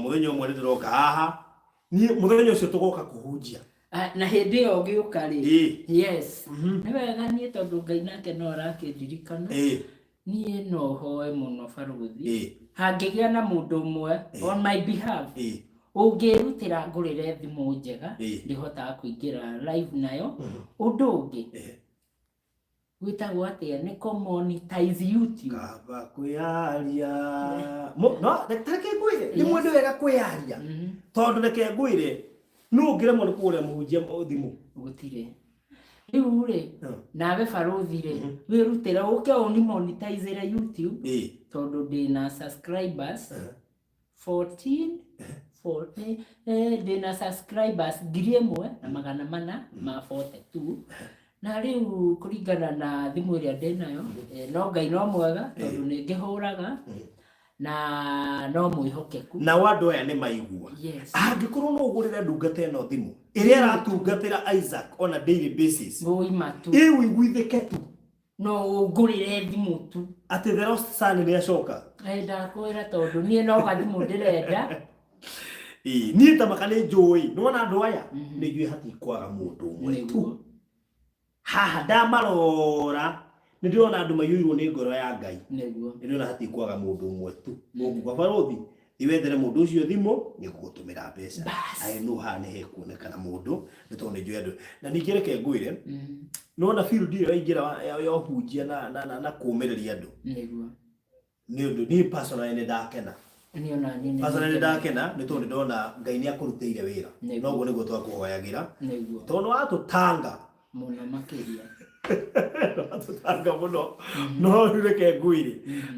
mũthenya ũmwe nĩ ndĩroka haha. Niĩ mũthenya ũcio tũgoka kũhunjia. Ah, na hĩndĩ ĩyo ũgĩũka rĩ. Ĩĩ. Yes. Nĩ wega niĩ tondũ Ngai nake no arakĩndirikana. Ĩĩ. Niĩ no hoe mũno barũthi. Ĩĩ. Hangĩgĩa na mũndũ ũmwe on my behalf Ĩĩ. ũngĩrutĩra ngũrĩre thimũ njega Ĩĩ. ndĩhotaga kũingĩra live nayo. Ũndũ ũngĩ gwĩtagwo atĩa nĩ kũ-monetize YouTube. Kaba kwĩyaria. No reke ngwĩre nĩ mwende wega kwĩyaria. Tondũ reke ngwĩre nũ ũngĩremwo nĩ kũgũrĩra mũhunjia thimũ? Gũtirĩ. Rĩu rĩ nawe barũthi rĩ wĩrutĩre ũke ũni-monetizere YouTube Ĩĩ. tondũ ndĩna subscribers 14 40 ndĩna subscribers 1442 na rĩu kũringana na thimũ ĩrĩa ndĩnayo no Ngai no mwega tondũ nĩ ngĩhũraga na no mwĩhokeku. Nao andũ aya nĩ maigua. Yes. Angĩkorwo no ũgũrĩre ndungata ĩno thimũ ĩrĩa ĩratungatĩra Isaac on a daily basis. Ngũima tu. Ĩ ũiguithĩke tu. No ũngũrĩre thimũ tu. Atĩ the lost son nĩ acoka. Ndakwĩra tondũ niĩ no gathimũ ndĩrenda. Ĩĩ, niĩ ta maka nĩ njũĩ. Nĩwona andũ aya? Nĩ njũĩ hatikwaga mũndũ ũmwe tu. Haha ndamarora nĩ ndĩrona andũ maiyũirwo nĩ ngoro ya Ngai. Nĩguo. Nĩ ndĩrona hatikwaga mũndũ ũmwe tu. Mũnguga barũthi, thiĩ wethere mũndũ ũcio thimũ nĩ ngũgũtũmĩra mbeca. I know haha nĩ hekuonekana mũndũ nĩ tondũ nĩ njũĩ andũ. Na ningĩ reke ngwĩre, nĩwona field ĩyo yaingĩra ya ũhunjia na kũũmĩrĩria andũ. Nĩguo. Nĩ ũndũ niĩ personally nĩ ndakena. Niĩ ona niĩ nĩ Personally nĩ ndakena. ndakena nĩ tondũ nĩ ndona Ngai nĩ akũrutĩire wĩra. Nĩguo. Noguo nĩguo twakũhoyagĩra. Nĩguo. Tondũ watũtanga. Mũno makĩria. Watũtanga mũno. No rĩu reke ngwĩre,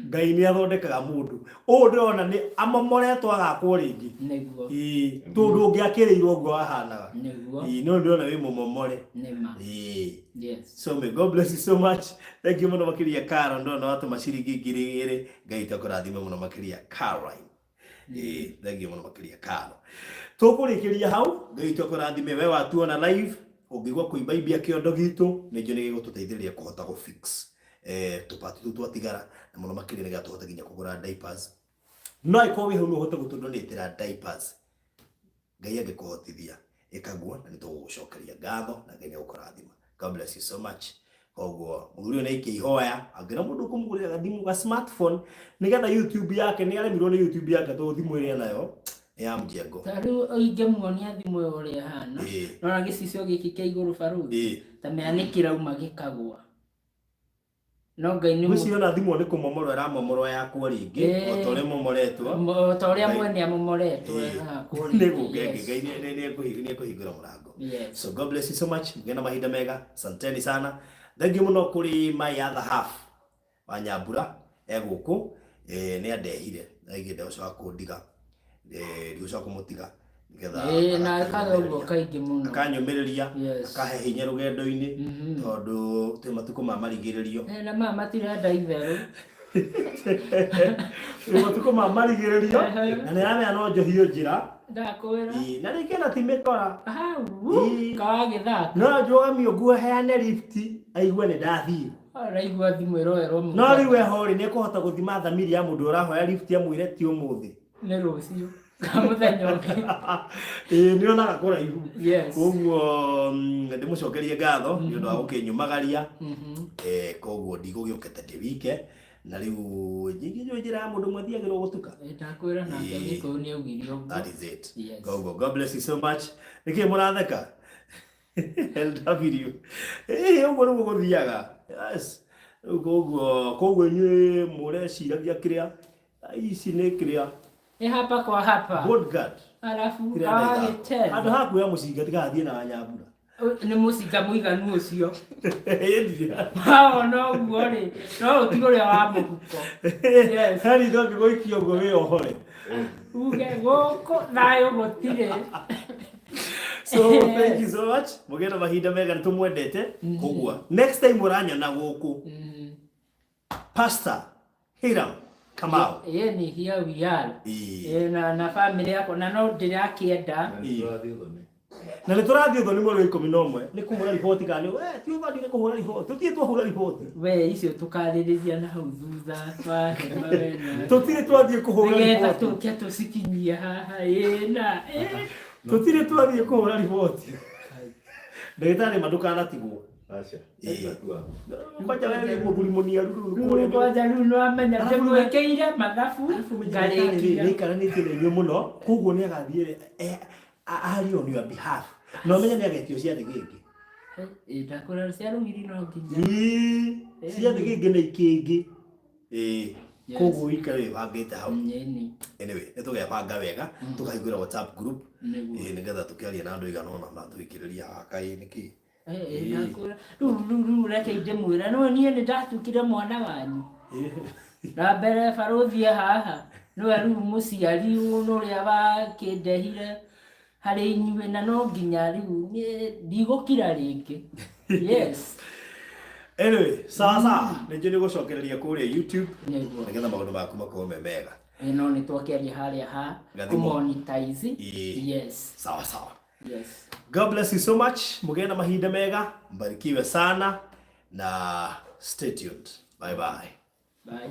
Ngai nĩ athondekaga mũndũ. Ũũ ndĩrona nĩ amomoretwo agakwo rĩngĩ. Nĩguo. Ĩĩ, tondũ ũngĩakĩrĩirwo ũguo wahanaga. Nĩguo. Ĩĩ, no ndĩrona wĩ mũmomore. Nĩma. Ĩĩ. Yes. So may God bless you so much. Thank you mũno makĩria Carol, ndona watũma ciringi 2000. Ngai akũrathime mũno makĩria Caroline. Ĩĩ, thank you mũno makĩria Carol. Tũkũrĩkĩria hau, Ngai akũrathime we watuona live, ũngĩigua kũimbaimbia kĩondo gitũ, nĩ njũĩ nĩ gĩgũtũteithĩrĩria kũhota gũ fix tũpati tũu twatigara, na mũno makĩria nĩgetha tũhote nginya kũgũra diapers. No angĩkorwo wĩ hau no ũhote gũtũdonatĩra diapers, Ngai angĩkũhotithia ĩka guo na nĩ tũgũgũcokeria ngatho na Ngai nĩ egũkũrathima. God bless you so much. Koguo mũthuri ũyũ nĩ aikia ihoya angĩona mũndũ ũkũmũgũrĩra gathimũ ga smartphone nĩgetha YouTube yake nĩ aremirwo nĩ YouTube yake tondũ thimũ ĩrĩa nayo nĩ ya mjengo. Ta rĩu ingĩmuonia thimũ ĩyo ũrĩa ĩhana, Ĩĩ. nona gĩcicio gĩkĩ kĩa igũrũ barũthi, Ĩĩ. ta mea nĩ kĩrauma gĩkagũa. No Ngai nĩ Ngwĩciria ona thimũ nĩ kũmomorwo ĩramomorwo yakwo rĩngĩ, Ĩĩ. o ta ũrĩa ĩmomoretwo. O ta ũrĩa mwene amomoretwo Ĩĩ. ĩgakwo Nĩ rĩngĩ, gũka ĩngĩ, yes. Ngai nĩ ekũhingũra mũrango. Yes. So God bless you so much. Mgĩe na mahinda mega. Asanteni sana. Thank you mũno kũrĩ my other half wa Nyambura e gũkũ nĩ andehire na aigire ndegũcoka kũndiga ndigũcoka kũmũtiga. Nĩgetha Ĩĩ, na ekaga ũguo akanyũmĩrĩria. kaingĩ mũno. Akanyũmĩrĩria, akahe hinya rũgendo-inĩ, tondũ twĩ matukũ ma marigĩrĩrio. Na maya matirenda itherũ. Twĩ matukũ ma marigĩrĩrio, na nĩ aramenya no njohio njĩra. Ndakwĩra. Ĩĩ, na rĩngĩ ona ti mĩkora. Hau Ĩĩ. kawagĩthaka. No njũgamio nguo heane lift aigue nĩ ndathiĩ. Araigua thimũ ĩroerwo No rĩu eho rĩ, nĩ ekũhota gũthima thamiri ya mũndũ ũrahoya lift amwĩre ti ũmũthĩ. Nĩ rũciũ kana mũthenya ũngĩ. Ĩĩ, nĩ onaga kũraihu. Yes. Koguo ndĩmũcokerie ngatho nĩ ũndũ wa gũkĩnyumagaria. Koguo ndigũgĩũkĩte ndĩ wike, na rĩu nyingĩ njũĩ njĩra ya mũndũ ũmwe thiagĩrwo gũtuka. Ndakwĩra nake. Gĩkũyũ nĩ augire ũguo. That is it. Yes. Koguo God bless you so much. Nĩkĩ mũratheka? LW. Ĩĩ, ũguo nĩguo gũthiaga. Yes. Rĩu koguo inyuĩ mũreciragia kĩrĩa ici nĩ kĩrĩa Nĩ hapa kwa hapa. Bodyguard. Arabu Kĩrĩa ndaiga. kawagĩcheza. Handũ ha kuoya mũcinga tigathiĩ na Nyambura. Nĩ mũcinga mũiganu ũcio. Ĩĩ. Wawona ũguo rĩ, no ũtige ũrĩa wa mũhuko. Yes. Harĩ ndangĩgũikia ũguo wĩyohore. Uge gũkũ thayũ gũtirĩ. So thank you so much. Mũgĩe na mahinda mega, nĩ tũmwendete. Koguo next time ũranyona gũkũ, Pastor Hiram Kamau. Ĩĩ, ni here we are. Ĩĩ. Ĩĩ, na family yakwa na no ndĩrakĩenda. Na nĩ tũrathiĩ ũthoni mweri wa 11 nĩ kũhũra riboti kana nĩ ti ũbatiĩ nĩ kũhũra riboti, tũtirĩ twahũra riboti. We icio tũkarĩrĩria na hau thutha twahema wena. Tũtirĩ twathiĩ kũhũra nĩgetha riboti. tũke tũcikinyie haha. Ĩĩ, na ĩĩ. Tũtirĩ twathiĩ kũhũra riboti. Ndagĩtarĩ ma ndũkanatigwo. Aca. Ĩĩ. Kwanja we wĩ mũthuri mũniaru rĩu Rĩu kũrĩa kwanja rĩu nĩwamenya Arabu ndĩmwĩkĩire mathabu nĩ ngarĩkia. aikaranĩtie na inyuĩ mũno, koguo nĩ agathiĩ arie on your behalf, na ũmenye nĩ agetio ciathĩ gĩngĩ. Ĩĩ, ndakwĩra cia rũgiri no nginya. Ĩĩ, ciathĩ gĩngĩ na ikĩngĩ. Ĩĩ. Yes. Koguo ũikare wĩbangĩte hau. Ĩni. Anyway, nĩ tũgebanga wega tũkahingũra WhatsApp group. Nĩguo. Ĩĩ, nĩgetha tũkĩaria na andũ igana ũna matũikĩrĩria haha kaĩ nĩkĩ. Ĩĩ, ndakwĩra rĩu reke ndĩmwĩre no niĩ nĩ ndatuĩkire mwana wanyu na mbere barũthi e haha nĩwe rĩu mũciari ũrĩa wakĩndehire harĩ inyuĩ, na no nginya rĩu niĩ ndigũkira rĩngĩ. Yes. Anyway, sawa sawa, nĩ njũĩ nĩ gũcokereria kũrĩa YouTube Nĩguo. nĩgetha maũndũ maku makorwo me mega. Ĩĩ, no nĩ twakĩaria harĩa ha Gathimũ. kũmonetize. Ĩĩ. Yes. Sawa sawa. Yes. God bless you so much. Mugĩe na mahinda mega, mbarikiwe sana na stay tuned. Bye bye. Bye.